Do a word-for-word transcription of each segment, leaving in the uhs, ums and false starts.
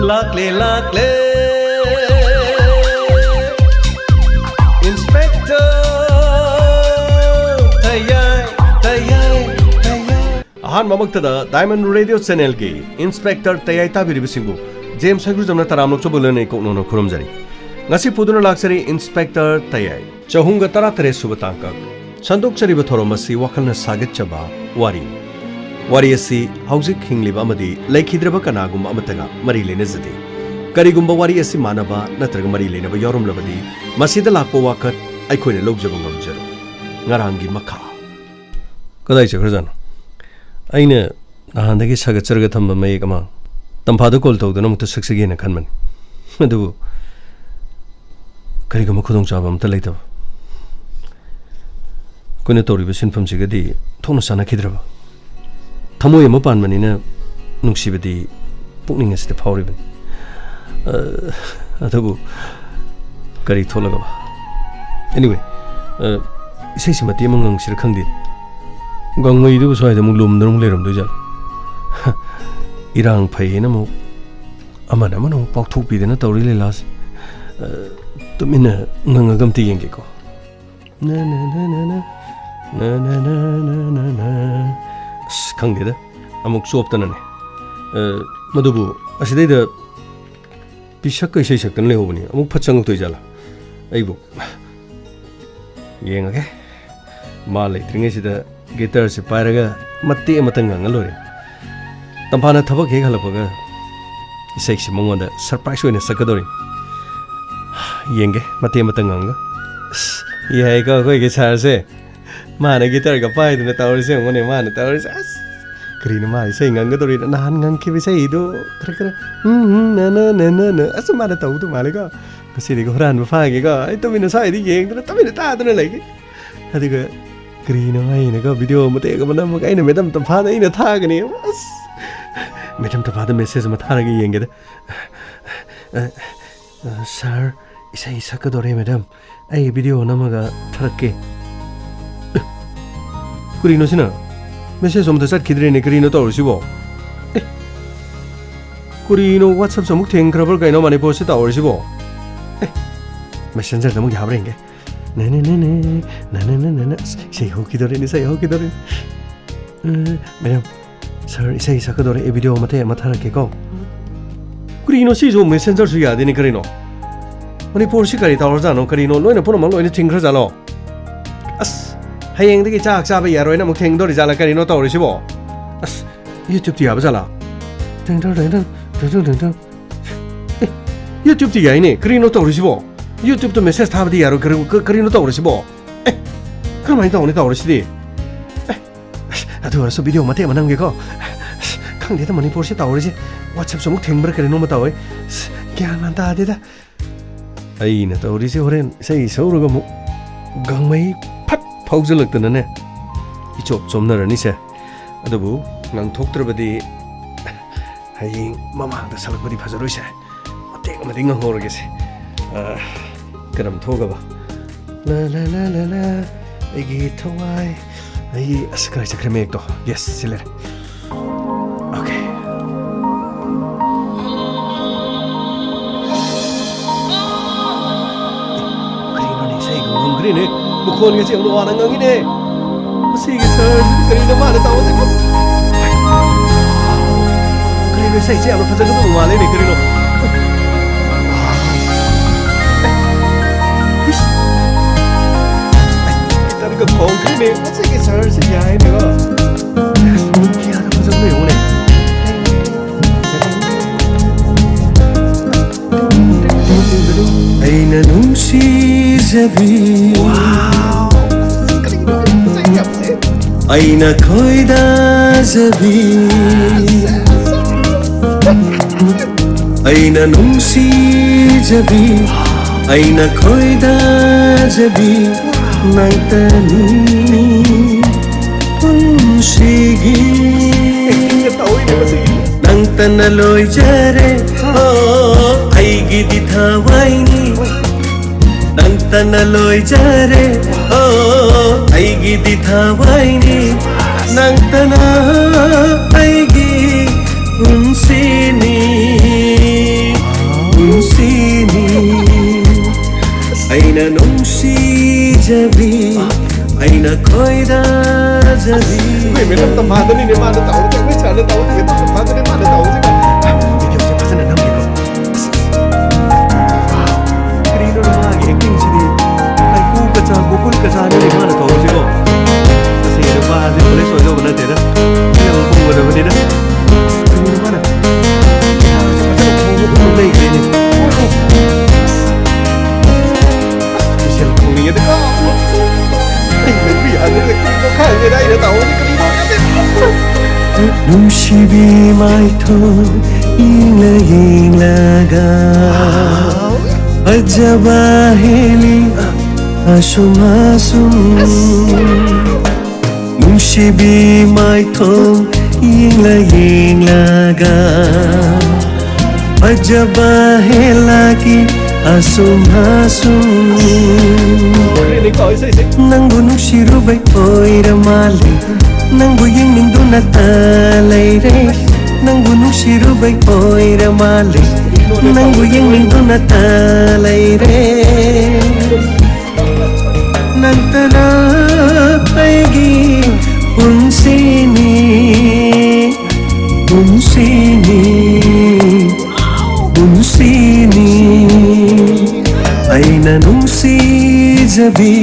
ꯂꯥꯛꯂꯦ, ꯂꯥꯛꯂꯦ, Inspector ꯇꯌꯥꯏ, ꯇꯌꯥꯏ, ꯇꯌꯥꯏ꯫ ꯑꯍꯥꯟꯕꯃꯛꯇꯗ Diamond Radio Channelꯒꯤ Inspector ꯇꯌꯥꯏ ꯇꯥꯕꯤꯔꯤꯕꯁꯤꯡꯕꯨ ꯖꯦꯝꯁ ꯍꯩꯒ꯭ꯔꯨꯖꯝꯅ ꯇꯔꯥꯝꯅ ꯑꯣꯛꯆꯕ ꯂꯣꯏꯅ ꯏꯀꯣꯛ ꯅꯧꯅ ꯈꯨꯔꯨꯝꯖꯔꯤ꯫ ꯉꯁꯤ ꯄꯨꯗꯨꯅ ꯂꯥꯛꯆꯔꯤ Inspector ꯇꯌꯥꯏ꯫ ꯆꯍꯨꯝꯒ ꯇꯔꯥꯇꯔꯦꯠ ꯁꯨꯕ ꯇꯥꯡꯀꯛ꯫ ꯁꯟꯗꯣꯛꯆꯔꯤꯕ ꯊꯧꯔꯝ ꯑꯁꯤ ꯋꯥꯈꯜꯅ ꯁꯥꯒꯠꯆꯕ ꯋꯥꯔꯤ꯫ ꯋꯥꯔꯤ ꯑꯁꯤ ꯍꯧꯖꯤꯛ ꯍꯤꯡꯂꯤꯕ ꯑꯃꯗꯤ ꯂꯩꯈꯤꯗ꯭ꯔꯕ ꯀꯅꯥꯒꯨꯝꯕ ꯑꯃꯠꯇꯒ ꯃꯔꯤ ꯂꯩꯅꯖꯗꯦ꯫ ꯀꯔꯤꯒꯨꯝꯕ ꯋꯥꯔꯤ ꯑꯁꯤ ꯃꯥꯟꯅꯕ ꯅꯠꯇ꯭ꯔꯒ ꯃꯔꯤ ꯂꯩꯅꯕ ꯌꯥꯎꯔꯝꯂꯕꯗꯤ, ꯃꯁꯤꯗ ꯂꯥꯛꯄ ꯋꯥꯀꯠ ꯑꯩꯈꯣꯏꯅ ꯂꯧꯖꯕ ꯉꯝꯖꯔꯣꯏ꯫ ꯉꯔꯥꯡꯒꯤ ꯃꯈꯥ꯫ ꯀꯗꯥꯏ ꯆꯠꯈ꯭ꯔꯖꯥꯠꯅꯣ? ꯑꯩꯅ ꯅꯍꯥꯟꯗꯒꯤ ꯁꯥꯒꯠꯆꯔꯒ ꯊꯝꯕ ꯃꯌꯦꯛ ꯑꯃ ꯇꯝꯐꯥꯗ ꯀꯣꯜ ꯇꯧꯗꯨꯅ ꯑꯃꯨꯛꯇ ꯁꯛꯆꯒꯦꯅ ꯈꯟꯕꯅꯤ꯫ ꯑꯗꯨꯕꯨ ꯀꯔꯤꯒꯨꯝꯕ ꯈꯨꯗꯣꯡꯆꯥꯕ ꯑꯃꯠꯇ ꯂꯩꯇꯕ꯫ ꯑꯩꯈꯣꯏꯅ ꯇꯧꯔꯤꯕ ꯁꯤꯟꯐꯝꯁꯤꯒꯗꯤ ꯊꯣꯛꯅ ꯆꯥꯟꯅꯈꯤꯗ꯭ꯔꯕ꯫ ꯊꯃꯣꯏ ꯑꯃ ꯄꯥꯟꯕꯅꯤꯅ ꯅꯨꯡꯁꯤꯕꯗꯤ ꯄꯨꯛꯅꯤꯡ ꯑꯁꯤꯗ ꯐꯥꯎꯔꯤꯕꯅꯤ꯫ ꯑ, ꯑꯗꯨꯕꯨ ꯀꯔꯤ ꯊꯣꯛꯂꯒꯕ? Anyway, ꯑ, ꯏꯁꯩꯁꯤ ꯃꯇꯦꯛ ꯑꯃ ꯉꯪꯁꯤꯔ ꯈꯪꯗꯦ꯫ ꯒꯥꯡꯃꯩꯗꯨꯕꯨ ꯁ꯭ꯋꯥꯏꯗ ꯑꯃꯨꯛ ꯂꯨꯝꯗꯅ ꯑꯃꯨꯛ ꯂꯩꯔꯝꯗꯣꯏꯖꯥꯠꯂꯣ? ꯏꯔꯥꯡ ꯐꯩꯌꯦꯅ ꯑꯃꯨꯛ ꯑꯃꯅ ꯑꯃꯅ ꯑꯃꯨꯛ ꯄꯥꯎꯊꯣꯛꯄꯤꯗꯅ ꯇꯧꯔꯤ ꯂꯤꯂꯥꯁꯦ꯫ ꯑ, ꯇꯨꯃꯤꯟꯅ ꯉꯪꯉꯒ ꯑꯝꯇ ꯌꯦꯡꯒꯦꯀꯣ꯫ ꯅ, ꯅ, ꯅ, ꯅ, ꯅ꯫ ꯅ, ꯅ, ꯅ, ꯅ, ꯅ, ꯅ꯫ ꯑꯁ, ꯈꯪꯗꯦꯗ꯫ ꯑꯃꯨꯛ ꯆꯣꯞꯇꯅꯅꯦ꯫ ꯑ, ꯃꯗꯨꯕꯨ ꯑꯁꯤꯗꯩꯗ ꯄꯤꯁꯛꯀ ꯏꯁꯩ ꯁꯛꯇꯅ ꯂꯩꯍꯧꯕꯅꯤ꯫ ꯑꯃꯨꯛ ꯐꯠ ꯆꯪꯉꯛꯇꯣꯏ ꯖꯥꯠꯂꯥ? ꯑꯩꯕꯨ ꯌꯦꯡꯉꯒꯦ꯫ ꯃꯥ ꯂꯩꯇ꯭ꯔꯤꯉꯩꯁꯤꯗ ꯒꯤꯇꯔꯁꯦ ꯄꯥꯏꯔꯒ ꯃꯇꯦꯛ ꯑꯃꯇꯪ ꯉꯪꯉ ꯂꯣꯏꯔꯦ꯫ ꯇꯝꯐꯥꯅ ꯊꯕꯛ ꯍꯦꯛ ꯍꯜꯂꯛꯄꯒ ꯏꯁꯩꯁꯤ ꯃꯉꯣꯟꯗ surprise ꯑꯣꯏꯅ ꯁꯛꯀꯗꯧꯔꯤ꯫ ꯌꯦꯡꯒꯦ, ꯃꯇꯦꯛ ꯑꯃꯇꯪ ꯉꯪꯉꯒ꯫ ꯑꯁ, ꯌꯥꯏꯀꯣ ꯑꯩꯈꯣꯏꯒꯤ ꯁꯥꯔꯁꯦ꯫ ꯃꯥꯅ ꯒꯤꯇꯔꯒ ꯄꯥꯏꯗꯅ ꯇꯧꯔꯤꯁꯦ ꯌꯦꯡꯉꯨꯅꯦ, ꯃꯥꯅ ꯇꯧꯔꯤꯁꯦ꯫ ꯑꯁ, ꯀꯔꯤꯅꯣ ꯃꯥ ꯏꯁꯩ ꯉꯪꯒꯗꯧꯔꯤꯗꯣ? ꯅꯍꯥꯟ ꯉꯪꯈꯤꯕ ꯏꯁꯩꯗꯣ ꯈꯔ ꯈꯔ, ꯎꯝ, ꯎꯝ, ꯅ, ꯅ, ꯅ, ꯅ, ꯅ꯫ ꯑꯁ, ꯃꯥꯅ ꯇꯧꯗꯧ ꯃꯥꯜꯂꯦꯀꯣ꯫ ꯉꯁꯤꯗꯤ ꯍꯨꯔꯥꯟꯕ ꯐꯥꯒꯦꯀꯣ꯫ ꯑꯩ ꯇꯨꯃꯤꯟꯅ ꯁ꯭ꯋꯥꯏꯗ ꯌꯦꯡꯗꯅ, ꯇꯨꯃꯤꯟꯅ ꯇꯥꯗꯅ ꯂꯩꯒꯦ꯫ ꯑꯗꯨꯒ ꯀꯔꯤꯅꯣ ꯍꯥꯏꯅꯀꯣ, video ꯃꯇꯦꯛ ꯑꯃ ꯅꯝꯃꯒ ꯑꯩꯅ ꯃꯦꯗꯥꯝ ꯇꯝꯐꯥꯗ ꯑꯩꯅ ꯊꯥꯒꯅꯤ꯫ ꯑꯁ, ꯃꯦꯗꯥꯝ ꯇꯝꯐꯥꯗ message ꯑꯃ ꯊꯥꯔꯒ ꯌꯦꯡꯒꯦꯗ꯫ ꯑ, ꯑ, "ꯁꯥꯔ, ꯏꯁꯩ ꯁꯛꯀꯗꯧꯔꯦ ꯃꯦꯗꯥꯝ꯫ ꯑꯩ video ꯅꯝꯃꯒ ꯊꯥꯔꯛꯀꯦ꯫" ꯑꯦ, ꯀꯔꯤꯅꯣ ꯁꯤꯅ? Message ꯑꯃꯇ ꯆꯠꯈꯤꯗ꯭ꯔꯦꯅꯦ, ꯀꯔꯤꯅꯣ ꯇꯧꯔꯤꯁꯤꯕꯣ? ꯑꯦ, ꯀꯔꯤꯅꯣ, WhatsApp-ꯁꯨ ꯑꯃꯨꯛ ꯊꯤꯡꯈ꯭ꯔꯕ꯭ꯔꯥ ꯀꯩꯅꯣ ꯃꯅꯤꯄꯨꯔꯁꯤ ꯇꯧꯔꯤꯁꯤꯕꯣ? ꯑꯦ, Messenger-ꯗ ꯑꯃꯨꯛ ꯌꯥꯕ꯭ꯔꯥ ꯌꯦꯡꯒꯦ꯫ ꯅꯦ, ꯅꯦ, ꯅꯦ, ꯅꯦ, ꯅꯦ, ꯅꯦ, ꯅꯦ, ꯅꯦ꯫ ꯑꯁ, ꯏꯁꯩ ꯍꯧꯈꯤꯗꯣꯔꯦꯅꯦ, ꯏꯁꯩ ꯍꯧꯈꯤꯗꯣꯔꯦꯅꯦ꯫ ꯑꯦ, madam, sir, ꯏꯁꯩ ꯁꯛꯀꯗꯧꯔꯦ, ꯑꯩ video ꯃꯇꯦꯛ ꯑꯃ ꯊꯥꯔꯛꯀꯦꯀꯣ꯫ ꯀꯔꯤꯅꯣ ꯁꯤꯁꯨ? Messenger-ꯁꯨ ꯌꯥꯗꯦꯅꯦ, ꯀꯔꯤꯅꯣ? ꯃꯅꯤꯄꯨꯔꯁꯤ ꯀꯔꯤ ꯇꯧꯔꯖꯥꯠꯅꯣ? ꯀꯔꯤꯅꯣ, ꯂꯣꯏꯅ ꯄꯨꯝꯅꯃꯛ ꯂꯣꯏꯅ ꯊꯤꯡꯈ꯭ꯔꯖꯥꯠꯂꯣ? ꯑꯁ, ꯍꯌꯦꯡꯗꯒꯤ ꯆꯥꯛ ꯆꯥꯕ ꯌꯥꯔꯣꯏꯅ ꯑꯃꯨꯛ ꯊꯤꯡꯗꯣꯔꯤꯖꯥꯠꯂꯥ? ꯀꯔꯤꯅꯣ ꯇꯧꯔꯤꯁꯤꯕꯣ? ꯑꯁ, YouTube-ꯇꯤ ꯌꯥꯕ ꯖꯥꯠꯂꯥ? ꯇꯦꯡ ꯇꯦꯡ ꯇꯦꯡ ꯇꯦꯡ, ꯇꯦꯡ ꯇꯦꯡ ꯇꯦꯡ ꯇꯦꯡ꯫ ꯑꯦ, YouTube-ꯇꯤ ꯌꯥꯏꯅꯦ, ꯀꯔꯤꯅꯣ ꯇꯧꯔꯤꯁꯤꯕꯣ? YouTube-ꯇ message ꯊꯥꯕꯗꯤ ꯌꯥꯔꯣꯏ, ꯀꯔꯤ-, ꯀ-, ꯀꯔꯤꯅꯣ ꯇꯧꯔꯤꯁꯤꯕꯣ? ꯑꯦ, ꯀꯔꯝꯍꯥꯏꯅ ꯇꯧꯅꯤ ꯇꯧꯔꯤꯁꯤꯗꯤ? ꯑꯦ, ꯑꯁ, ꯑꯗꯨ ꯑꯣꯏꯔꯁꯨ video ꯃꯇꯦꯛ ꯑꯃ ꯅꯝꯒꯦꯀꯣ꯫ ꯑꯁ, ꯈꯪꯗꯦꯗ, ꯃꯅꯤꯄꯨꯔꯁꯤ ꯇꯧꯔꯤꯁꯦ꯫ WhatsApp-ꯁꯨ ꯑꯃꯨꯛ ꯊꯤꯡꯕ꯭ꯔꯥ ꯀꯔꯤꯅꯣꯃ ꯇꯧꯋꯦ꯫ ꯑꯁ, ꯒ꯭ꯌꯥꯟ ꯃꯥꯟ ꯇꯥꯗꯦꯗ꯫ ꯑꯩꯅ ꯇꯧꯔꯤꯁꯦ, ꯍꯣꯔꯦꯟ ꯏꯁꯩ ꯁꯛꯎꯔꯒ ꯑꯃꯨꯛ ꯒꯥꯡꯃꯩ ꯐꯠ ꯐꯥꯎꯖꯜꯂꯛꯇꯅꯅꯦ, ꯏꯆꯣꯞ ꯆꯣꯞꯅꯔꯅꯤꯁꯦ꯫ ꯑꯗꯨꯕꯨ ꯉꯥꯡꯊꯣꯛꯇ꯭ꯔꯕꯗꯤ ꯍꯌꯦꯡ ꯃꯃꯥꯡꯗ ꯁꯛꯂꯛꯄꯗꯤ ꯐꯖꯔꯣꯏꯁꯦ꯫ ꯃꯇꯦꯛ ꯑꯃꯗꯤ ꯉꯥꯡꯍꯧꯔꯒꯦꯁꯦ꯫ ꯑ, ꯀꯔꯝ ꯊꯣꯛꯑꯕ? ꯂꯥ, ꯂꯥ, ꯂꯥ, ꯂꯥ, ꯂꯥ, ꯑꯩꯒꯤ ꯊꯋꯥꯏ꯫ ꯑꯩꯒꯤ, ꯑꯁ, ꯀꯗꯥꯏ ꯆꯠꯈ꯭ꯔꯦ ꯃꯌꯦꯛꯇꯣ? Yes, ꯁꯤ ꯂꯩꯔꯦ꯫ Okay. ꯀꯔꯤꯅꯣꯅꯦ, ꯏꯁꯩꯒ ꯉꯪꯈ꯭ꯔꯦꯅꯦ? ꯃꯈꯣꯟꯒꯁꯦ ꯌꯥꯝ ꯋꯥꯅ ꯉꯪꯉꯤꯅꯦ꯫ ꯃꯁꯤꯒꯤ sir-ꯁꯤꯗꯤ ꯀꯔꯤꯅꯣ ꯃꯥꯅ ꯇꯧꯕꯁꯦ? ꯑꯁ! ꯀꯔꯤꯅꯣ, ꯏꯁꯩꯁꯦ ꯌꯥꯝꯅ ꯐꯖꯒꯗꯧꯕ ꯃꯥꯜꯂꯦꯅꯦ, ꯀꯔꯤꯅꯣ? ꯏꯁ! ꯒꯤꯇꯔꯒ ꯈꯣꯡꯈ꯭ꯔꯦꯅꯦ꯫ ꯃꯁꯤꯒꯤ sir-ꯁꯤ ꯌꯥꯏꯅꯦꯀꯣ꯫ ꯀꯌꯥꯗ ꯐꯖꯕꯅꯣ ꯌꯦꯡꯉꯨꯅꯦ꯫ ꯑꯩꯅ ꯅꯨꯡꯁꯤꯖꯕꯤ, ꯑꯩꯅ ꯈꯣꯏꯗꯥꯖꯕꯤ, ꯑꯩꯅ ꯅꯨꯡꯁꯤꯖꯕꯤ, ꯑꯩꯅ ꯈꯣꯏꯗꯥꯖꯕꯤ, ꯅꯪꯇꯅꯤ ꯄꯨꯟꯁꯤꯒꯤ꯫ ꯅꯪꯇꯅ ꯂꯣꯏꯖꯔꯦ, ꯑꯣ, ꯑꯩꯒꯤꯗꯤ ꯊꯋꯥꯏꯅꯤ꯫ ꯅꯪꯇꯅ ꯂꯣꯏꯖꯔꯦ, ꯑꯣ, ꯑꯩꯒꯤꯗꯤ ꯊꯋꯥꯏꯅꯤ꯫ ꯅꯪꯇꯅ ꯑꯩꯒꯤ ꯄꯨꯟꯁꯤꯅꯤ꯫ ꯅꯨꯡꯁꯤꯖꯕꯤ, ꯑꯩꯅ ꯈꯣꯏꯗꯥꯖꯕꯤ꯫ ꯑꯩꯈꯣꯏ ꯃꯦꯗꯝ ꯇꯝꯐꯥꯗꯅꯤꯅꯦ ꯃꯥꯅ ꯇꯧꯍꯧꯔꯤꯁꯦ, ꯑꯩꯈꯣꯏ ꯁꯥꯔꯅ ꯇꯧꯍꯧꯔꯤꯁꯦ, ꯃꯦꯗꯝ ꯇꯝꯐꯥꯗꯅꯦ ꯃꯥꯅ ꯇꯧꯍꯧꯔꯤꯁꯦ꯫ ꯚꯤꯗꯤꯑꯣꯁꯦ ꯐꯖꯅ ꯅꯝꯒꯦꯀꯣ꯫ ꯀꯔꯤꯅꯣ ꯃꯥꯒꯤ ꯑꯦꯛꯇꯤꯡꯁꯤꯗꯤ? ꯀꯥꯏꯀꯨ ꯀꯆꯥ, ꯒꯣꯀꯨꯜ ꯀꯆꯥꯅꯤꯅꯦ ꯃꯥꯅ ꯇꯧꯍꯧꯔꯤꯁꯤꯀꯣ꯫ ꯃꯁꯤꯒꯤ ꯅꯨꯄꯥꯁꯦ ꯄꯨꯂꯤꯁ ꯑꯣꯏꯗꯧꯕ ꯅꯠꯇꯦꯗ꯫ ꯐꯤꯂꯝ ꯀꯨꯝꯒꯗꯕꯅꯤꯗ꯫ ꯀꯔꯤꯅꯣ ꯃꯥꯅ ꯐꯖꯅ ꯊꯧꯕ ꯂꯩꯈ꯭ꯔꯦꯅꯦ꯫ ꯏꯁꯦꯜ ꯈꯣꯡꯅꯤꯡꯉꯦꯗꯀꯣ꯫ ꯑꯩ ꯂꯩꯕ ꯌꯥꯗ꯭ꯔꯦ, ꯂꯩꯀ꯭ꯔꯤꯗꯣ ꯈꯪꯉꯦꯗ, ꯑꯩꯅ ꯇꯧꯍꯧꯔꯤꯁꯦ ꯀꯔꯤꯅꯣ ꯈꯪꯗꯦ꯫ ꯅꯨꯡꯁꯤꯕꯤ ꯃꯥꯏꯊꯣꯡ ꯌꯦꯡꯂ ꯌꯦꯡꯂꯒ ꯐꯖꯕ ꯍꯦꯜꯂꯤ ꯑꯁꯨꯝ ꯑꯁꯨꯝ꯫ ꯅꯨꯡꯁꯤꯕꯤ ꯃꯥꯏꯊꯣꯡ ꯌꯦꯡꯂ ꯌꯦꯡꯂꯒ ꯐꯖꯕ ꯍꯦꯜꯂꯛꯏ ꯑꯁꯨꯝ ꯑꯁꯨꯝ꯫ ꯅꯪꯕꯨ ꯅꯨꯡꯁꯤꯔꯨꯕꯩ ꯑꯣꯏꯔ ꯃꯥꯜꯂꯦ, ꯅꯪꯕꯨ ꯌꯦꯡꯅꯤꯡꯗꯨꯅꯇ ꯂꯩꯔꯦ, ꯅꯪꯕꯨ ꯅꯨꯡꯁꯤꯔꯨꯕꯩ ꯑꯣꯏꯔ ꯃꯥꯜꯂꯦ, ꯅꯪꯕꯨ ꯌꯦꯡꯅꯤꯡꯗꯨꯅꯇ ꯂꯩꯔꯦ꯫ ꯅꯪꯇꯅ ꯑꯩꯒꯤ ꯄꯨꯟꯁꯤꯅꯤ, ꯄꯨꯟꯁꯤꯅꯤ, ꯄꯨꯟꯁꯤꯅꯤ꯫ ꯑꯩꯅ ꯅꯨꯡꯁꯤꯖꯕꯤ,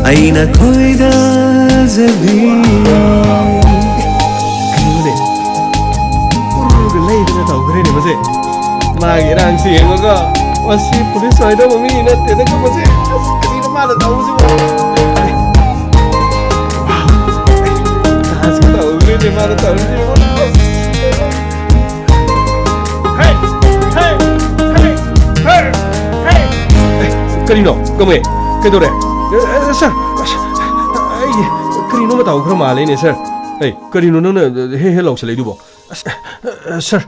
ꯑꯩꯅ ꯈꯣꯏꯗꯥꯖꯕꯤ꯫ ꯀꯩꯅꯣꯅꯦ? ꯎꯔꯨꯔꯒ ꯂꯩꯗꯅ ꯇꯧꯈ꯭ꯔꯦꯅꯦ ꯃꯁꯦ꯫ ꯃꯥꯒꯤ ꯏꯔꯥꯡꯁꯤ ꯌꯦꯡꯉꯒ, ꯃꯁꯤ ꯄꯨꯂꯤꯁ ꯑꯣꯏꯗꯧꯕ ꯃꯤ ꯅꯠꯇꯦꯗ ꯃꯁꯦ꯫ ꯑꯁ, ꯀꯔꯤꯅꯣ ꯃꯥꯅ ꯇꯧꯕꯁꯤꯕꯣ? ꯗꯥꯟꯁꯀ ꯇꯧꯈ꯭ꯔꯦꯅꯦ ꯃꯥꯅ ꯇꯧꯔꯤꯁꯤꯕꯣ꯫ ꯍꯦ! ꯍꯦ! ꯍꯦ! ꯍꯦ! ꯍꯦ! ꯑꯦ, ꯀꯔꯤꯅꯣ? ꯀꯃꯥꯏ? ꯀꯩꯗꯧꯔꯦ? ꯑꯦ, ꯑꯦ, ꯁꯥꯔ, ꯑꯁ, ꯑꯩ ꯀꯔꯤꯅꯣꯃ ꯇꯧꯈ꯭ꯔ ꯃꯥꯜꯂꯦꯅꯦ, ꯁꯥꯔ꯫ ꯑꯩ, ꯀꯔꯤꯅꯣ ꯅꯪꯅ ꯍꯦ ꯍꯦ ꯂꯥꯎꯁꯜꯂꯛꯏꯗꯨꯕꯣ? ꯑꯁ, ꯑ, ꯁꯥꯔ,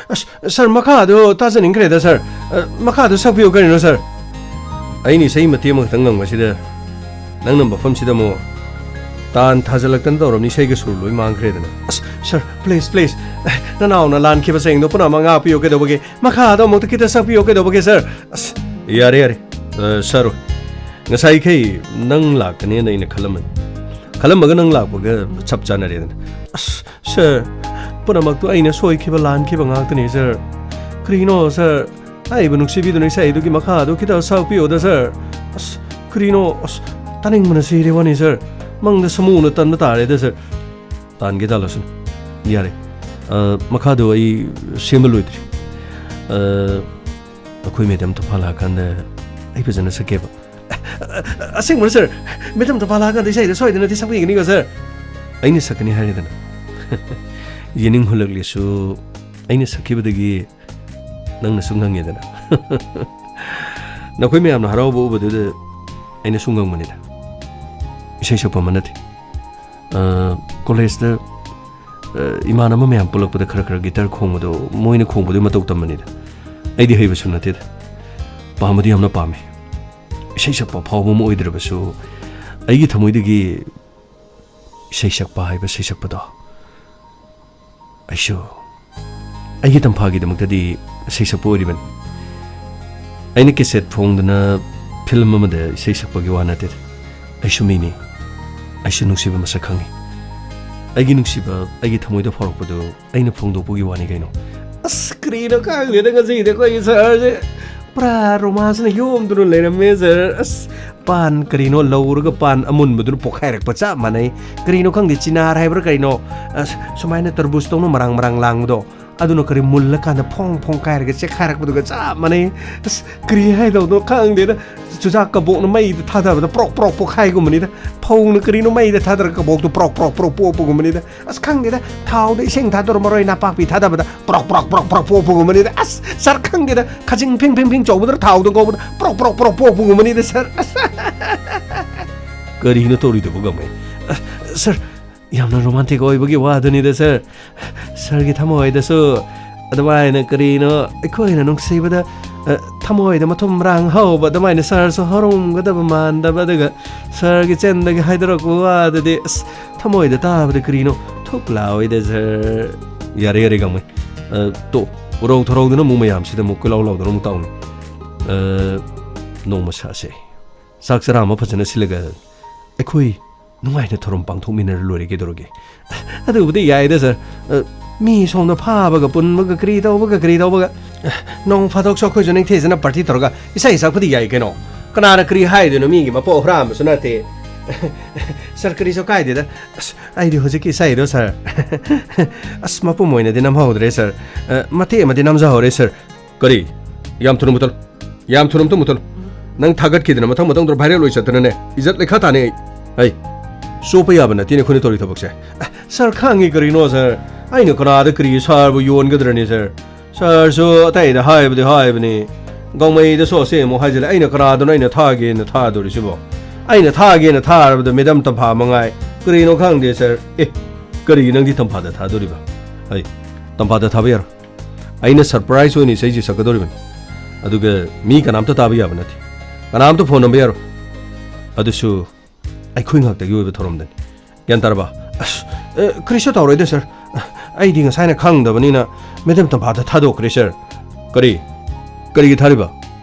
ꯑꯁ, ꯁꯥꯔ, ꯃꯈꯥꯗꯣ ꯇꯥꯖꯅꯤꯡꯈ꯭ꯔꯦꯗ, ꯁꯥꯔ꯫ ꯑ, ꯃꯈꯥꯗꯣ ꯁꯛꯄꯤꯌꯨ ꯀꯔꯤꯅꯣ, ꯁꯥꯔ? ꯑꯩꯅ ꯏꯁꯩ ꯃꯇꯦꯛ ꯑꯃꯈꯛꯇꯪ ꯉꯪꯕꯁꯤꯗ ꯅꯪꯅ ꯃꯐꯝꯁꯤꯗ ꯑꯃꯨꯛ ꯇꯥꯟ ꯊꯥꯖꯤꯜꯂꯛꯇꯅ ꯇꯧꯔꯕꯅꯤ, ꯏꯁꯩꯒ ꯁꯨꯔ ꯂꯣꯏ ꯃꯥꯡꯈ꯭ꯔꯦꯗꯅ꯫ ꯑꯁ, ꯁꯥꯔ, ꯄ꯭ꯂꯤꯖ, ꯄ꯭ꯂꯤꯖ, ꯅꯅꯥꯎꯅ ꯂꯥꯟꯈꯤꯕ ꯆꯌꯦꯡꯗꯣ ꯄꯨꯝꯅꯃꯛ ꯉꯥꯛꯄꯤꯌꯨ ꯀꯩꯗꯧꯕꯒꯦ? ꯃꯈꯥꯗꯣ ꯑꯃꯨꯛꯇ ꯈꯤꯇ ꯁꯛꯄꯤꯌꯨ ꯀꯩꯗꯧꯕꯒꯦ, ꯁꯥꯔ? ꯑꯁ, ꯌꯥꯔꯦ, ꯌꯥꯔꯦ, ꯑ, ꯁꯥꯔꯣꯏ꯫ ꯉꯁꯥꯏꯈꯩ ꯅꯪ ꯂꯥꯛꯀꯅꯦꯅ ꯑꯩꯅ ꯈꯜꯂꯝꯕꯅꯤ꯫ ꯈꯜꯂꯝꯕꯒ ꯅꯪ ꯂꯥꯛꯄꯒ ꯆꯞ ꯆꯥꯅꯔꯦꯗꯅ꯫ ꯑꯁ, ꯁꯥꯔ, ꯄꯨꯝꯅꯃꯛꯇꯣ ꯑꯩꯅ ꯁꯣꯏꯈꯤꯕ, ꯂꯥꯟꯈꯤꯕ ꯉꯥꯛꯇꯅꯤ, ꯁꯥꯔ꯫ ꯀꯔꯤꯅꯣ, ꯁꯥꯔ? ꯍꯥꯏꯔꯤꯕ ꯅꯨꯡꯁꯤꯕꯤꯗꯨꯅ ꯏꯁꯩꯗꯨꯒꯤ ꯃꯈꯥꯗꯣ ꯈꯤꯇ ꯁꯛꯄꯤꯌꯣꯗ, ꯁꯥꯔ꯫ ꯑꯁ, ꯀꯔꯤꯅꯣ? ꯑꯁ, ꯇꯥꯅꯤꯡꯕꯅ ꯁꯤꯔꯦ ꯋꯥꯅꯤ, ꯁꯥꯔ꯫ ꯃꯪꯗ ꯁꯥꯃꯨꯅ ꯇꯟꯕ ꯇꯥꯔꯦꯗ, ꯁꯥꯔ꯫ ꯇꯥꯟꯒꯦ ꯇꯥꯜꯂꯁꯅꯨ꯫ ꯌꯥꯔꯦ꯫ ꯑ, ꯃꯈꯥꯗꯣ ꯑꯩ ꯁꯦꯝꯕ ꯂꯣꯏꯗ꯭ꯔꯤ꯫ ꯑ, ꯑꯩꯈꯣꯏ ꯃꯦꯗꯝ ꯇꯣꯐꯥ ꯂꯥꯛꯑꯀꯥꯟꯗ ꯑꯩ ꯐꯖꯅ ꯁꯛꯀꯦꯕ꯫ ꯑꯁꯦꯡꯕꯔꯣ, ꯁꯥꯔ? ꯃꯦꯗꯝ ꯇꯣꯐꯥ ꯂꯥꯛꯑꯀꯥꯟꯗ ꯏꯁꯩꯗꯣ ꯁꯣꯏꯗꯅꯗꯤ ꯁꯛꯄꯤꯒꯅꯤꯀꯣ, ꯁꯥꯔ? ꯑꯩꯅ ꯁꯛꯀꯅꯤ ꯍꯥꯏꯔꯦꯗꯅ꯫ ꯌꯦꯅꯤꯡ ꯍꯨꯜꯂꯛꯂꯤꯁꯨ ꯑꯩꯅ ꯁꯛꯈꯤꯕꯗꯒꯤ ꯅꯪꯅꯁꯨ ꯉꯪꯉꯦꯗꯅ꯫ ꯅꯈꯣꯏ ꯃꯌꯥꯝꯅ ꯍꯔꯥꯎꯕ ꯎꯕꯗꯨꯗ ꯑꯩꯅꯁꯨ ꯉꯪꯕꯅꯤꯗ꯫ ꯏꯁꯩ ꯁꯛꯄ ꯑꯃ ꯅꯠꯇꯦ꯫ ꯑ, ꯀꯣꯂꯦꯖꯇ, ꯑ, ꯏꯃꯥꯟꯅꯕ ꯃꯌꯥꯝ ꯄꯨꯜꯂꯛꯄꯗ ꯈꯔ ꯈꯔ ꯒꯤꯇꯔ ꯈꯣꯡꯕꯗꯣ, ꯃꯣꯏꯅ ꯈꯣꯡꯕꯗꯨ ꯃꯇꯧ ꯇꯝꯕꯅꯤꯗ꯫ ꯑꯩꯗꯤ ꯍꯩꯕꯁꯨ ꯅꯠꯇꯦꯗ꯫ ꯄꯥꯝꯕꯗꯤ ꯌꯥꯝꯅ ꯄꯥꯝꯃꯤ꯫ ꯏꯁꯩ ꯁꯛꯄ ꯐꯥꯎꯕ ꯑꯃ ꯑꯣꯏꯗ꯭ꯔꯕꯁꯨ, ꯑꯩꯒꯤ ꯊꯃꯣꯏꯗꯒꯤ ꯏꯁꯩ ꯁꯛꯄ ꯍꯥꯏꯕ ꯁꯩꯁꯛꯄꯗꯣ ꯑꯩꯁꯨ ꯑꯩꯒꯤ ꯇꯝꯐꯥꯒꯤꯗꯃꯛꯇꯗꯤ ꯏꯁꯩ ꯁꯛꯄ ꯑꯣꯏꯔꯤꯕꯅꯤ꯫ ꯑꯩꯅ ꯀꯦꯁꯦꯠ ꯐꯣꯡꯗꯨꯅ ꯐꯤꯂꯝ ꯑꯃꯗ ꯏꯁꯩ ꯁꯛꯄꯒꯤ ꯋꯥ ꯅꯠꯇꯦꯗ꯫ ꯑꯩꯁꯨ ꯃꯤꯅꯤ꯫ ꯑꯩꯁꯨ ꯅꯨꯡꯁꯤꯕ ꯃꯁꯛ ꯈꯪꯉꯤ꯫ ꯑꯩꯒꯤ ꯅꯨꯡꯁꯤꯕ, ꯑꯩꯒꯤ ꯊꯃꯣꯏꯗ ꯐꯥꯎꯔꯛꯄꯗꯨ ꯑꯩꯅ ꯐꯣꯡꯗꯣꯛꯄꯒꯤ ꯋꯥꯅꯤ ꯀꯩꯅꯣ꯫ ꯑꯁ, ꯀꯔꯤꯅꯣ ꯈꯪꯗꯦꯗ, ꯉꯁꯤꯗꯤ ꯑꯩꯈꯣꯏꯒꯤ ꯁꯍꯔꯁꯦ ꯄꯨꯔꯥ ꯔꯣꯃꯥꯟꯁꯅ ꯌꯣꯝꯗꯨꯅ ꯂꯩꯔꯝꯃꯦ, ꯁꯥꯔ꯫ ꯑꯁ, ꯄꯥꯟ ꯀꯔꯤꯅꯣ ꯂꯧꯔꯒ ꯄꯥꯟ ꯑꯃꯨꯟꯕꯗꯨꯅ ꯄꯣꯛꯈꯥꯏꯔꯛꯄ ꯆꯞ ꯃꯥꯟꯅꯩ꯫ ꯀꯔꯤꯅꯣ ꯈꯪꯗꯦ, ꯆꯤꯅꯥꯔ ꯍꯥꯏꯕ꯭ꯔꯥ ꯀꯔꯤꯅꯣ, ꯑꯁ, ꯁꯨꯃꯥꯏꯅ ꯇꯔꯕꯨꯖ ꯇꯧꯅ ꯃꯔꯥꯡ ꯃꯔꯥꯡ ꯂꯥꯡꯕꯗꯣ, ꯑꯗꯨꯅ ꯀꯔꯤ ꯃꯨꯜꯂꯀꯥꯟꯗ ꯐꯣꯡ ꯐꯣꯡ ꯀꯥꯏꯔꯒ ꯆꯦꯛꯈꯥꯏꯔꯛꯄꯗꯨꯒ ꯆꯞ ꯃꯥꯟꯅꯩ꯫ ꯑꯁ, ꯀꯔꯤ ꯍꯥꯏꯗꯧꯅꯣ ꯈꯪꯗꯦꯗ꯫ ꯆꯨꯖꯥꯛ ꯀꯕꯣꯛꯅ ꯃꯩꯗ ꯊꯥꯗꯕꯗ ꯄ꯭ꯔꯣꯛ ꯄ꯭ꯔꯣꯛ ꯄꯣꯛꯈꯥꯏꯒꯨꯝꯕꯅꯤꯗ꯫ ꯐꯧꯅ ꯀꯔꯤꯅꯣ ꯃꯩꯗ ꯊꯥꯗꯔꯒ ꯀꯕꯣꯛꯇꯨ ꯄ꯭ꯔꯣꯛ ꯄ꯭ꯔꯣꯛ ꯄ꯭ꯔꯣꯛ ꯄꯣꯛꯄꯒꯨꯝꯕꯅꯤꯗ꯫ ꯑꯁ, ꯈꯪꯗꯦꯗ, ꯊꯥꯎꯗ ꯏꯁꯤꯡ ꯊꯥꯗꯔ ꯃꯔꯣꯏ ꯅꯥꯄꯥꯛꯄꯤ ꯊꯥꯗꯕꯗ ꯄ꯭ꯔꯣꯛ ꯄ꯭ꯔꯣꯛ ꯄ꯭ꯔꯣꯛ ꯄ꯭ꯔꯣꯛ ꯄꯣꯛꯄꯒꯨꯝꯕꯅꯤꯗ꯫ ꯑꯁ, ꯁꯥꯔ, ꯈꯪꯗꯦꯗ, ꯈꯖꯤꯡ ꯐꯤꯡ ꯐꯤꯡ ꯐꯤꯡ ꯆꯣꯡꯕꯗ ꯊꯥꯎꯗ ꯉꯧꯕꯗ ꯄ꯭ꯔꯣꯛ ꯄ꯭ꯔꯣꯛ ꯄ꯭ꯔꯣꯛ ꯄꯣꯛꯄꯒꯨꯝꯕꯅꯤꯗ, ꯁꯥꯔ꯫ ꯑꯁ, ꯀꯔꯤꯅꯣ ꯇꯧꯔꯤꯗꯨꯕꯨ, ꯒꯥꯡꯃꯩ? ꯑ, ꯁꯥꯔ, ꯌꯥꯝꯅ ꯔꯣꯃꯥꯟꯇꯤꯛ ꯑꯣꯏꯕꯒꯤ ꯋꯥꯗꯨꯅꯤꯗ, ꯁꯥꯔ꯫ ꯁꯥꯔꯒꯤ ꯊꯃꯣꯏꯗꯁꯨ ꯑꯗꯨꯃꯥꯏꯅ ꯀꯔꯤꯅꯣ ꯑꯩꯈꯣꯏꯅ ꯅꯨꯡꯁꯤꯕꯗ, ꯑ, ꯊꯃꯣꯏꯗ ꯃꯊꯨꯝ ꯃꯔꯥꯡ ꯍꯧꯕ ꯑꯗꯨꯃꯥꯏꯅ ꯁꯥꯔꯁꯨ ꯍꯧꯔꯝꯒꯗꯕ ꯃꯥꯟꯗꯕ, ꯑꯗꯨꯒ ꯁꯥꯔꯒꯤ ꯆꯦꯟꯗꯒꯤ ꯍꯥꯏꯗꯣꯔꯛꯄ ꯋꯥꯗꯨꯗꯤ, ꯑꯁ, ꯊꯃꯣꯏꯗ ꯇꯥꯕꯗ ꯀꯔꯤꯅꯣ ꯊꯨꯛ ꯂꯥꯎꯋꯤꯗ, ꯁꯥꯔ꯫ ꯌꯥꯔꯦ, ꯌꯥꯔꯦ, ꯒꯥꯡꯃꯩ꯫ ꯑ, ꯇꯣ, ꯎꯔꯧ ꯊꯔꯧꯗꯅ ꯑꯃꯨꯛ ꯃꯌꯥꯝꯁꯤꯗ ꯑꯃꯨꯛ ꯀꯣꯏꯂꯥꯎ ꯂꯥꯎꯗꯅ ꯑꯃꯨꯛ ꯇꯥꯎꯅꯤ꯫ ꯑ, ꯅꯣꯡꯃ ꯁꯥꯁꯦ꯫ ꯆꯥꯛ ꯆꯔꯥ ꯑꯃ ꯐꯖꯅ ꯁꯤꯜꯂꯒ ꯑꯩꯈꯣꯏ ꯅꯨꯡꯉꯥꯏꯅ ꯊꯧꯔꯝ ꯄꯥꯡꯊꯣꯛꯃꯤꯟꯅꯔ ꯂꯣꯏꯔꯦ, ꯀꯩꯗꯧꯔꯒꯦ? ꯑꯗꯨꯕꯨꯗꯤ ꯌꯥꯏꯗ ꯁꯥꯔ꯫ ꯑ, ꯃꯤ ꯁꯣꯝꯗ ꯐꯥꯕꯒ ꯄꯨꯟꯕꯒ ꯀꯔꯤ ꯇꯧꯕꯒ ꯀꯔꯤ ꯇꯧꯕꯒ, ꯑ, ꯅꯣꯡ ꯐꯥꯗꯣꯛꯁꯨ ꯑꯩꯈꯣꯏꯁꯨ ꯅꯤꯡꯊꯤꯖꯅ ꯄꯥꯔꯇꯤ ꯇꯧꯔꯒ ꯏꯁꯩ ꯁꯛꯄꯗꯤ ꯌꯥꯏ ꯀꯩꯅꯣ꯫ ꯀꯅꯥꯅ ꯀꯔꯤ ꯍꯥꯏꯗꯣꯏꯅꯣ? ꯃꯤꯒꯤ ꯃꯄꯣꯠ ꯍꯨꯔꯥꯟꯕꯁꯨ ꯅꯠꯇꯦ꯫ ꯁꯥꯔ, ꯀꯔꯤꯁꯨ ꯀꯥꯏꯗꯦꯗ꯫ ꯑꯁ, ꯑꯩꯗꯤ ꯍꯧꯖꯤꯛꯀꯤ ꯏꯁꯩꯗꯣ ꯁꯥꯔ, ꯑꯁ, ꯃꯄꯨꯝ ꯑꯣꯏꯅꯗꯤ ꯅꯝꯍꯧꯗ꯭ꯔꯦ ꯁꯥꯔ꯫ ꯑ, ꯃꯇꯦꯛ ꯑꯃꯗꯤ ꯅꯝꯖꯍꯧꯔꯦ ꯁꯥꯔ꯫ ꯀꯔꯤ? ꯌꯥꯝ ꯊꯨꯅ ꯃꯨꯊꯠꯂꯨ꯫ ꯌꯥꯝ ꯊꯨꯅ ꯑꯝꯇ ꯃꯨꯊꯠꯂꯨ꯫ ꯅꯪ ꯊꯥꯒꯠꯈꯤꯗꯅ ꯃꯊꯪ ꯃꯊꯪꯗꯣ ꯚꯥꯏꯔꯦꯜ ꯑꯣꯏ ꯆꯠꯇꯅꯅꯦ, ꯏꯖꯠ ꯂꯩꯈꯥ ꯇꯥꯅꯤ ꯑꯩ꯫ ꯑꯩ ꯆꯣꯞꯄ ꯌꯥꯕ ꯅꯠꯇꯦꯅꯦ ꯑꯩꯈꯣꯏꯅ ꯇꯧꯔꯤ ꯊꯕꯛꯁꯦ꯫ ꯑ, ꯁꯥꯔ, ꯈꯪꯉꯤ ꯀꯔꯤꯅꯣ ꯁꯥꯔ? ꯑꯩꯅ ꯀꯅꯥꯗ ꯀꯔꯤ ꯁꯥꯔꯕꯨ ꯌꯣꯟꯒꯗ꯭ꯔꯅꯤ ꯁꯥꯔ? ꯁꯥꯔꯁꯨ ꯑꯇꯩꯗ ꯍꯥꯏꯕꯗꯤ ꯍꯥꯏꯕꯅꯤ, ꯒꯥꯡꯃꯩꯗꯁꯨ ꯑꯁꯦ ꯑꯃꯨꯛ ꯍꯥꯏꯖꯤꯜꯂꯦ꯫ ꯑꯩꯅ ꯀꯅꯥꯗꯅꯣ ꯑꯩꯅ ꯊꯥꯒꯦꯅ ꯊꯥꯗꯣꯔꯤꯁꯤꯕꯣ? ꯑꯩꯅ ꯊꯥꯒꯦꯅ ꯊꯥꯔꯕꯗ ꯃꯦꯗꯥꯝ ꯇꯝꯐꯥ ꯃꯉꯥꯏ꯫ ꯀꯔꯤꯅꯣ ꯈꯪꯗꯦ ꯁꯥꯔ꯫ ꯑꯦ, ꯀꯔꯤꯒꯤ ꯅꯪꯗꯤ ꯇꯝꯐꯥꯗ ꯊꯥꯗꯣꯔꯤꯕ? ꯑꯩ ꯇꯝꯐꯥꯗ ꯊꯥꯕ ꯌꯥꯔꯣꯏ꯫ ꯑꯩꯅ ꯁꯔꯄ꯭ꯔꯥꯏꯖ ꯑꯣꯏꯅ ꯏꯁꯩꯁꯦ ꯁꯛꯀꯗꯧꯔꯤꯕꯅꯤ꯫ ꯑꯗꯨꯒ ꯃꯤ ꯀꯅꯥꯝꯇ ꯇꯥꯕ ꯌꯥꯕ ꯅꯠꯇꯦ꯫ ꯀꯅꯥꯝꯇ ꯐꯣꯟ ꯅꯝꯕ ꯌꯥꯔꯣꯏ꯫ ꯑꯗꯨꯁꯨ ꯑꯩꯈꯣꯏ ꯉꯥꯛꯇꯒꯤ ꯑꯣꯏꯕ ꯊꯧꯔꯝꯗꯅꯤ꯫ ꯒ꯭ꯌꯥꯟ ꯇꯥꯔꯕ? ꯑꯁ, ꯑꯦ, ꯀꯔꯤꯁꯨ ꯇꯧꯔꯣꯏꯗ ꯁꯥꯔ꯫ ꯑꯩꯗꯤ ꯉꯁꯥꯏꯅ ꯈꯪꯗꯕꯅꯤꯅ ꯃꯦꯗꯥꯝ ꯇꯝꯐꯥꯗ ꯊꯥꯗꯣꯛꯈ꯭ꯔꯦ ꯁꯥꯔ꯫ ꯀꯔꯤ? ꯀꯔꯤꯒꯤ ꯊꯥꯔꯤꯕ?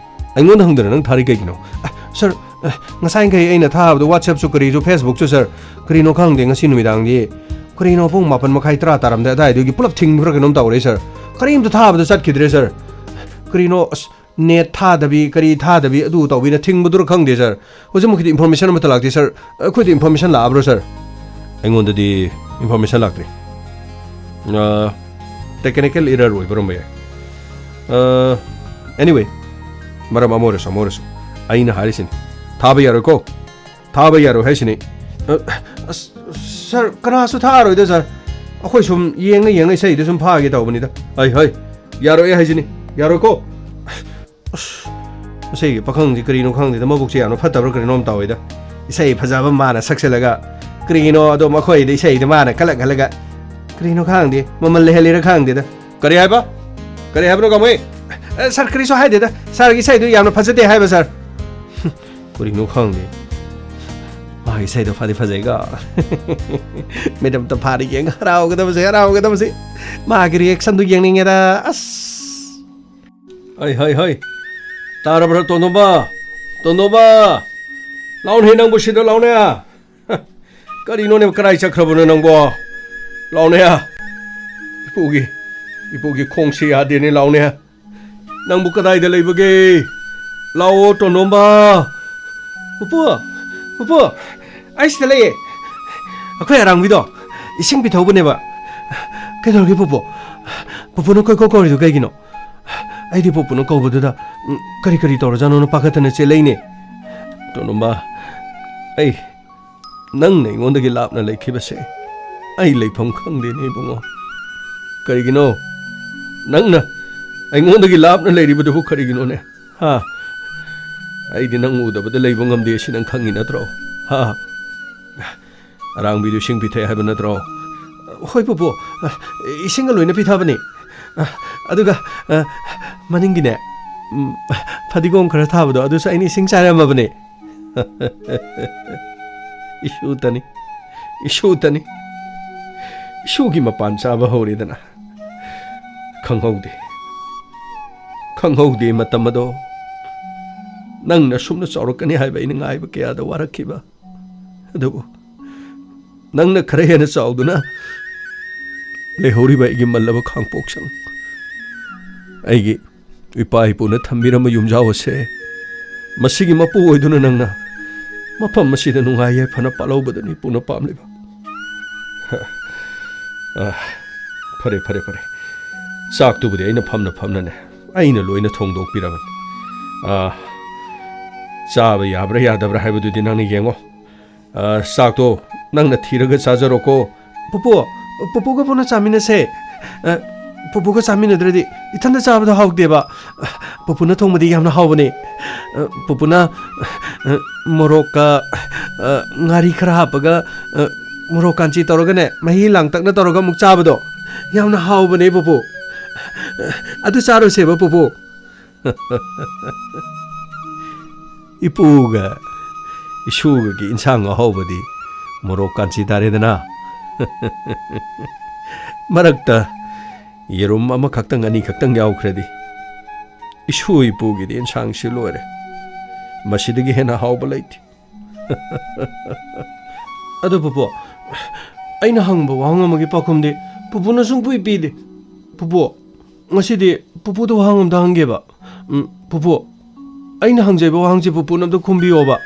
ꯑꯩꯉꯣꯟꯗ ꯍꯪꯗꯅ ꯅꯪ ꯊꯥꯔꯤ ꯀꯩꯒꯤꯅꯣ? ꯑ, ꯁꯥꯔ, ꯑ, ꯉꯁꯥꯏꯈꯩ ꯑꯩꯅ ꯊꯥꯕꯗꯣ WhatsApp-ꯁꯨ ꯀꯔꯤꯁꯨ, Facebook-ꯁꯨ ꯁꯥꯔ, ꯀꯔꯤꯅꯣ ꯈꯪꯗꯦ ꯉꯁꯤ ꯅꯨꯃꯤꯗꯥꯡꯗꯤ ꯀꯔꯤꯅꯣ ꯄꯨꯡ ꯃꯥꯄꯟ ꯃꯈꯥꯏ ꯇꯔꯥ ꯇꯥꯔꯝꯗꯥꯏ ꯑꯗꯥꯏꯗꯨꯒꯤ ꯄꯨꯂꯞ ꯊꯤꯡꯕ꯭ꯔꯥ ꯀꯩꯅꯣꯝ ꯇꯧꯔꯦ ꯁꯥꯔ꯫ ꯀꯔꯤꯝꯇ ꯊꯥꯕꯗ ꯆꯠꯈꯤꯗ꯭ꯔꯦ ꯁꯥꯔ꯫ ꯀꯔꯤꯅꯣ ꯑꯁ, ꯅꯦꯠ ꯊꯥꯗꯕꯤ ꯀꯔꯤ ꯊꯥꯗꯕꯤ ꯑꯗꯨ ꯇꯧꯕꯤꯅ ꯊꯤꯡꯕꯗꯨꯔ ꯈꯪꯗꯦ ꯁꯥꯔ꯫ ꯍꯧꯖꯤꯛꯃꯛꯀꯤꯗꯤ ꯏꯟꯐꯣꯔꯃꯦꯁꯟ ꯑꯃꯠꯇ ꯂꯥꯛꯇꯦ ꯁꯥꯔ꯫ ꯑꯩꯈꯣꯏꯗ ꯏꯟꯐꯣꯔꯃꯦꯁꯟ ꯂꯥꯛꯑꯕ꯭ꯔꯣ ꯁꯥꯔ? ꯑꯩꯉꯣꯟꯗꯗꯤ ꯏꯟꯐꯣꯔꯃꯦꯁꯟ ꯂꯥꯛꯇ꯭ꯔꯤ꯫ ꯑ, ꯇꯦꯛꯅꯤꯀꯦꯜ ꯏꯔꯔ ꯑꯣꯏꯕ ꯑꯣꯏꯔꯝꯕ ꯌꯥꯏ꯫ ꯑ, ꯑꯦꯅꯤꯋꯦ, ꯃꯔꯝ ꯑꯃ ꯑꯣꯏꯔꯁꯨ ꯑꯃ ꯑꯣꯏꯔꯁꯨ ꯑꯩꯅ ꯍꯥꯏꯔꯤꯁꯤꯅꯤ, ꯊꯥꯕ ꯌꯥꯔꯣꯏꯀꯣ꯫ ꯊꯥꯕ ꯌꯥꯔꯣꯏ ꯍꯥꯏꯁꯤꯅꯤ꯫ ꯑ, ꯑꯁ, ꯁꯥꯔ, ꯀꯅꯥꯁꯨ ꯊꯥꯔꯣꯏꯗ ꯁꯥꯔ꯫ ꯑꯩꯈꯣꯏ ꯁꯨꯝ ꯌꯦꯡꯉ ꯌꯦꯡꯉ ꯏꯁꯩꯗ ꯁꯨꯝ ꯐꯥꯒꯦ ꯇꯧꯕꯅꯤꯗ꯫ ꯍꯩ, ꯍꯩ, ꯌꯥꯔꯣꯏ ꯍꯥꯏꯁꯤꯅꯤ꯫ ꯌꯥꯔꯣꯏꯀꯣ꯫ ꯑꯁ, ꯃꯁꯤꯒꯤ ꯄꯥꯈꯪꯁꯤ ꯀꯔꯤꯅꯣ ꯈꯪꯗꯦꯗ, ꯃꯕꯨꯛꯁꯦ ꯌꯥꯝꯅ ꯐꯠꯇꯕ꯭ꯔꯥ ꯀꯔꯤꯅꯣꯝ ꯇꯧꯋꯦꯗ꯫ ꯏꯁꯩ ꯐꯖꯕ ꯃꯥꯅ ꯁꯛꯆꯜꯂꯒ, ꯀꯔꯤꯅꯣ ꯑꯗꯣ ꯃꯈꯣꯏꯗ ꯏꯁꯩꯗ ꯃꯥꯅ ꯀꯜꯂꯛꯍꯜꯂꯒ, ꯀꯔꯤꯅꯣ ꯈꯪꯗꯦ, ꯃꯃꯜ ꯂꯩꯍꯜꯂꯤꯔꯥ ꯈꯪꯗꯦꯗ꯫ ꯀꯔꯤ ꯍꯥꯏꯕ? ꯀꯔꯤ ꯍꯥꯏꯕꯅꯣ, ꯀꯃꯩ? ꯑꯦ, ꯁꯥꯔ, ꯀꯔꯤꯁꯨ ꯍꯥꯏꯗꯦꯗ꯫ ꯁꯥꯔꯒꯤ ꯏꯁꯩꯗꯨ ꯌꯥꯝꯅ ꯐꯖꯗꯦ ꯍꯥꯏꯕ, ꯁꯥꯔ꯫ ꯀꯔꯤꯅꯣ ꯈꯪꯗꯦ꯫ ꯃꯥꯒꯤ ꯏꯁꯩꯗꯣ ꯐꯗꯤ ꯐꯖꯩꯀꯣ꯫ ꯃꯦꯗꯥꯝ ꯇꯝꯐꯥꯅ ꯌꯦꯡꯉ ꯍꯔꯥꯎꯒꯗꯕꯁꯦ, ꯍꯔꯥꯎꯒꯗꯕꯁꯦ꯫ ꯃꯥꯒꯤ ꯔꯤꯌꯦꯛꯁꯟꯗꯨ ꯌꯦꯡꯅꯤꯡꯉꯦꯗ꯫ ꯑꯁ꯫ ꯍꯩ, ꯍꯩ, ꯍꯩ꯫ ꯇꯥꯔꯕ꯭ꯔꯥ, ꯇꯣꯟꯗꯣꯝꯕ? ꯇꯣꯟꯗꯣꯝꯕ! ꯂꯥꯎꯅꯦ, ꯅꯪꯕꯨ ꯁꯤꯗ ꯂꯥꯎꯅꯦ꯫ ꯀꯔꯤꯅꯣꯅꯦ, ꯀꯗꯥꯏ ꯆꯠꯈ꯭ꯔꯕꯅꯣ ꯅꯪꯕꯣ? ꯂꯥꯎꯅꯦ꯫ ꯏꯄꯨꯒꯤ, ꯏꯄꯨꯒꯤ ꯈꯣꯡꯁꯤ ꯌꯥꯗꯦꯅꯦ, ꯂꯥꯎꯅꯦ꯫ ꯅꯪꯕꯨ ꯀꯗꯥꯏꯗ ꯂꯩꯕꯒꯦ? ꯂꯥꯛꯑꯣ, ꯇꯣꯟꯗꯣꯝꯕ꯫ ꯄꯨꯄꯨ, ꯄꯨꯄꯨ, ꯑꯩ ꯁꯤꯗ ꯂꯩꯌꯦ꯫ ꯑꯩꯈꯣꯏ ꯑꯔꯥꯡꯕꯤꯗꯣ ꯏꯁꯤꯡ ꯄꯤꯊꯧꯕꯅꯦꯕ꯫ ꯀꯩꯗꯧꯔꯒꯦ ꯄꯨꯄꯨ? ꯄꯨꯄꯨꯅ ꯀꯣꯏꯀꯧ ꯀꯧꯔꯤꯗꯣ ꯀꯩꯒꯤꯅꯣ? ꯑꯩꯗꯤ ꯄꯨꯄꯨꯅ ꯀꯧꯕꯗꯨꯗ, ꯎꯝ, ꯀꯔꯤ ꯀꯔꯤ ꯇꯧꯔꯖꯥꯠꯅꯣꯅ ꯄꯥꯈꯠꯇꯅ ꯆꯦꯜꯂꯛꯏꯅꯦ꯫ ꯇꯣꯟꯗꯣꯝꯕ, ꯑꯩ, ꯅꯪꯅ ꯑꯩꯉꯣꯟꯗꯒꯤ ꯂꯥꯞꯅ ꯂꯩꯈꯤꯕꯁꯦ ꯑꯩ ꯂꯩꯐꯝ ꯈꯪꯗꯦꯅꯦ ꯏꯕꯨꯡꯉꯣ꯫ ꯀꯔꯤꯒꯤꯅꯣ ꯅꯪꯅ ꯑꯩꯉꯣꯟꯗꯒꯤ ꯂꯥꯞꯅ ꯂꯩꯔꯤꯕꯗꯨꯕꯨ ꯀꯔꯤꯒꯤꯅꯣꯅꯦ? ꯍꯥ? ꯑꯩꯗꯤ ꯅꯪ ꯎꯗꯕꯗ ꯂꯩꯕ ꯉꯝꯗꯦ, ꯑꯁꯤ ꯅꯪ ꯈꯪꯉꯤ ꯅꯠꯇ꯭ꯔꯣ? ꯍꯥ? ꯑꯔꯥꯡꯕꯤꯗꯨ ꯏꯁꯤꯡ ꯄꯤꯊꯛꯑꯦ ꯍꯥꯏꯕ ꯅꯠꯇ꯭ꯔꯣ? ꯍꯣꯏ ꯄꯨꯄꯨ, ꯏꯁꯤꯡꯒ ꯂꯣꯏꯅ ꯄꯤꯊꯕꯅꯤ꯫ ꯑꯗꯨꯒ, ꯃꯅꯤꯡꯒꯤꯅꯦ, ꯎꯝ, ꯐꯗꯤꯒꯣꯝ ꯈꯔ ꯊꯥꯕꯗꯣ ꯑꯗꯨꯁꯨ ꯑꯩꯅ ꯏꯁꯤꯡ ꯆꯥꯏꯔꯝꯃꯕꯅꯦ꯫ ꯏꯁꯨꯇꯅꯤ, ꯏꯁꯨꯇꯅꯤ, ꯏꯁꯨꯒꯤ ꯃꯄꯥꯟ ꯆꯥꯕ ꯍꯧꯔꯦꯗꯅ꯫ ꯈꯪꯍꯧꯗꯦ, ꯈꯪꯍꯧꯗꯦ ꯃꯇꯝ ꯑꯗꯣ꯫ ꯅꯪꯅ ꯁꯨꯝꯅ ꯆꯥꯎꯔꯛꯀꯅꯤ ꯍꯥꯏꯕ ꯑꯩꯅ ꯉꯥꯏꯕ ꯀꯌꯥꯗ ꯋꯥꯔꯛꯈꯤꯕ꯫ ꯑꯗꯨꯕꯨ ꯅꯪꯅ ꯈꯔ ꯍꯦꯟꯅ ꯆꯥꯎꯗꯨꯅ ꯂꯩꯍꯧꯔꯤꯕ ꯑꯩꯒꯤ ꯃꯜꯂꯕ ꯈꯥꯡꯄꯣꯛꯁꯪ, ꯑꯩꯒꯤ ꯏꯄꯥ ꯏꯄꯨꯅ ꯊꯝꯕꯤꯔꯝꯕ ꯌꯨꯝꯖꯥꯎ ꯑꯁꯦ, ꯃꯁꯤꯒꯤ ꯃꯄꯨ ꯑꯣꯏꯗꯨꯅ ꯅꯪꯅ ꯃꯐꯝ ꯑꯁꯤꯗ ꯅꯨꯡꯉꯥꯏ ꯌꯥꯏꯐꯅ ꯄꯥꯜꯍꯧꯕꯗꯨꯅꯤ ꯏꯄꯨꯅ ꯄꯥꯝꯂꯤꯕ꯫ ꯑ, ꯐꯔꯦ, ꯐꯔꯦ, ꯐꯔꯦ꯫ ꯆꯥꯛꯇꯨꯕꯨꯗꯤ ꯑꯩꯅ ꯐꯝꯅ ꯐꯝꯅꯅꯦ, ꯑꯩꯅ ꯂꯣꯏꯅ ꯊꯣꯡꯗꯣꯛꯄꯤꯔꯕꯅꯤ꯫ ꯑ, ꯆꯥꯕ ꯌꯥꯕ꯭ꯔꯥ ꯌꯥꯗꯕ꯭ꯔꯥ ꯍꯥꯏꯕꯗꯨꯗꯤ ꯅꯪꯅ ꯌꯦꯡꯉꯣ꯫ ꯑ, ꯆꯥꯛꯇꯣ ꯅꯪꯅ ꯊꯤꯔꯒ ꯆꯥꯖꯔꯣꯀꯣ꯫ ꯄꯨꯄꯨ, ꯄꯨꯄꯨꯒ ꯄꯨꯟꯅ ꯆꯥꯃꯤꯟꯅꯁꯦ꯫ ꯑ, ꯄꯨꯄꯨꯒ ꯆꯥꯃꯤꯟꯅꯗ꯭ꯔꯗꯤ ꯏꯊꯟꯗ ꯆꯥꯕꯗꯣ ꯍꯥꯎꯇꯦꯕ꯫ ꯄꯨꯄꯨꯅ ꯊꯣꯡꯕꯗꯤ ꯌꯥꯝꯅ ꯍꯥꯎꯕꯅꯦ꯫ ꯑ, ꯄꯨꯄꯨꯅ, ꯑ, ꯃꯣꯔꯣꯛꯀ, ꯑ, ꯉꯥꯔꯤ ꯈꯔ ꯍꯥꯞꯄꯒ, ꯑ, ꯃꯣꯔꯣꯛ ꯀꯥꯟꯆꯤ ꯇꯧꯔꯒꯅꯦ, ꯃꯍꯤ ꯂꯥꯡꯇꯛꯅ ꯇꯧꯔꯒ ꯑꯃꯨꯛ ꯆꯥꯕꯗꯣ ꯌꯥꯝꯅ ꯍꯥꯎꯕꯅꯦ ꯄꯨꯄꯨ꯫ ꯑꯗꯨ ꯆꯥꯔꯨꯁꯦꯕ ꯄꯨꯄꯨ꯫ ꯏꯄꯨꯒ ꯏꯁꯨꯒꯒꯤ ꯏꯟꯁꯥꯡ ꯑꯍꯥꯎꯕꯗꯤ ꯃꯣꯔꯣꯛ ꯀꯥꯟꯆꯤ ꯇꯥꯔꯦꯗꯅ꯫ ꯃꯔꯛꯇ ꯌꯦꯔꯨꯝ ꯑꯃꯈꯛꯇꯪ ꯑꯅꯤꯈꯛꯇꯪ ꯌꯥꯎꯈ꯭ꯔꯗꯤ ꯏꯁꯨ ꯏꯄꯨꯒꯤꯗꯤ ꯏꯟꯁꯥꯡꯁꯤ ꯂꯣꯏꯔꯦ꯫ ꯃꯁꯤꯗꯒꯤ ꯍꯦꯟꯅ ꯍꯥꯎꯕ ꯂꯩꯇꯦ꯫ ꯑꯗꯣ ꯄꯨꯄꯨ, ꯑꯩꯅ ꯍꯪꯕ ꯋꯥꯍꯪ ꯑꯃꯒꯤ ꯄꯥꯎꯈꯨꯝꯗꯤ ꯄꯨꯄꯨꯅ ꯁꯨꯡꯄꯤ ꯄꯤꯗꯦ꯫ ꯄꯨꯄꯨ, ꯉꯁꯤꯗꯤ ꯄꯨꯄꯨꯗ ꯋꯥꯍꯪ ꯑꯝꯇ ꯍꯪꯒꯦꯕ꯫ ꯎꯝ, ꯄꯨꯄꯨ, ꯑꯩꯅ ꯍꯪꯖꯔꯤꯕ ꯋꯥꯍꯪꯁꯦ ꯄꯨꯄꯨꯅ ꯑꯝꯇ ꯈꯨꯝꯕꯤꯌꯣꯕ꯫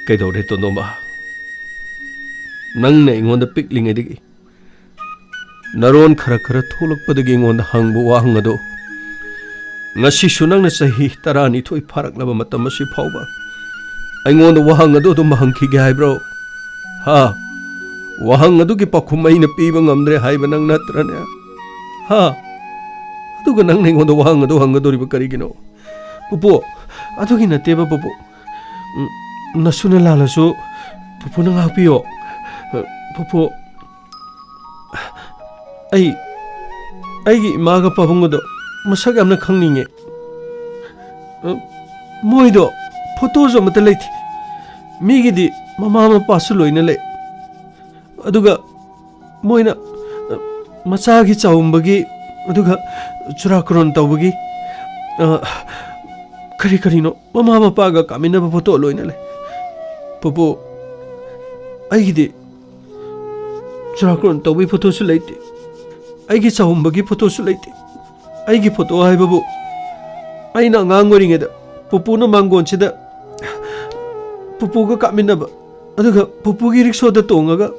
ꯀꯩꯗꯧꯔꯦ ꯇꯣꯟꯗꯣꯝꯕ? ꯅꯪꯅ ꯑꯩꯉꯣꯟꯗ ꯄꯤꯛꯂꯤꯉꯩꯗꯒꯤ ꯅꯔꯣꯟ ꯈꯔ ꯈꯔ ꯊꯣꯛꯂꯛꯄꯗꯒꯤ ꯑꯩꯉꯣꯟꯗ ꯍꯪꯕ ꯋꯥꯍꯪ ꯑꯗꯨ, ꯉꯁꯤꯁꯨ ꯅꯪꯅ ꯆꯍꯤ ꯇꯔꯥꯅꯤꯊꯣꯏ ꯐꯥꯔꯛꯂꯕ ꯃꯇꯝ ꯑꯁꯤ ꯐꯥꯎꯕ ꯑꯩꯉꯣꯟꯗ ꯋꯥꯍꯪ ꯑꯗꯨ ꯑꯗꯨꯝ ꯍꯪꯈꯤꯒꯦ ꯍꯥꯏꯕ꯭ꯔꯣ? ꯍꯥ? ꯋꯥꯍꯪ ꯑꯗꯨꯒꯤ ꯄꯥꯎꯈꯨꯝ ꯑꯩꯅ ꯄꯤꯕ ꯉꯝꯗ꯭ꯔꯦ ꯍꯥꯏꯕ ꯅꯪ ꯅꯠꯇ꯭ꯔꯅꯦ? ꯍꯥ? ꯑꯗꯨꯒ ꯅꯪꯅ ꯑꯩꯉꯣꯟꯗ ꯋꯥꯍꯪ ꯑꯗꯨ ꯍꯪꯒꯗꯧꯔꯤꯕ ꯀꯔꯤꯒꯤꯅꯣ? ꯄꯨꯄꯨ, ꯑꯗꯨꯒꯤ ꯅꯠꯇꯦꯕ ꯄꯨꯄꯨ꯫ ꯎꯝ, ꯅꯁꯨꯅ ꯂꯥꯜꯂꯁꯨ ꯄꯨꯄꯨꯅ ꯉꯥꯛꯄꯤꯌꯣ꯫ ꯄꯨꯄꯨ, ꯑꯩ, ꯑꯩꯒꯤ ꯏꯃꯥꯒ ꯄꯥꯕꯨꯡꯒꯗꯣ ꯃꯁꯛ ꯌꯥꯝꯅ ꯈꯪꯅꯤꯡꯉꯦ꯫ ꯃꯣꯏꯗꯣ ꯐꯣꯇꯣꯁꯨ ꯑꯃꯠꯇ ꯂꯩꯇꯦ꯫ ꯃꯤꯒꯤꯗꯤ ꯃꯃꯥ ꯃꯄꯥꯁꯨ ꯂꯣꯏꯅ ꯂꯩ꯫ ꯑꯗꯨꯒ ꯃꯣꯏꯅ, ꯑ, ꯃꯆꯥꯒꯤ ꯆꯥꯎꯝꯕꯒꯤ, ꯑꯗꯨꯒ ꯆꯨꯔꯥꯀꯣꯔꯣꯟ ꯇꯧꯕꯒꯤ, ꯑ, ꯀꯔꯤ ꯀꯔꯤꯅꯣ ꯃꯃꯥ ꯃꯄꯥꯒ ꯀꯥꯃꯤꯟꯅꯕ ꯐꯣꯇꯣ ꯂꯣꯏꯅ ꯂꯩ꯫ ꯄꯨꯄꯨ, ꯑꯩꯒꯤꯗꯤ ꯆꯨꯔꯥꯀꯣꯔꯣꯟ ꯇꯧꯕꯒꯤ ꯐꯣꯇꯣꯁꯨ ꯂꯩꯇꯦ꯫ ꯑꯩꯒꯤ ꯆꯥꯎꯝꯕꯒꯤ ꯐꯣꯇꯣꯁꯨ ꯂꯩꯇꯦ꯫ ꯑꯩꯒꯤ ꯐꯣꯇꯣ ꯍꯥꯏꯕꯕꯨ ꯑꯩꯅ ꯑꯉꯥꯡ ꯑꯣꯏꯔꯤꯉꯩꯗ ꯄꯨꯄꯨꯅ ꯃꯥꯡꯒꯣꯟꯁꯤꯗ ꯄꯨꯄꯨꯒ ꯀꯥꯞꯃꯤꯟꯅꯕ, ꯑꯗꯨꯒ ꯄꯨꯄꯨꯒꯤ ꯔꯤꯛꯁꯣꯗ ꯇꯣꯡꯉꯒ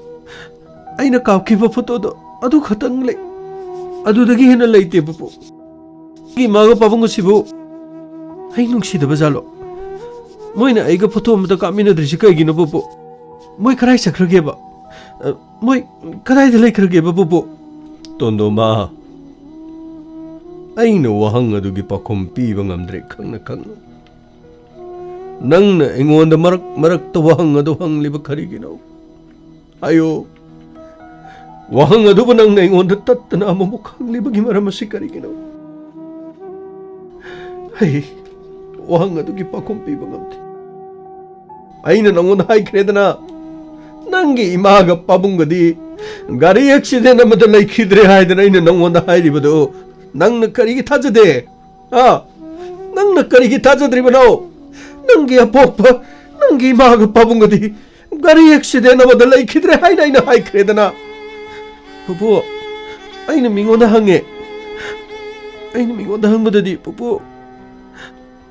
ꯑꯩꯅ ꯀꯥꯞꯈꯤꯕ ꯐꯣꯇꯣꯗꯣ ꯑꯗꯨ ꯈꯛꯇꯪ ꯂꯩ꯫ ꯑꯗꯨꯗꯒꯤ ꯍꯦꯟꯅ ꯂꯩꯇꯦ ꯄꯨꯄꯨ꯫ ꯑꯩꯒꯤ ꯏꯃꯥꯒ ꯄꯥꯕꯨꯡ ꯑꯁꯤꯕꯨ ꯑꯩ ꯅꯨꯡꯁꯤꯗꯕ ꯖꯥꯠꯂꯣ? ꯃꯣꯏꯅ ꯑꯩꯒ ꯐꯣꯇꯣ ꯑꯃꯇ ꯀꯥꯞꯃꯤꯟꯅꯗ꯭ꯔꯤꯁꯤ ꯀꯩꯒꯤꯅꯣ ꯄꯨꯄꯨ? ꯃꯣꯏ ꯀꯗꯥꯏ ꯆꯠꯈ꯭ꯔꯒꯦꯕ? ꯑ, ꯃꯣꯏ ꯀꯗꯥꯏꯗ ꯂꯩꯈ꯭ꯔꯒꯦꯕ ꯄꯨꯄꯨ? ꯇꯣꯟꯗꯣꯝꯕ, ꯑꯩꯅ ꯋꯥꯍꯪ ꯑꯗꯨꯒꯤ ꯄꯥꯎꯈꯨꯝ ꯄꯤꯕ ꯉꯝꯗ꯭ꯔꯦ ꯈꯪꯅ ꯈꯪꯅ꯫ ꯅꯪꯅ ꯑꯩꯉꯣꯟꯗ ꯃꯔꯛ ꯃꯔꯛꯇ ꯋꯥꯍꯪ ꯑꯗꯨ ꯍꯪꯂꯤꯕ ꯀꯔꯤꯒꯤꯅꯣ? ꯍꯥꯏꯌꯨ꯫ ꯋꯥꯍꯪ ꯑꯗꯨꯕꯨ ꯅꯪꯅ ꯑꯩꯉꯣꯟꯗ ꯇꯠꯇꯅ ꯑꯃꯨꯛ ꯍꯪꯂꯤꯕꯒꯤ ꯃꯔꯝ ꯑꯁꯤ ꯀꯔꯤꯒꯤꯅꯣ? ꯑꯩ ꯋꯥꯍꯪ ꯑꯗꯨꯒꯤ ꯄꯥꯎꯈꯨꯝ ꯄꯤꯕ ꯉꯝꯗꯦ꯫ ꯑꯩꯅ ꯅꯪꯉꯣꯟꯗ ꯍꯥꯏꯈ꯭ꯔꯦꯗꯅ, ꯅꯪꯒꯤ ꯏꯃꯥꯒ ꯄꯥꯕꯨꯡꯒꯗꯤ ꯒꯥꯔꯤ ꯑꯦꯛꯁꯤꯗꯦꯟ ꯑꯃꯗ ꯂꯩꯈꯤꯗ꯭ꯔꯦ ꯍꯥꯏꯗꯅ ꯑꯩꯅ ꯅꯪꯉꯣꯟꯗ ꯍꯥꯏꯔꯤꯕꯗꯨ ꯅꯪꯅ ꯀꯔꯤꯒꯤ ꯊꯥꯖꯗꯦ? ꯍꯥ? ꯅꯪꯅ ꯀꯔꯤꯒꯤ ꯊꯥꯖꯗ꯭ꯔꯤꯕꯅꯣ? ꯅꯪꯒꯤ ꯑꯄꯣꯛꯄ "ꯅꯪꯒꯤ ꯏꯃꯥꯒ ꯄꯥꯕꯨꯡꯒꯗꯤ ꯒꯥꯔꯤ ꯑꯦꯛꯁꯤꯗꯦꯟ ꯑꯃꯗ ꯂꯩꯈꯤꯗ꯭ꯔꯦ" ꯍꯥꯏꯅ ꯑꯩꯅ ꯍꯥꯏꯈ꯭ꯔꯦꯗꯅ꯫ ꯄꯨꯄꯨ, ꯑꯩꯅ ꯃꯤꯉꯣꯟꯗ ꯍꯪꯉꯦ꯫ ꯑꯩꯅ ꯃꯤꯉꯣꯟꯗ ꯍꯪꯕꯗꯗꯤ, "ꯄꯨꯄꯨ,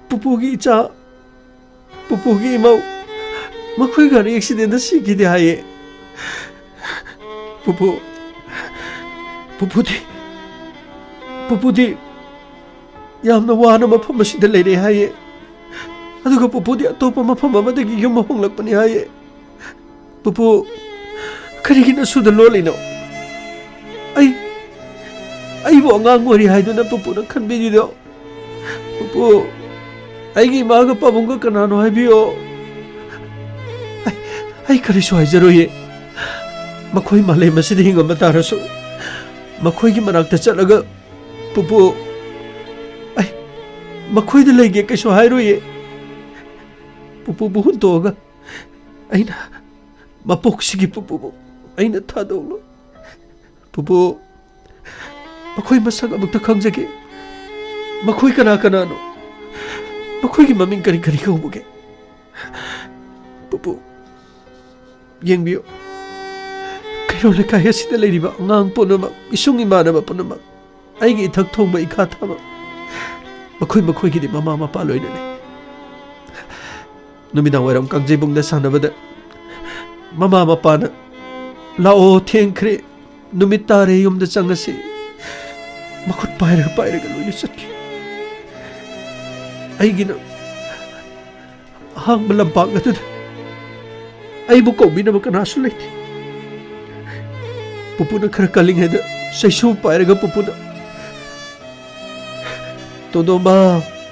ꯄꯨꯄꯨꯒꯤ ꯏꯆꯥ, ꯄꯨꯄꯨꯒꯤ ꯏꯃꯧ, ꯃꯈꯣꯏ ꯒꯥꯔꯤ ꯑꯦꯛꯁꯤꯗꯦꯟꯗ ꯁꯤꯈꯤꯗꯦ" ꯍꯥꯏꯌꯦ꯫ ꯄꯨꯄꯨ, ꯄꯨꯄꯨꯗꯤ, ꯄꯨꯄꯨꯗꯤ ꯌꯥꯝꯅ ꯋꯥꯅ ꯃꯐꯝ ꯑꯁꯤꯗ ꯂꯩꯔꯦ ꯍꯥꯏꯌꯦ꯫ ꯑꯗꯨꯒ ꯄꯨꯄꯨꯗꯤ ꯑꯇꯣꯞꯄ ꯃꯐꯝ ꯑꯃꯗꯒꯤ ꯌꯨꯝ ꯍꯣꯡꯂꯛꯄꯅꯤ ꯍꯥꯏꯌꯦ꯫ ꯄꯨꯄꯨ, ꯀꯔꯤꯒꯤ ꯅꯁꯨꯗ ꯂꯣꯜꯂꯤꯅꯣ? ꯑꯩ, ꯑꯩꯕꯨ ꯑꯉꯥꯡ ꯑꯣꯏꯔꯤ ꯍꯥꯏꯗꯨꯅ ꯄꯨꯄꯨꯅ ꯈꯟꯕꯤꯔꯤꯗꯣ? ꯄꯨꯄꯨ, ꯑꯩꯒꯤ ꯏꯃꯥꯒ ꯄꯥꯕꯨꯡꯒ ꯀꯅꯥꯅꯣ ꯍꯥꯏꯕꯤꯌꯣ꯫ ꯑꯩ, ꯑꯩ ꯀꯔꯤꯁꯨ ꯍꯥꯏꯖꯔꯣꯏꯌꯦ꯫ ꯃꯈꯣꯏ ꯃꯥꯂꯦꯝ ꯑꯁꯤꯗ ꯍꯤꯡꯉꯝꯕ ꯇꯥꯔꯁꯨ, ꯃꯈꯣꯏꯒꯤ ꯃꯅꯥꯛꯇ ꯆꯠꯂꯒ, "ꯄꯨꯄꯨ, ꯑꯩ ꯃꯈꯣꯏꯗ ꯂꯩꯒꯦ" ꯀꯩꯁꯨ ꯍꯥꯏꯔꯣꯏꯌꯦ꯫ ꯄꯨꯄꯨꯕꯨ ꯍꯨꯟꯗꯣꯛꯑꯒ ꯑꯩꯅ ꯃꯄꯣꯛꯁꯤꯒꯤ ꯄꯨꯄꯨꯕꯨ ꯑꯩꯅ ꯊꯥꯗꯣꯛꯂꯣꯏ꯫ ꯄꯨꯄꯨ, ꯃꯈꯣꯏ ꯃꯁꯛ ꯑꯃꯨꯛꯇ ꯈꯪꯖꯒꯦ꯫ ꯃꯈꯣꯏ ꯀꯅꯥ ꯀꯅꯥꯅꯣ? ꯃꯈꯣꯏꯒꯤ ꯃꯃꯤꯡ ꯀꯔꯤ ꯀꯔꯤ ꯀꯧꯕꯒꯦ? ꯄꯨꯄꯨ, ꯌꯦꯡꯕꯤꯌꯨ꯫ ꯀꯩꯔꯣꯜ ꯂꯩꯀꯥꯏ ꯑꯁꯤꯗ ꯂꯩꯔꯤꯕ ꯑꯉꯥꯡ ꯄꯨꯝꯅꯃꯛ, ꯏꯁꯨꯡ ꯏꯃꯥꯟꯅꯕ ꯄꯨꯝꯅꯃꯛ, ꯑꯩꯒꯤ ꯏꯊꯛ ꯊꯣꯡꯕ ꯏꯈꯥ ꯊꯥꯕ, ꯃꯈꯣꯏ ꯃꯈꯣꯏꯒꯤꯗꯤ ꯃꯃꯥ ꯃꯄꯥ ꯂꯣꯏꯅ ꯂꯩ꯫ ꯅꯨꯃꯤꯗꯥꯡ ꯋꯥꯏꯔꯝ ꯀꯥꯡꯖꯩꯕꯨꯡꯗ ꯁꯥꯟꯅꯕꯗ ꯃꯃꯥ ꯃꯄꯥꯅ, "ꯂꯥꯛꯑꯣ, ꯊꯦꯡꯈ꯭ꯔꯦ, ꯅꯨꯃꯤꯠ ꯇꯥꯔꯦ, ꯌꯨꯝꯗ ꯆꯪꯉꯁꯤ"꯫ ꯃꯈꯨꯠ ꯄꯥꯏꯔꯒ ꯄꯥꯏꯔꯒ ꯂꯣꯏꯅ ꯆꯠꯈꯤ꯫ ꯑꯩꯒꯤꯅ ꯑꯍꯥꯡꯕ ꯂꯝꯄꯥꯛ ꯑꯗꯨꯗ ꯑꯩꯕꯨ ꯀꯧꯕꯤꯅꯕ ꯀꯅꯥꯁꯨ ꯂꯩꯇꯦ꯫ ꯄꯨꯄꯨꯅ ꯈꯔ ꯀꯜꯂꯤꯉꯩꯗ ꯆꯩꯁꯨ ꯄꯥꯏꯔꯒ ꯄꯨꯄꯨꯅ, "ꯇꯣꯟꯗꯣꯝꯕ,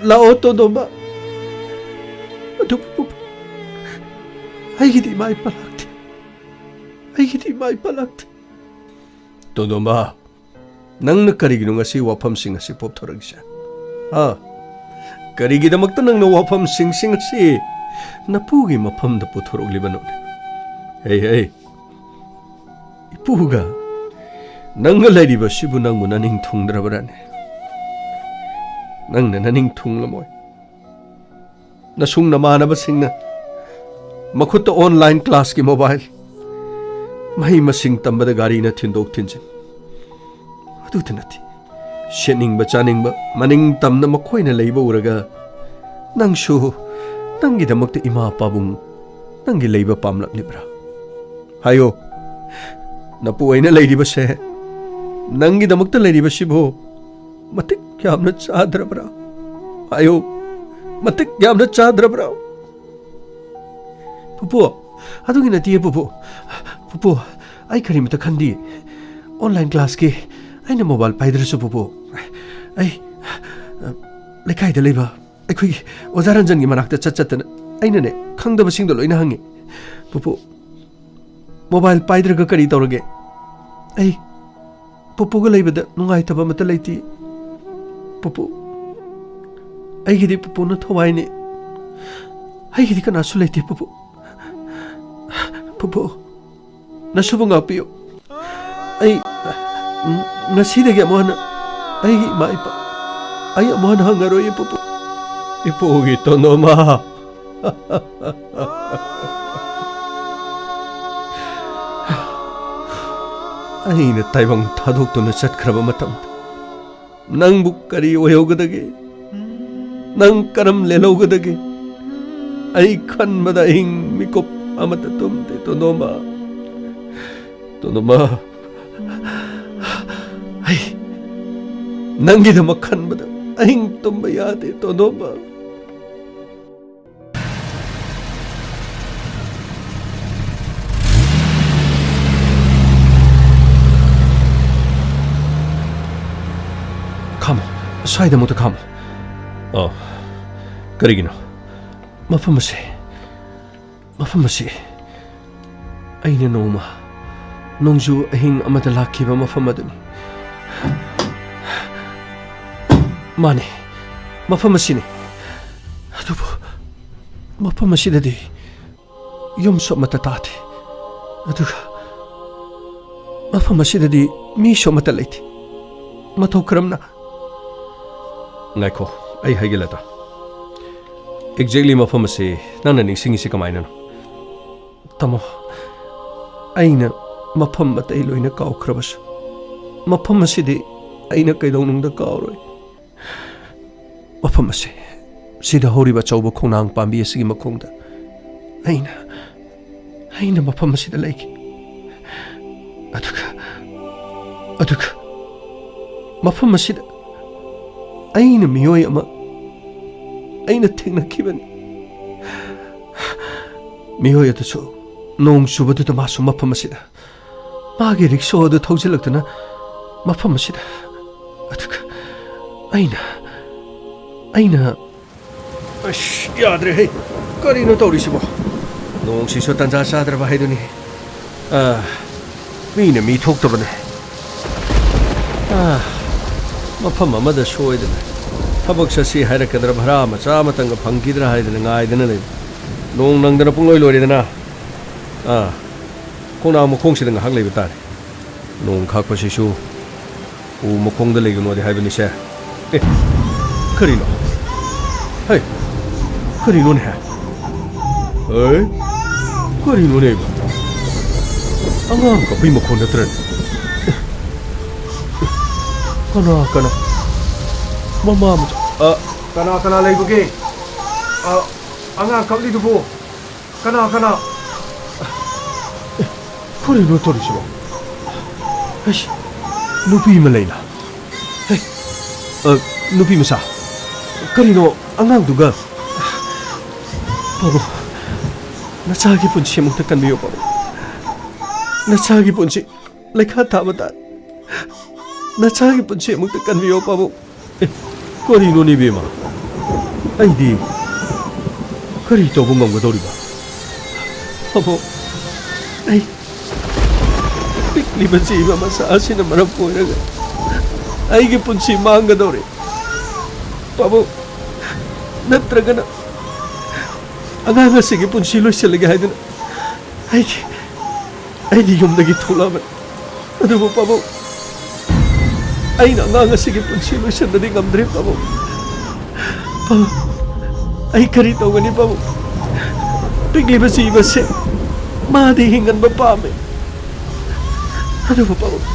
ꯂꯥꯛꯑꯣ ꯇꯣꯟꯗꯣꯝꯕ"꯫ ꯑꯗꯨꯕꯨ ꯄꯨꯄꯨ, ꯑꯩꯒꯤꯗꯤ ꯏꯃꯥ ꯏꯄꯥ ꯂꯥꯛꯇꯦ꯫ ꯑꯩꯒꯤꯗꯤ ꯏꯃꯥ ꯏꯄꯥ ꯂꯥꯛꯇꯦ꯫ ꯇꯣꯟꯗꯣꯝꯕ, ꯅꯪꯅ ꯀꯔꯤꯒꯤꯅꯣ ꯉꯁꯤ ꯋꯥꯐꯝꯁꯤꯡ ꯑꯁꯤ ꯄꯣꯞꯊꯣꯔꯛꯏꯁꯦ? ꯍꯥ? ꯀꯔꯤꯒꯤꯗꯃꯛꯇ ꯅꯪꯅ ꯋꯥꯐꯝꯁꯤꯡꯁꯤꯡ ꯑꯁꯤ ꯅꯄꯨꯒꯤ ꯃꯐꯝꯗ ꯄꯨꯊꯣꯔꯛꯂꯤꯕꯅꯣ? ꯍꯦ, ꯍꯦ, ꯏꯄꯨꯒ ꯅꯪꯒ ꯂꯩꯔꯤꯕꯁꯤꯕꯨ ꯅꯪꯕꯨ ꯅꯅꯤꯡ ꯊꯨꯡꯗ꯭ꯔꯕ꯭ꯔꯥꯅꯦ? ꯅꯪꯅ ꯅꯅꯤꯡ ꯊꯨꯡꯂꯝꯃꯣꯏ꯫ ꯅꯁꯨꯡ ꯅꯃꯥꯟꯅꯕꯁꯤꯡꯅ ꯃꯈꯨꯠꯇ online classꯀꯤ mobile, ꯃꯍꯩ ꯃꯁꯤꯡ ꯇꯝꯕꯗ ꯒꯥꯔꯤꯅ ꯊꯤꯟꯗꯣꯛ ꯊꯤꯟꯖꯤꯟ꯫ ꯑꯗꯨꯇ ꯅꯠꯇꯦ, ꯁꯦꯠꯅꯤꯡꯕ ꯆꯥꯅꯤꯡꯕ ꯃꯅꯤꯡ ꯇꯝꯅ ꯃꯈꯣꯏꯅ ꯂꯩꯕ ꯎꯔꯒ, "ꯅꯪꯁꯨ ꯅꯪꯒꯤꯗꯃꯛꯇ ꯏꯃꯥ ꯄꯥꯕꯨꯡ ꯅꯪꯒꯤ ꯂꯩꯕ ꯄꯥꯝꯂꯛꯂꯤꯕ꯭ꯔꯥ? ꯍꯥꯏꯌꯣ, ꯅꯄꯨ ꯑꯩꯅ ꯂꯩꯔꯤꯕꯁꯦ, ꯅꯪꯒꯤꯗꯃꯛꯇ ꯂꯩꯔꯤꯕꯁꯤꯕꯨ ꯃꯇꯤꯛ ꯌꯥꯝꯅ ꯆꯥꯗ꯭ꯔꯕ꯭ꯔꯥ? ꯍꯥꯏꯌꯣ, ꯃꯇꯤꯛ ꯌꯥꯝꯅ ꯆꯥꯗ꯭ꯔꯕ꯭ꯔꯥ?" "ꯄꯨꯄꯨ, ꯑꯗꯨꯒꯤ ꯅꯠꯇꯤꯌꯦ ꯄꯨꯄꯨ꯫ ꯄꯨꯄꯨ, ꯑꯩ ꯀꯔꯤꯃꯇ ꯈꯟꯗꯤꯌꯦ꯫ Online classꯀꯤ ꯑꯩꯅ mobile ꯄꯥꯏꯗ꯭ꯔꯁꯨ ꯄꯨꯄꯨ, ꯑꯩ, ꯑ, ꯂꯩꯀꯥꯏꯗ ꯂꯩꯕ ꯑꯩꯈꯣꯏꯒꯤ ꯑꯣꯖꯥ ꯔꯟꯖꯟꯒꯤ ꯃꯅꯥꯛꯇ ꯆꯠ ꯆꯠꯇꯅ ꯑꯩꯅꯅꯦ, ꯈꯪꯗꯕꯁꯤꯡꯗꯣ ꯂꯣꯏꯅ ꯍꯪꯉꯤ꯫ ꯄꯨꯄꯨ, mobile ꯄꯥꯏꯗ꯭ꯔꯒ ꯀꯔꯤ ꯇꯧꯔꯒꯦ? ꯑꯩ ꯄꯨꯄꯨꯒ ꯂꯩꯕꯗ ꯅꯨꯡꯉꯥꯏꯇꯕ ꯑꯃꯠꯇ ꯂꯩꯇꯦ꯫ ꯄꯨꯄꯨ, ꯑꯩꯒꯤꯗꯤ ꯄꯨꯄꯨꯅ ꯊꯋꯥꯏꯅꯤ꯫ ꯑꯩꯒꯤꯗꯤ ꯀꯅꯥꯁꯨ ꯂꯩꯇꯦ ꯄꯨꯄꯨ꯫ ꯄꯨꯄꯨ, ꯅꯁꯨꯕꯨ ꯉꯥꯛꯄꯤꯌꯨ꯫ ꯑꯩ, ꯎꯝ, ꯉꯁꯤꯗꯒꯤ ꯑꯃꯨꯛ ꯍꯟꯅ ꯑꯩꯒꯤ ꯏꯃꯥ ꯏꯄꯥ ꯑꯩ ꯑꯃꯨꯛ ꯍꯟꯅ ꯍꯪꯉꯔꯣꯏꯌꯦ ꯄꯨꯄꯨ꯫" ꯏꯄꯨꯒꯤ ꯇꯣꯅꯣꯃꯥ꯫ ꯑꯩꯅ ꯇꯥꯏꯕꯪ ꯊꯥꯗꯣꯛꯇꯨꯅ ꯆꯠꯈ꯭ꯔꯕ ꯃꯇꯝꯗ ꯅꯪꯕꯨ ꯀꯔꯤ ꯑꯣꯏꯍꯧꯒꯗꯒꯦ? ꯅꯪ ꯀꯔꯝ ꯂꯦꯜꯍꯧꯒꯗꯒꯦ? ꯑꯩ ꯈꯟꯕꯗ ꯑꯍꯤꯡ ꯃꯤꯀꯨꯞ ꯑꯃꯠꯇ ꯇꯨꯝꯗꯦ, ꯇꯣꯅꯣꯃꯥ꯫ ꯇꯣꯅꯣꯃꯥ, ꯑꯩ ꯅꯪꯒꯤꯗꯃꯛ ꯈꯟꯕꯗ ꯑꯍꯤꯡ ꯇꯨꯝꯕ ꯌꯥꯗꯦ, ꯇꯣꯅꯣꯃꯥ꯫ ꯈꯥꯝꯃꯣ, ꯁ꯭ꯋꯥꯏꯗ ꯑꯃꯨꯛꯇ ꯈꯥꯝꯃꯣ꯫ ꯑꯣ, ꯀꯔꯤꯒꯤꯅꯣ? ꯃꯐꯝ ꯑꯁꯦ, ꯃꯐꯝ ꯑꯁꯤ ꯑꯩꯅ ꯅꯣꯡꯃ ꯅꯣꯡꯖꯨ ꯑꯍꯤꯡ ꯑꯃꯗ ꯂꯥꯛꯈꯤꯕ ꯃꯐꯝ ꯑꯗꯨꯅꯤ꯫ ꯃꯥꯅꯤ, ꯃꯐꯝ ꯑꯁꯤꯅꯤ꯫ ꯑꯗꯨꯕꯨ ꯃꯐꯝ ꯑꯁꯤꯗꯗꯤ ꯌꯨꯝꯁꯨ ꯑꯃꯠꯇ ꯇꯥꯗꯦ꯫ ꯑꯗꯨꯒ ꯃꯐꯝ ꯑꯁꯤꯗꯗꯤ ꯃꯤꯁꯨ ꯑꯃꯠꯇ ꯂꯩꯇꯦ꯫ ꯃꯇꯧ ꯀꯔꯝꯅ? ꯉꯥꯏꯈꯣ, ꯑꯩ ꯍꯥꯏꯒꯦ, ꯂꯇꯥ꯫ Exactly ꯃꯐꯝ ꯑꯁꯤ ꯅꯪꯅ ꯅꯤꯡꯁꯤꯡꯉꯤꯁꯤ ꯀꯃꯥꯏꯅꯅꯣ? ꯇꯥꯃꯣ, ꯑꯩꯅ ꯃꯐꯝ ꯑꯇꯩ ꯂꯣꯏꯅ ꯀꯥꯎꯈ꯭ꯔꯕꯁꯨ, ꯃꯐꯝ ꯑꯁꯤꯗꯤ ꯑꯩꯅ ꯀꯩꯗꯧꯅꯨꯡꯗ ꯀꯥꯎꯔꯣꯏ꯫ ꯃꯐꯝ ꯑꯁꯤ, ꯁꯤꯗ ꯍꯧꯔꯤꯕ ꯑꯆꯧꯕ ꯈꯣꯡꯅꯥꯡ ꯄꯥꯝꯕꯤ ꯑꯁꯤꯒꯤ ꯃꯈꯣꯡꯗ ꯑꯩꯅ, ꯑꯩꯅ ꯃꯐꯝ ꯑꯁꯤꯗ ꯂꯩꯈꯤ꯫ ꯑꯗꯨꯒ, ꯑꯗꯨꯒ ꯃꯐꯝ ꯑꯁꯤꯗ ꯑꯩꯅ ꯃꯤꯑꯣꯏ ꯑꯃ ꯑꯩꯅ ꯊꯦꯡꯅꯈꯤꯕꯅꯤ꯫ ꯃꯤꯑꯣꯏ ꯑꯗꯨꯁꯨ ꯅꯣꯡ ꯆꯨꯕꯗꯨꯗ ꯃꯥꯁꯨ ꯃꯐꯝ ꯑꯁꯤꯗ ꯃꯥꯒꯤ ꯔꯤꯛꯁꯣ ꯑꯗꯨ ꯊꯧꯖꯤꯜꯂꯛꯇꯨꯅ ꯃꯐꯝ ꯑꯁꯤꯗ꯫ ꯑꯗꯨꯒ ꯑꯩꯅ, ꯑꯩꯅ, ꯑꯁ, ꯌꯥꯗ꯭ꯔꯦꯍꯦ꯫ ꯀꯔꯤꯅꯣ ꯇꯧꯔꯤꯁꯤꯕꯣ? ꯅꯣꯡꯁꯤꯁꯨ ꯇꯟꯖꯥ ꯆꯥꯗ꯭ꯔꯕ ꯍꯥꯏꯗꯨꯅꯤ꯫ ꯑꯥ, ꯃꯤꯅ ꯃꯤ ꯊꯣꯛꯇꯕꯅꯦ꯫ ꯑꯥ, ꯃꯐꯝ ꯑꯃꯗ ꯁꯣꯏꯗꯅ ꯊꯕꯛ ꯆꯠꯁꯤ ꯍꯥꯏꯔꯛꯀꯗ꯭ꯔꯥ, ꯚꯔꯥ ꯃꯆꯥ ꯑꯃꯇꯪꯒ ꯐꯪꯈꯤꯗ꯭ꯔꯥ ꯍꯥꯏꯗꯅ ꯉꯥꯏꯗꯅ ꯂꯩ꯫ ꯅꯣꯡ ꯅꯪꯗꯅ ꯄꯨꯡꯂꯣꯏ ꯂꯣꯏꯔꯦꯗꯅ꯫ ꯑꯥ, ꯈꯣꯡꯅꯥꯡ ꯃꯈꯣꯡꯁꯤꯗ ꯉꯥꯏꯍꯥꯛ ꯂꯩꯕ ꯇꯥꯔꯦ꯫ ꯅꯣꯡ ꯈꯥꯛꯄꯁꯤꯁꯨ ꯎ ꯃꯈꯣꯡꯗ ꯂꯩꯒꯅꯣꯗꯤ ꯍꯥꯏꯕꯅꯤꯁꯦ꯫ ꯑꯦ, ꯀꯔꯤꯅꯣ? ꯍꯩ, ꯀꯔꯤꯅꯣꯅꯦ? ꯍꯩ, ꯀꯔꯤꯅꯣꯅꯦ? ꯑꯉꯥꯡ ꯀꯞꯄꯩ ꯃꯈꯣꯟ ꯅꯠꯇ꯭ꯔꯅꯦ? ꯑꯦ, ꯀꯅꯥ, ꯀꯅꯥ? ꯃꯃꯥ ꯃꯆꯥ, ꯑ, ꯀꯅꯥ, ꯀꯅꯥ ꯂꯩꯕꯒꯦ? ꯑ, ꯑꯉꯥꯡ ꯀꯞꯂꯤꯗꯨꯕꯨ? ꯀꯅꯥ, ꯀꯅꯥ? ꯑꯦ, ꯀꯔꯤꯅꯣ ꯇꯧꯔꯤꯁꯤꯕꯣ? ꯑꯩꯁ, ꯅꯨꯄꯤ ꯑꯃ ꯂꯩꯅ꯫ ꯍꯦ, ꯑ, ꯅꯨꯄꯤ ꯃꯆꯥ, ꯀꯔꯤꯅꯣ ꯑꯉꯥꯡꯗꯨꯒ? ꯄꯥꯕꯨꯡ, ꯅꯆꯥꯒꯤ ꯄꯨꯟꯁꯤ ꯑꯃꯨꯛꯇ ꯀꯟꯕꯤꯌꯨ, ꯄꯥꯕꯨꯡ꯫ ꯅꯆꯥꯒꯤ ꯄꯨꯟꯁꯤ ꯂꯩꯈꯥ ꯊꯥꯕ ꯇꯥꯔꯦ꯫ ꯅꯆꯥꯒꯤ ꯄꯨꯟꯁꯤ ꯑꯃꯨꯛꯇ ꯀꯟꯕꯤꯌꯣ, ꯄꯥꯕꯨꯡ꯫ ꯑꯦ, ꯀꯔꯤꯅꯣꯅꯦ, ꯏꯕꯦꯝꯃ? ꯑꯩꯗꯤ ꯀꯔꯤ ꯇꯧꯕ ꯉꯝꯒꯗꯧꯔꯤꯕ? ꯄꯥꯕꯨꯡ, ꯑꯩ ꯄꯤꯛꯂꯤꯕ ꯖꯤꯕ ꯃꯆꯥ ꯑꯁꯤꯅ ꯃꯔꯝ ꯑꯣꯏꯔꯒ ꯑꯩꯒꯤ ꯄꯨꯟꯁꯤ ꯃꯥꯡꯒꯗꯧꯔꯦ꯫ ꯄꯥꯕꯨꯡ, ꯅꯠꯇ꯭ꯔꯒꯅ ꯑꯉꯥꯡ ꯑꯁꯤꯒꯤ ꯄꯨꯟꯁꯤ ꯂꯣꯏꯁꯤꯜꯂꯒꯦ ꯍꯥꯏꯗꯨꯅ ꯑꯩꯗꯤ, ꯑꯩꯗꯤ ꯌꯨꯝꯗꯒꯤ ꯊꯣꯛꯂꯛꯑꯕꯅꯤ꯫ ꯑꯗꯨꯕꯨ ꯄꯥꯕꯨꯡ, ꯑꯩꯅ ꯑꯉꯥꯡ ꯑꯁꯤꯒꯤ ꯄꯨꯟꯁꯤ ꯂꯣꯏꯁꯤꯟꯕꯗꯤ ꯉꯝꯗ꯭ꯔꯦ ꯄꯥꯕꯨꯡ꯫ ꯄꯥꯕꯨꯡ, ꯑꯩ ꯀꯔꯤ ꯇꯧꯒꯅꯤ ꯄꯥꯕꯨꯡ? ꯄꯤꯛꯂꯤꯕ ꯖꯤꯕꯁꯦ ꯃꯥꯗꯤ ꯍꯤꯡꯍꯟꯕ ꯄꯥꯝꯃꯦ꯫ ꯑꯗꯨꯕꯨ ꯄꯥꯕꯨꯡ,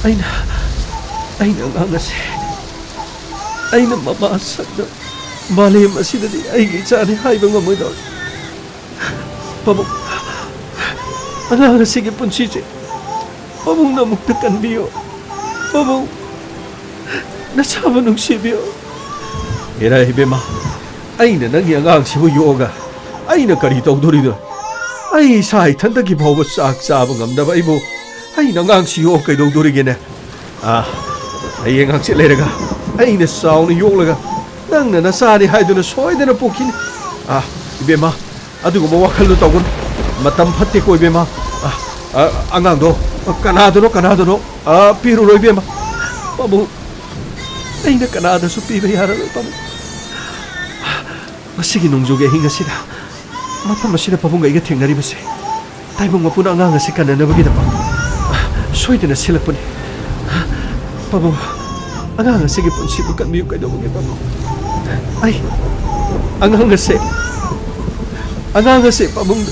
ꯑꯩꯅ, ꯑꯩꯅ ꯑꯉꯥꯡ ꯑꯁꯦ, ꯑꯩꯅ ꯃꯃꯥ ꯁꯛꯅ ꯃꯥꯂꯦꯝ ꯑꯁꯤꯗꯗꯤ ꯑꯩꯒꯤ ꯏꯆꯥꯅꯤ ꯍꯥꯏꯕ ꯉꯝꯃꯣꯏꯗꯧꯔꯦ꯫ ꯄꯥꯕꯨꯡ, ꯑꯉꯥꯡ ꯑꯁꯤꯒꯤ ꯄꯨꯟꯁꯤꯁꯦ ꯄꯥꯕꯨꯡꯅ ꯑꯃꯨꯛꯇ ꯀꯟꯕꯤꯌꯨ꯫ ꯄꯥꯕꯨꯡ, ꯅꯁꯥꯕꯨ ꯅꯨꯡꯁꯤꯕꯤꯌꯨ꯫ ꯍꯦꯔꯥ ꯏꯕꯦꯝꯃ, ꯑꯩꯅ ꯅꯪꯒꯤ ꯑꯉꯥꯡꯁꯤꯕꯨ ꯌꯣꯛꯑꯒ ꯑꯩꯅ ꯀꯔꯤ ꯇꯧꯗꯣꯔꯤꯅꯣ? ꯑꯩ ꯏꯁꯥ ꯏꯊꯟꯇꯒꯤ ꯐꯥꯎꯕ ꯆꯥꯛ ꯆꯥꯕ ꯉꯝꯗꯕ ꯑꯩꯕꯨ ꯑꯩꯅ ꯑꯉꯥꯡꯁꯤ ꯌꯣꯛꯑ ꯀꯩꯗꯧꯗꯣꯔꯤꯒꯦꯅꯦ? ꯑꯥ, ꯍꯌꯦꯡ ꯍꯪꯆꯤꯠ ꯂꯩꯔꯒ ꯑꯩꯅ ꯆꯥꯎꯅ ꯌꯣꯛꯂꯒ ꯅꯪꯅ ꯅꯆꯥꯅꯤ ꯍꯥꯏꯗꯨꯅ ꯁꯣꯏꯗꯅ ꯄꯣꯛꯈꯤꯅꯤ꯫ ꯑꯥ, ꯏꯕꯦꯝꯃ, ꯑꯗꯨꯒꯨꯝꯕ ꯋꯥꯈꯜꯗꯣ ꯇꯧꯒꯅꯨ꯫ ꯃꯇꯝ ꯐꯠꯇꯦꯀꯣ ꯏꯕꯦꯝꯃ꯫ ꯑꯥ, ꯑꯥ, ꯑꯉꯥꯡꯗꯣ ꯀꯅꯥꯗꯅꯣ, ꯀꯅꯥꯗꯅꯣ? ꯑꯥ, ꯄꯤꯔꯨꯔꯣ ꯏꯕꯦꯝꯃ꯫ ꯄꯥꯕꯨꯡ, ꯑꯩꯅ ꯀꯅꯥꯗꯁꯨ ꯄꯤꯕ ꯌꯥꯔꯔꯣꯏ ꯄꯥꯕꯨꯡ꯫ ꯉꯁꯤꯒꯤ ꯅꯣꯡꯖꯨꯒꯤ ꯑꯍꯤꯡ ꯑꯁꯤꯗ ꯃꯐꯝ ꯑꯁꯤꯗ ꯄꯥꯕꯨꯡꯒ ꯑꯩꯒ ꯊꯦꯡꯅꯔꯤꯕꯁꯦ ꯇꯥꯏꯕꯪ ꯃꯄꯨꯅ ꯑꯉꯥꯡ ꯑꯁꯤ ꯀꯟꯅꯅꯕꯒꯤꯗꯃꯛ ꯁꯣꯏꯗꯅ ꯁꯤꯜꯂꯛꯄꯅꯤ꯫ ꯄꯥꯕꯨꯡ, ꯑꯉꯥꯡ ꯑꯁꯤꯒꯤ ꯄꯨꯟꯁꯤꯕꯨ ꯀꯟꯕꯤꯌꯨ ꯀꯩꯗꯧꯕꯒꯤ ꯄꯥꯕꯨꯡ? ꯑꯩ ꯑꯉꯥꯡ ꯑꯁꯦ, ꯑꯉꯥꯡ ꯑꯁꯦ ꯄꯥꯕꯨꯡꯗ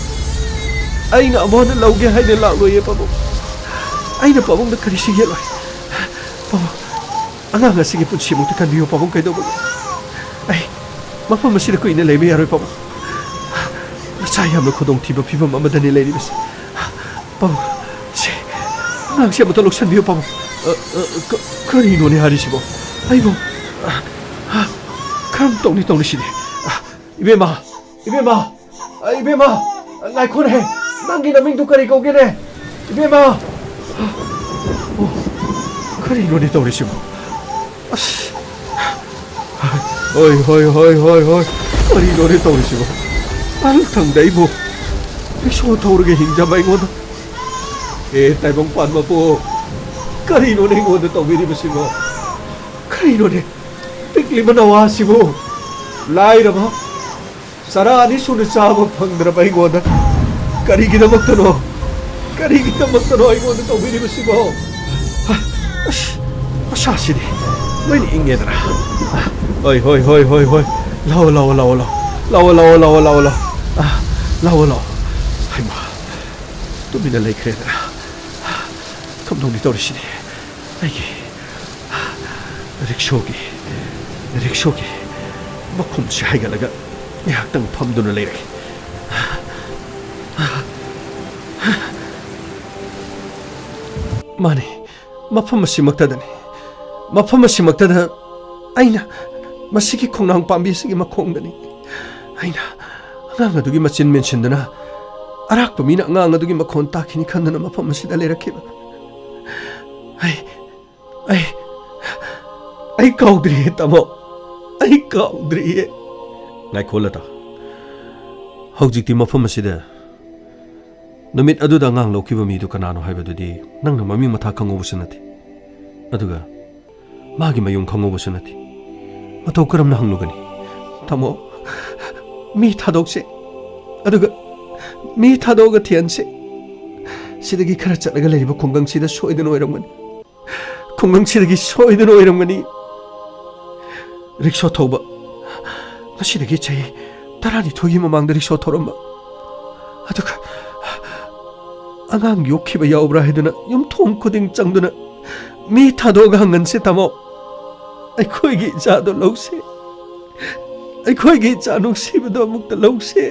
ꯑꯩꯅ ꯑꯃꯨꯛ ꯍꯟꯅ ꯂꯧꯒꯦ ꯍꯥꯏꯅ ꯂꯥꯛꯂꯣꯏꯌꯦ ꯄꯥꯕꯨꯡ꯫ ꯑꯩꯅ ꯄꯥꯕꯨꯡꯗ ꯀꯔꯤꯁꯨ ꯌꯦꯠꯂꯣꯏ꯫ ꯄꯥꯕꯨꯡ, ꯑꯉꯥꯡ ꯑꯁꯤꯒꯤ ꯄꯨꯟꯁꯤꯃꯨꯛꯇ ꯀꯟꯕꯤꯌꯨ ꯄꯥꯕꯨꯡ, ꯀꯩꯗꯧꯕꯒꯤ? ꯑꯩ ꯃꯐꯝ ꯑꯁꯤꯗ ꯀꯨꯏꯅ ꯂꯩꯕ ꯌꯥꯔꯣꯏ ꯄꯥꯕꯨꯡ꯫ ꯃꯆꯥ ꯌꯥꯝꯅ ꯈꯨꯗꯣꯡꯊꯤꯕ ꯐꯤꯕꯝ ꯑꯃꯗꯅꯤ ꯂꯩꯔꯤꯕꯁꯤ꯫ ꯄꯥꯕꯨꯡ, ꯁꯤ ꯑꯉꯥꯡꯁꯤ ꯑꯃꯨꯛꯇ ꯂꯧꯁꯤꯟꯕꯤꯌꯨ ꯄꯥꯕꯨꯡ꯫ ꯑ, ꯑ, ꯀ-, ꯀꯔꯤꯅꯣꯅꯦ ꯍꯥꯏꯔꯤꯁꯤꯕꯣ? ꯑꯩꯕꯨ, ꯑ, ꯑ, ꯀꯔꯝ ꯇꯧꯅꯤ ꯇꯧꯔꯤꯁꯤꯗꯤ? ꯑ, ꯏꯕꯦꯝꯃ, ꯏꯕꯦꯝꯃ, ꯑ, ꯏꯕꯦꯝꯃ, ꯉꯥꯏꯈꯣꯅꯦ꯫ ꯅꯪꯒꯤ ꯅꯃꯤꯡꯗꯨ ꯀꯔꯤ ꯀꯧꯒꯦꯅꯦ? ꯏꯕꯦꯝꯃ! ꯑꯣ, ꯀꯔꯤꯅꯣꯅꯦ ꯇꯧꯔꯤꯁꯤꯕꯣ? ꯑꯁ! ꯍꯣꯏ, ꯍꯣꯏ, ꯍꯣꯏ, ꯍꯣꯏ, ꯍꯣꯏ꯫ ꯀꯔꯤꯅꯣꯅꯦ ꯇꯧꯔꯤꯁꯤꯕꯣ? ꯃꯊꯪꯗ ꯑꯩꯕꯨ ꯔꯤꯛꯁꯣ ꯊꯧꯔꯒ ꯍꯤꯡꯖꯕ ꯑꯩꯉꯣꯟꯗ꯫ ꯑꯦ, ꯇꯥꯏꯕꯪꯄꯥꯟ ꯃꯄꯨ, ꯀꯔꯤꯅꯣꯅꯦ ꯑꯩꯉꯣꯟꯗ ꯇꯧꯕꯤꯔꯤꯕꯁꯤꯕꯣ? ꯀꯔꯤꯅꯣꯅꯦ? ꯄꯤꯛꯂꯤꯕ ꯅꯋꯥꯁꯤꯕꯨ ꯂꯥꯏꯔꯕ ꯆꯔꯥ ꯑꯅꯤ ꯁꯨꯅ ꯆꯥꯕ ꯐꯪꯗ꯭ꯔꯕ ꯑꯩꯉꯣꯟꯗ ꯀꯔꯤꯒꯤꯗꯃꯛꯇꯅꯣ? ꯀꯔꯤꯒꯤꯗꯃꯛꯇꯅꯣ ꯑꯩꯉꯣꯟꯗ ꯇꯧꯕꯤꯔꯤꯕꯁꯤꯕꯣ? ꯑꯁ, ꯃꯁꯥꯁꯤꯗꯤ ꯂꯣꯏꯅ ꯏꯪꯉꯦꯗꯅ꯫ ꯍꯣꯏ, ꯍꯣꯏ, ꯍꯣꯏ, ꯍꯣꯏ, ꯍꯣꯏ꯫ ꯂꯥꯛꯑꯣ, ꯂꯥꯛꯑꯣ, ꯂꯥꯛꯑꯣ, ꯂꯥꯛꯑꯣ꯫ ꯂꯥꯛꯑꯣ, ꯂꯥꯛꯑꯣ, ꯂꯥꯛꯑꯣ, ꯂꯥꯛꯑꯣ꯫ ꯑ, ꯂꯥꯛꯑꯣ, ꯂꯥꯛꯑꯣ꯫ ꯇꯨꯃꯤꯟꯅ ꯂꯩꯈ꯭ꯔꯦꯗꯅ꯫ ꯀꯝꯗꯧꯅꯤ ꯇꯧꯔꯤꯁꯤꯗꯤ? ꯑꯩꯒꯤ ꯔꯤꯛꯁꯣꯒꯤ, ꯔꯤꯛꯁꯣꯒꯤ ꯃꯈꯨꯝꯁꯦ ꯍꯥꯏꯒꯠꯂꯒ ꯉꯥꯏꯍꯥꯛꯇꯪ ꯐꯝꯗꯨꯅ ꯂꯩꯔꯒꯦ꯫ ꯃꯥꯅꯤ, ꯃꯐꯝ ꯑꯁꯤꯃꯛꯇꯗꯅꯤ꯫ ꯃꯐꯝ ꯑꯁꯤꯃꯛꯇꯗ ꯑꯩꯅ ꯃꯁꯤꯒꯤ ꯈꯣꯡꯅꯥꯡ ꯄꯥꯝꯕꯤ ꯑꯁꯤꯒꯤ ꯃꯈꯣꯡꯗꯅꯤ꯫ ꯑꯩꯅ ꯑꯉꯥꯡ ꯑꯗꯨꯒꯤ ꯃꯆꯤꯟ ꯃꯦꯟꯁꯤꯟꯗꯨꯅ ꯑꯔꯥꯛꯄ ꯃꯤꯅ ꯑꯉꯥꯡ ꯑꯗꯨꯒꯤ ꯃꯈꯣꯟ ꯇꯥꯈꯤꯅꯤ ꯈꯟꯗꯨꯅ ꯃꯐꯝ ꯑꯁꯤꯗ ꯂꯩꯔꯛꯈꯤꯕ꯫ ꯑꯩ, ꯑꯩ, ꯑꯩ ꯀꯥꯎꯗ꯭ꯔꯤꯌꯦ, ꯇꯥꯃꯣ꯫ ꯑꯩ ꯀꯥꯎꯗ꯭ꯔꯤꯌꯦ꯫ ꯉꯥꯏꯈꯣ, ꯂꯇꯥ꯫ ꯍꯧꯖꯤꯛꯇꯤ ꯃꯐꯝ ꯑꯁꯤꯗ ꯅꯨꯃꯤꯠ ꯑꯗꯨꯗ ꯑꯉꯥꯡ ꯂꯧꯈꯤꯕ ꯃꯤꯗꯨ ꯀꯅꯥꯅꯣ ꯍꯥꯏꯕꯗꯨꯗꯤ ꯅꯪꯅ ꯃꯃꯤꯡ ꯃꯊꯥ ꯈꯪꯍꯧꯕꯁꯨ ꯅꯠꯇꯦ꯫ ꯑꯗꯨꯒ ꯃꯥꯒꯤ ꯃꯌꯨꯝ ꯈꯪꯍꯧꯕꯁꯨ ꯅꯠꯇꯦ꯫ ꯃꯇꯧ ꯀꯔꯝꯅ ꯍꯪꯂꯨꯒꯅꯤ? ꯇꯥꯃꯣ, ꯃꯤ ꯊꯥꯗꯣꯛꯁꯦ꯫ ꯑꯗꯨꯒ ꯃꯤ ꯊꯥꯗꯣꯛꯑꯒ ꯊꯤꯍꯟꯁꯦ꯫ ꯁꯤꯗꯒꯤ ꯈꯔ ꯆꯠꯂꯒ ꯂꯩꯔꯤꯕ ꯈꯨꯡꯒꯪꯁꯤꯗ ꯁꯣꯏꯗꯅ ꯑꯣꯏꯔꯝꯒꯅꯤ꯫ ꯈꯨꯡꯒꯪꯁꯤꯗꯒꯤ ꯁꯣꯏꯗꯅ ꯑꯣꯏꯔꯝꯒꯅꯤ꯫ ꯔꯤꯛꯁꯣ ꯊꯧꯕ ꯉꯁꯤꯗꯒꯤ ꯆꯍꯤ ꯇꯔꯥꯅꯤꯊꯣꯏꯒꯤ ꯃꯃꯥꯡꯗ ꯔꯤꯛꯁꯣ ꯊꯧꯔꯝꯕ꯫ ꯑꯗꯨꯒ ꯑꯉꯥꯡ ꯌꯣꯛꯈꯤꯕ ꯌꯥꯎꯕ꯭ꯔꯥ ꯍꯥꯏꯗꯨꯅ ꯌꯨꯝꯊꯣꯡ ꯈꯨꯗꯤꯡ ꯆꯪꯗꯨꯅ ꯃꯤ ꯊꯥꯗꯣꯛꯑꯒ ꯍꯪꯍꯟꯁꯦ, ꯇꯥꯃꯣ꯫ ꯑꯩꯈꯣꯏꯒꯤ ꯏꯆꯥꯗꯣ ꯂꯧꯁꯦ꯫ ꯑꯩꯈꯣꯏꯒꯤ ꯏꯆꯥ ꯅꯨꯡꯁꯤꯕꯗꯣ ꯑꯃꯨꯛꯇ ꯂꯧꯁꯦ꯫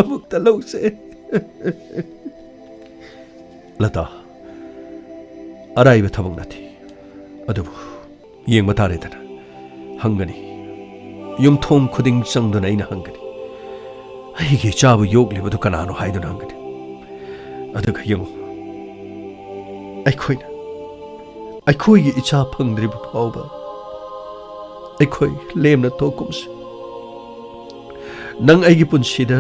ꯑꯃꯨꯛꯇ ꯂꯧꯁꯦ꯫ ꯂꯇꯥ, ꯑꯔꯥꯏꯕ ꯊꯕꯛ ꯅꯠꯇꯦ꯫ ꯑꯗꯨꯕꯨ ꯌꯦꯡꯕ ꯇꯥꯔꯦꯗꯅ꯫ ꯍꯪꯒꯅꯤ꯫ ꯌꯨꯝꯊꯣꯡ ꯈꯨꯗꯤꯡ ꯆꯪꯗꯨꯅ ꯑꯩꯅ ꯍꯪꯒꯅꯤ꯫ "ꯑꯩꯒꯤ ꯏꯆꯥꯕꯨ ꯌꯣꯛꯂꯤꯕꯗꯨ ꯀꯅꯥꯅꯣ?" ꯍꯥꯏꯗꯨꯅ ꯍꯪꯒꯅꯤ꯫ ꯑꯗꯨꯒ ꯌꯦꯡꯉꯨ, ꯑꯩꯈꯣꯏꯅ, ꯑꯩꯈꯣꯏꯒꯤ ꯏꯆꯥ ꯐꯪꯗ꯭ꯔꯤꯕ ꯐꯥꯎꯕ ꯑꯩꯈꯣꯏ ꯂꯦꯝꯅ ꯇꯣꯛꯀꯨꯝꯁꯤ꯫ ꯅꯪ ꯑꯩꯒꯤ ꯄꯨꯟꯁꯤꯗ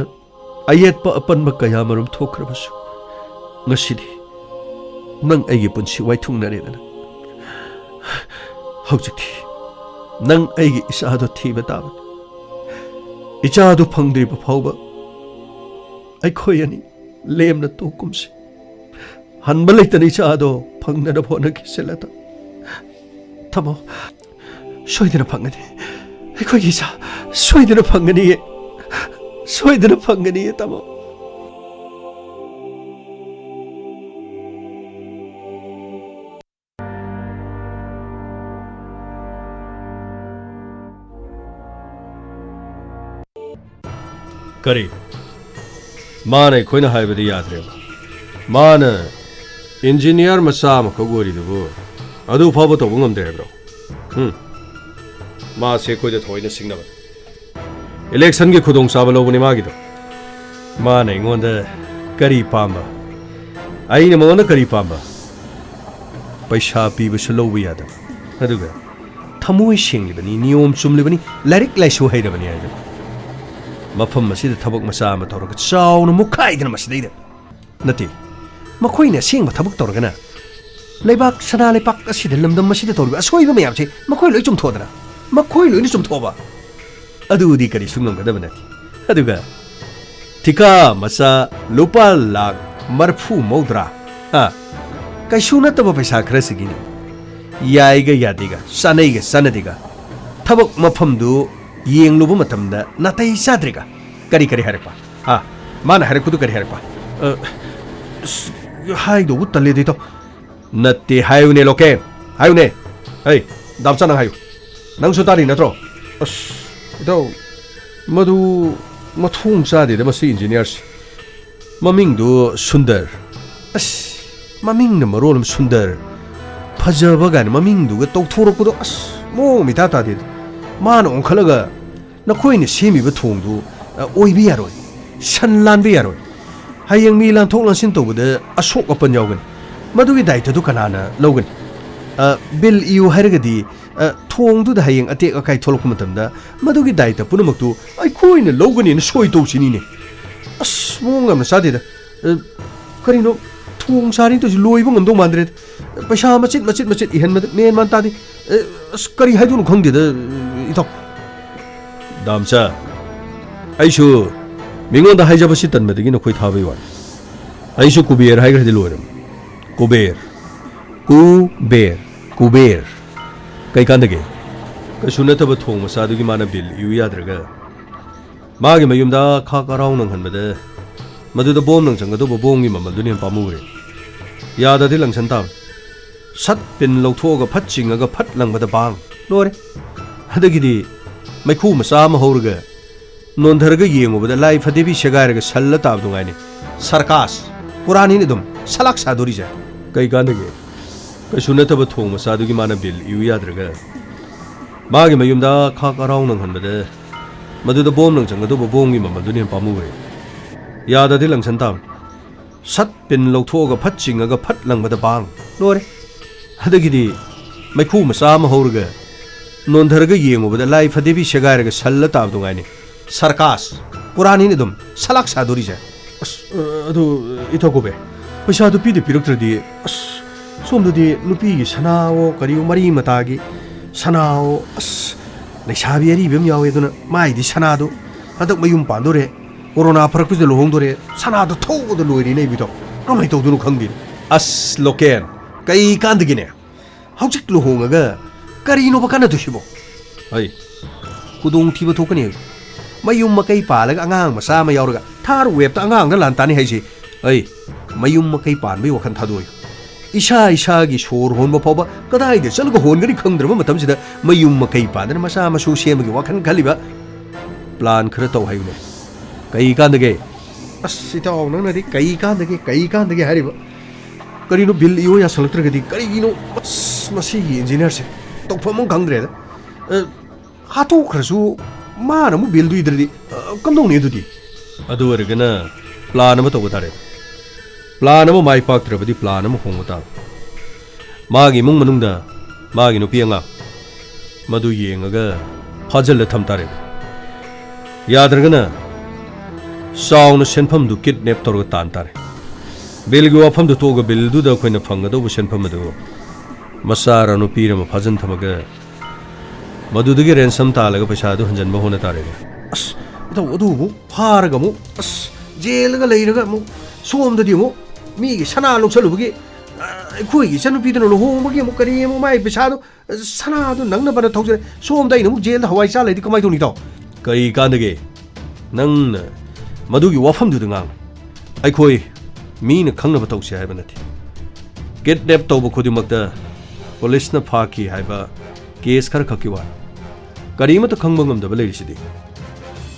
ꯑꯌꯦꯠꯄ ꯑꯄꯟꯕ ꯀꯌꯥ ꯃꯔꯨꯝ ꯊꯣꯛꯈ꯭ꯔꯕꯁꯨ, ꯉꯁꯤꯗꯤ ꯅꯪ ꯑꯩꯒꯤ ꯄꯨꯟꯁꯤ ꯋꯥꯏꯊꯨꯡꯅꯔꯦꯗꯅ꯫ ꯍꯧꯖꯤꯛꯇꯤ ꯅꯪ ꯑꯩꯒꯤ ꯏꯆꯥꯗꯣ ꯊꯤꯕ ꯇꯥꯕꯅꯤ꯫ ꯏꯆꯥꯗꯨ ꯐꯪꯗ꯭ꯔꯤꯕ ꯐꯥꯎꯕ ꯑꯩꯈꯣꯏ ꯑꯅꯤ ꯂꯦꯝꯅ ꯇꯣꯛꯀꯨꯝꯁꯤ꯫ ꯍꯟꯕ ꯂꯩꯇꯅ ꯏꯆꯥꯗꯣ ꯐꯪꯅꯅꯕ ꯍꯣꯠꯅꯈꯤꯁꯦ, ꯂꯇꯥ꯫ ꯇꯥꯃꯣ, ꯁꯣꯏꯗꯅ ꯐꯪꯒꯅꯤ꯫ ꯑꯩꯈꯣꯏꯒꯤ ꯏꯆꯥ ꯁꯣꯏꯗꯅ ꯐꯪꯒꯅꯤꯌꯦ꯫ ꯁꯣꯏꯗꯅ ꯐꯪꯒꯅꯤꯌꯦ, ꯇꯥꯃꯣ꯫ ꯀꯔꯤ? ꯃꯥꯅ ꯑꯩꯈꯣꯏꯅ ꯍꯥꯏꯕꯗꯤ ꯌꯥꯗ꯭ꯔꯦꯕ꯫ ꯃꯥꯅ ꯏꯟꯖꯤꯅꯤꯌꯥꯔ ꯃꯆꯥ ꯑꯃꯈꯛ ꯑꯣꯏꯔꯤꯗꯨꯕꯨ ꯑꯗꯨ ꯐꯥꯎꯕ ꯇꯧꯕ ꯉꯝꯗ꯭ꯔꯦ ꯍꯥꯏꯕ꯭ꯔꯣ? ꯎꯝ꯫ ꯃꯥꯁꯦ ꯑꯩꯈꯣꯏꯗ ꯊꯑꯣꯏꯅ ꯁꯤꯡꯅꯕꯅꯤ꯫ ꯏꯂꯦꯛꯁꯟꯒꯤ ꯈꯨꯗꯣꯡꯆꯥꯕ ꯂꯧꯕꯅꯤ ꯃꯥꯒꯤꯗꯣ꯫ ꯃꯥꯅ ꯑꯩꯉꯣꯟꯗ ꯀꯔꯤ ꯄꯥꯝꯕ? ꯑꯩꯅ ꯃꯉꯣꯟꯗ ꯀꯔꯤ ꯄꯥꯝꯕ? ꯄꯩꯁꯥ ꯄꯤꯕꯁꯨ ꯂꯧꯕ ꯌꯥꯗꯕ꯫ ꯑꯗꯨꯒ ꯊꯃꯣꯏ ꯁꯦꯡꯂꯤꯕꯅꯤ, ꯅꯤꯌꯣꯝ ꯆꯨꯝꯂꯤꯕꯅꯤ, ꯂꯥꯏꯔꯤꯛ ꯂꯥꯏꯁꯨ ꯍꯩꯔꯕꯅꯤ ꯍꯥꯏꯗꯅ꯫ ꯃꯐꯝ ꯑꯁꯤꯗ ꯊꯕꯛ ꯃꯆꯥ ꯑꯃ ꯇꯧꯔꯒ ꯆꯥꯎꯅ ꯃꯨꯛꯈꯥꯏꯗꯅ ꯃꯁꯤꯗꯩꯗ꯫ ꯅꯠꯇꯦ, ꯃꯈꯣꯏꯅ ꯑꯁꯦꯡꯕ ꯊꯕꯛ ꯇꯧꯔꯒꯅ ꯂꯩꯕꯥꯛ, ꯁꯅꯥ ꯂꯩꯄꯥꯛ ꯑꯁꯤꯗ, ꯂꯝꯗꯝ ꯑꯁꯤꯗ ꯇꯧꯔꯤꯕ ꯑꯁꯣꯏꯕ ꯃꯌꯥꯝꯁꯦ ꯃꯈꯣꯏ ꯂꯣꯏ ꯆꯨꯝꯊꯣꯛꯑꯗꯅ, ꯃꯈꯣꯏ ꯂꯣꯏꯅ ꯆꯨꯝꯊꯣꯛꯑꯕ, ꯑꯗꯨꯗꯤ ꯀꯔꯤꯁꯨ ꯉꯝꯒꯗꯕ ꯅꯠꯇꯦ꯫ ꯑꯗꯨꯒ ꯊꯤꯀꯥ ꯃꯆꯥ ꯂꯨꯄꯥ ꯂꯥꯈ ꯃꯔꯐꯨ ꯃꯧꯗ꯭ꯔꯥ, ꯑ, ꯀꯩꯁꯨ ꯅꯠꯇꯕ ꯄꯩꯁꯥ ꯈꯔꯁꯤꯒꯤꯅꯤ꯫ ꯌꯥꯏꯒ ꯌꯥꯗꯦꯒ, ꯆꯥꯅꯩꯒ ꯆꯥꯅꯗꯦꯒ, ꯊꯕꯛ ꯃꯐꯝꯗꯨ ꯌꯦꯡꯂꯨꯕ ꯃꯇꯝꯗ ꯅꯥꯇꯩ ꯆꯥꯗ꯭ꯔꯦꯒ, ꯀꯔꯤ ꯀꯔꯤ ꯍꯥꯏꯔꯛꯄ? ꯍꯥ? ꯃꯥꯅ ꯍꯥꯏꯔꯛꯄꯗꯨ ꯀꯔꯤ ꯍꯥꯏꯔꯛꯄ? ꯑ, ꯑꯁ, ꯍꯥꯏꯗꯧꯕ ꯇꯜꯂꯦꯗ, ꯏꯇꯥꯎ꯫ ꯅꯠꯇꯦ, ꯍꯥꯏꯌꯨꯅꯦ, ꯂꯣꯀꯦꯟ, ꯍꯥꯏꯌꯨꯅꯦ꯫ ꯍꯩ, ꯗꯥꯝꯆꯥ, ꯅꯪ ꯍꯥꯏꯌꯨ꯫ ꯅꯪꯁꯨ ꯇꯥꯔꯤ ꯅꯠꯇ꯭ꯔꯣ? ꯑꯁ, ꯏꯇꯥꯎ, ꯃꯗꯨ ꯃꯊꯣꯡ ꯆꯥꯗꯦꯗ ꯃꯁꯤ ꯏꯟꯖꯤꯅꯤꯌꯥꯔꯁꯦ꯫ ꯃꯃꯤꯡꯗꯨ ꯁꯨꯟꯗꯔ꯫ ꯑꯁ, ꯃꯃꯤꯡꯅ ꯃꯔꯣꯜ ꯑꯃ ꯁꯨꯟꯗꯔ꯫ ꯐꯖꯕ ꯀꯥꯏꯅ ꯃꯃꯤꯡꯗꯨꯒ ꯇꯧꯊꯣꯔꯛꯄꯗꯣ, ꯑꯁ, ꯃꯑꯣꯡ ꯑꯃ ꯏꯇꯥ ꯇꯥꯗꯦꯗ꯫ ꯃꯥꯅ ꯑꯣꯟꯈꯠꯂꯒ, "ꯅꯈꯣꯏꯅ ꯁꯦꯝꯃꯤꯕ ꯊꯣꯡꯗꯨ, ꯑ, ꯑꯣꯏꯕ ꯌꯥꯔꯣꯏ꯫ ꯁꯟ ꯂꯥꯟꯕ ꯌꯥꯔꯣꯏ꯫ ꯍꯌꯦꯡ ꯃꯤ ꯂꯥꯟꯊꯣꯛ ꯂꯥꯟꯁꯤꯟ ꯇꯧꯕꯗ ꯑꯁꯣꯛ ꯑꯄꯟ ꯌꯥꯎꯒꯅꯤ꯫ ꯃꯗꯨꯒꯤ ꯗꯥꯏꯇꯗꯨ ꯀꯅꯥꯅ ꯂꯧꯒꯅꯤ? ꯑ, ꯕꯤꯜ ꯏꯌꯨ ꯍꯥꯏꯔꯒꯗꯤ, ꯑ, ꯊꯣꯡꯗꯨꯗ ꯍꯌꯦꯡ ꯑꯇꯦꯛ ꯑꯀꯥꯏ ꯊꯣꯛꯂꯛꯄ ꯃꯇꯝꯗ ꯃꯗꯨꯒꯤ ꯗꯥꯏꯇ ꯄꯨꯝꯅꯃꯛꯇꯨ ꯑꯩꯈꯣꯏꯅ ꯂꯧꯒꯅꯤꯅ ꯁꯣꯏ ꯇꯧꯁꯤꯅꯤꯅꯦ꯫ ꯑꯁ, ꯃꯑꯣꯡ ꯌꯥꯝꯅ ꯆꯥꯗꯦꯗ꯫ ꯑ, ꯀꯔꯤꯅꯣ? ꯊꯣꯡ ꯁꯥꯔꯤꯅ ꯇꯧꯔꯤꯁꯤ ꯂꯣꯏꯕ ꯉꯝꯗꯧ ꯃꯥꯟꯗ꯭ꯔꯦꯗ꯫ ꯄꯩꯁꯥ ꯃꯆꯤꯠ, ꯃꯆꯤꯠ, ꯃꯆꯤꯠ ꯏꯍꯟꯕꯗ ꯃꯦꯟ ꯃꯥꯟ ꯇꯥꯗꯦ꯫ ꯑ, ꯑꯁ, ꯀꯔꯤ ꯍꯥꯏꯗꯣꯏꯅꯣ ꯈꯪꯗꯦꯗ, ꯏꯇꯥꯎ꯫ ꯗꯥꯝꯆꯥ, ꯑꯩꯁꯨ ꯃꯤꯉꯣꯟꯗ ꯍꯥꯏꯖꯕꯁꯤ ꯇꯟꯕꯗꯒꯤ ꯅꯈꯣꯏ ꯊꯥꯕꯩ ꯋꯥꯅꯤ꯫ ꯑꯩꯁꯨ ꯀꯨꯕꯦꯔ ꯍꯥꯏꯈ꯭ꯔꯗꯤ ꯂꯣꯏꯔꯝꯅꯤ꯫ ꯀꯨꯕꯦꯔ꯫ ꯀꯨꯕꯦꯔ꯫ ꯀꯨꯕꯦꯔ꯫ ꯀꯩ ꯀꯥꯟꯗꯒꯦ? ꯀꯩꯁꯨ ꯅꯠꯇꯕ ꯊꯣꯡ ꯃꯆꯥꯗꯨꯒꯤ ꯃꯥꯅ ꯕꯤꯜ ꯏꯌꯨ ꯌꯥꯗ꯭ꯔꯒ ꯃꯥꯒꯤ ꯃꯌꯨꯝꯗ ꯈꯥꯛ ꯑꯔꯥꯎ ꯅꯪꯍꯟꯕꯗ ꯃꯗꯨꯗ ꯕꯣꯝ ꯂꯪꯁꯟꯒꯗꯧꯕ ꯕꯣꯝꯒꯤ ꯃꯃꯜꯗꯨꯅ ꯍꯦꯟꯅ ꯄꯥꯝꯃꯨꯔꯦ꯫ ꯌꯥꯗꯗꯤ ꯂꯪꯁꯟ ꯇꯥꯕꯅꯤ꯫ ꯁꯠ ꯄꯤꯟ ꯂꯧꯊꯣꯛꯑꯒ ꯐꯠ ꯆꯤꯡꯉꯒ ꯐꯠ ꯂꯪꯕꯗ ꯕꯥꯡ! ꯂꯣꯏꯔꯦ꯫ ꯑꯗꯒꯤꯗꯤ ꯃꯩꯈꯨ ꯃꯆꯥ ꯑꯃ ꯍꯧꯔꯒ ꯅꯣꯟꯊꯔꯒ ꯌꯦꯡꯉꯨꯕꯗ ꯂꯥꯏ ꯐꯗꯦꯕꯤ ꯁꯦꯒꯥꯏꯔꯒ ꯁꯜꯂ ꯇꯥꯕꯗꯨ ꯉꯥꯏꯅꯤ꯫ ꯁꯔꯀꯥꯁ! ꯄꯨꯔꯥꯅꯤꯅꯦ ꯑꯗꯨꯝ ꯁꯂꯥꯛ ꯁꯥꯗꯣꯔꯤꯁꯦ꯫ ꯀꯩ ꯀꯥꯟꯗꯒꯦ? ꯀꯩꯁꯨ ꯅꯠꯇꯕ ꯊꯣꯡ ꯃꯆꯥꯗꯨꯒꯤ ꯃꯥꯅ ꯕꯤꯜ ꯏꯌꯨ ꯌꯥꯗ꯭ꯔꯒ ꯃꯥꯒꯤ ꯃꯌꯨꯝꯗ ꯈꯥꯛ ꯑꯔꯥꯎ ꯅꯪꯍꯟꯕꯗ ꯃꯗꯨꯗ ꯕꯣꯝ ꯂꯪꯁꯟꯒꯗꯧꯕ ꯕꯣꯝꯒꯤ ꯃꯃꯜꯗꯨꯅ ꯍꯦꯟꯅ ꯄꯥꯝꯃꯨꯈ꯭ꯔꯦ꯫ ꯌꯥꯗꯗꯤ ꯂꯪꯁꯟ ꯇꯥꯕꯅꯤ꯫ ꯁꯠ ꯄꯤꯟ ꯂꯧꯊꯣꯛꯑꯒ ꯐꯠ ꯆꯤꯡꯉꯒ ꯐꯠ ꯂꯪꯕꯗ ꯕꯥꯡ! ꯂꯣꯏꯔꯦ꯫ ꯑꯗꯒꯤꯗꯤ ꯃꯩꯈꯨ ꯃꯆꯥ ꯑꯃ ꯍꯧꯔꯒ ꯅꯣꯟꯊꯔꯒ ꯌꯦꯡꯉꯨꯕꯗ ꯂꯥꯏ ꯐꯗꯦꯕꯤ ꯁꯦꯒꯥꯏꯔꯒ ꯁꯜꯂ ꯇꯥꯕꯗꯨ ꯉꯥꯏꯅꯤ꯫ ꯁꯔꯀꯥꯁ! ꯄꯨꯔꯥꯅꯤꯅꯦ ꯑꯗꯨꯝ ꯁꯂꯥꯛ ꯁꯥꯗꯣꯔꯤꯁꯦ꯫ ꯑꯁ, ꯑ, ꯑꯗꯨ, ꯏꯊꯛ ꯀꯨꯕꯦ, ꯄꯩꯁꯥꯗꯨ ꯄꯤꯗ ꯄꯤꯔꯛꯇ꯭ꯔꯗꯤ, ꯑꯁ, ꯁꯣꯝꯗꯗꯤ ꯅꯨꯄꯤꯒꯤ ꯁꯅꯥꯋꯣ ꯀꯔꯤꯋꯣ ꯃꯔꯤ ꯃꯇꯥꯒꯤ ꯁꯅꯥꯋꯣ, ꯑꯁ, ꯂꯩꯁꯥꯕꯤ ꯑꯔꯤꯕꯤ ꯑꯃ ꯌꯥꯎꯋꯦ, ꯑꯗꯨꯅ ꯃꯥꯏꯗꯤ ꯁꯅꯥꯗꯨ ꯍꯟꯗꯛ ꯃꯌꯨꯝ ꯄꯥꯟꯗꯣꯔꯦ, ꯀꯣꯔꯣꯅꯥ ꯐꯔꯛꯄꯁꯤꯗ ꯂꯨꯍꯣꯡꯗꯣꯔꯦ, ꯁꯅꯥꯗꯣ ꯊꯧꯕꯗ ꯂꯣꯏꯔꯦꯅꯦ ꯏꯕꯤꯗꯣ꯫ ꯀꯃꯥꯏꯅ ꯇꯧꯗꯣꯏꯅꯣ ꯈꯪꯗꯦ꯫ ꯑꯁ, ꯂꯣꯀꯦꯟ, ꯀꯩ ꯀꯥꯟꯗꯒꯤꯅꯦ? ꯍꯧꯖꯤꯛ ꯂꯨꯍꯣꯡꯉꯒ ꯀꯔꯤꯅꯣꯕ ꯀꯥꯟꯅꯗꯣꯏꯁꯤꯕꯣ? ꯑꯩ ꯈꯨꯗꯣꯡꯊꯤꯕ ꯊꯣꯛꯀꯅꯤ ꯍꯥꯏꯕ꯫ ꯃꯌꯨꯝ ꯃꯀꯩ ꯄꯥꯜꯂꯒ ꯑꯉꯥꯡ ꯃꯆꯥ ꯑꯃ ꯌꯥꯎꯔꯒ ꯊꯥꯔ ꯋꯦꯞꯇ ꯑꯉꯥꯡꯗ ꯂꯥꯟ ꯇꯥꯅꯤ ꯍꯥꯏꯁꯤ꯫ ꯑꯩ ꯃꯌꯨꯝ ꯃꯀꯩ ꯄꯥꯟꯕꯒꯤ ꯋꯥꯈꯜ ꯊꯥꯗꯣꯛꯑꯣꯏ꯫ ꯏꯁꯥ ꯏꯁꯥꯒꯤ ꯁꯣꯔ ꯍꯣꯟꯕ ꯐꯥꯎꯕ ꯀꯗꯥꯏꯗ ꯆꯠꯂꯒ ꯍꯣꯟꯒꯅꯤ ꯈꯪꯗ꯭ꯔꯕ ꯃꯇꯝꯁꯤꯗ ꯃꯌꯨꯝ ꯃꯀꯩ ꯄꯥꯟꯗꯅ ꯃꯆꯥ ꯃꯁꯨ ꯁꯦꯝꯕꯒꯤ ꯋꯥꯈꯜ ꯈꯜꯂꯤꯕ꯫ ꯄ꯭ꯂꯥꯟ ꯈꯔ ꯇꯧ ꯍꯥꯏꯌꯨꯅꯦ꯫ ꯀꯩ ꯀꯥꯟꯗꯒꯦ? ꯑꯁ, ꯏꯇꯥꯎ, ꯅꯪꯅꯗꯤ ꯀꯩ ꯀꯥꯟꯗꯒꯦ, ꯀꯩ ꯀꯥꯟꯗꯒꯦ ꯍꯥꯏꯔꯤꯕ? ꯀꯔꯤꯅꯣ, ꯕꯤꯜ ꯏꯌꯣ ꯌꯥꯁꯜꯂꯛꯇ꯭ꯔꯒꯗꯤ ꯀꯔꯤꯒꯤꯅꯣ? ꯑꯁ, ꯃꯁꯤꯒꯤ ꯏꯟꯖꯤꯅꯤꯌꯔꯁꯦ ꯇꯧꯐꯝ ꯑꯃ ꯈꯪꯗ꯭ꯔꯦꯗ꯫ ꯑ, ꯍꯥꯠꯇꯣꯛꯈ꯭ꯔꯁꯨ ꯃꯥꯅ ꯑꯃꯨꯛ ꯕꯤꯜꯗꯨ ꯏꯗ꯭ꯔꯗꯤ, ꯑ, ꯀꯝꯗꯧꯅꯤ ꯑꯗꯨꯗꯤ? ꯑꯗꯨ ꯑꯣꯏꯔꯒꯅ ꯄ꯭ꯂꯥꯟ ꯑꯃ ꯇꯧꯕ ꯇꯥꯔꯦ꯫ ꯄ꯭ꯂꯥꯟ ꯑꯃ ꯃꯥꯏ ꯄꯥꯛꯇ꯭ꯔꯕꯗꯤ ꯄ꯭ꯂꯥꯟ ꯑꯃ ꯍꯣꯡꯕ ꯇꯥꯕ꯫ ꯃꯥꯒꯤ ꯏꯃꯨꯡ ꯃꯅꯨꯡꯗ ꯃꯥꯒꯤ ꯅꯨꯄꯤ ꯑꯉꯥꯡ ꯃꯗꯨ ꯌꯦꯡꯉꯒ ꯐꯥꯖꯤꯜꯂ ꯊꯝ ꯇꯥꯔꯦ꯫ ꯌꯥꯗ꯭ꯔꯒꯅ ꯆꯥꯎꯅ ꯁꯦꯟꯐꯝꯗꯨ ꯀꯤꯗꯅꯦꯞ ꯇꯧꯔꯒ ꯇꯥꯟ ꯇꯥꯔꯦ꯫ ꯕꯤꯜꯒꯤ ꯋꯥꯐꯝꯗꯨ ꯇꯣꯛꯑꯒ ꯕꯤꯜꯗꯨꯗ ꯑꯩꯈꯣꯏꯅ ꯐꯪꯒꯗꯧꯕ ꯁꯦꯟꯐꯝ ꯑꯗꯨ ꯃꯆꯥꯔ ꯅꯨꯄꯤꯔ ꯑꯃ ꯐꯥꯖꯤꯟ ꯊꯝꯃꯒ ꯃꯗꯨꯗꯒꯤ ꯔꯦꯟꯁꯝ ꯇꯥꯜꯂꯒ ꯄꯩꯁꯥꯗꯨ ꯍꯟꯖꯤꯟꯕ ꯍꯣꯠꯅ ꯇꯥꯔꯦꯅꯦ꯫ ꯑꯁ, ꯏꯇꯥꯎ, ꯑꯗꯨ ꯑꯃꯨꯛ ꯐꯥꯔꯒ ꯑꯃꯨꯛ, ꯑꯁ, ꯖꯦꯜꯗꯒ ꯂꯩꯔꯒ ꯑꯃꯨꯛ ꯁꯣꯝꯗꯗꯤ ꯑꯃꯨꯛ ꯃꯤꯒꯤ ꯁꯅꯥ ꯂꯧꯁꯜꯂꯨꯕꯒꯤ, ꯑ, ꯑꯩꯈꯣꯏꯒꯤ ꯏꯆꯟꯅꯨꯄꯤꯗꯨꯅ ꯂꯨꯍꯣꯡꯕꯒꯤ ꯑꯃꯨꯛ ꯀꯔꯤ ꯑꯃꯨꯛ ꯃꯥꯏ ꯄꯩꯁꯥꯗꯣ, ꯑ, ꯁꯅꯥꯗꯣ ꯅꯪꯅꯕꯅ ꯊꯧꯖꯔꯦ꯫ ꯁꯣꯝꯗ ꯑꯩꯅ ꯑꯃꯨꯛ ꯖꯦꯜꯗ ꯍꯋꯥꯏ ꯆꯥ ꯂꯩꯗꯤ ꯀꯃꯥꯏꯅ ꯇꯧꯅꯤ, ꯏꯇꯥꯎ? ꯀꯔꯤ ꯀꯥꯟꯗꯒꯦ? ꯅꯪꯅ ꯃꯗꯨꯒꯤ ꯋꯥꯐꯝꯗꯨꯗ ꯉꯥꯡ꯫ ꯑꯩꯈꯣꯏ ꯃꯤꯅ ꯈꯪꯅꯕ ꯇꯧꯁꯦ ꯍꯥꯏꯕ ꯅꯠꯇꯦ꯫ ꯀꯤꯗꯅꯦꯞ ꯇꯧꯕ ꯈꯨꯗꯤꯡꯃꯛꯇ ꯄꯨꯂꯤꯁꯅ ꯐꯥꯈꯤ ꯍꯥꯏꯕ ꯀꯦꯁ ꯈꯔ ꯈꯛꯀꯤ ꯋꯥꯅꯤ꯫ ꯀꯔꯤꯃꯠꯇ ꯈꯪꯕ ꯉꯝꯗꯕ ꯂꯩꯔꯤꯁꯤꯗꯤ꯫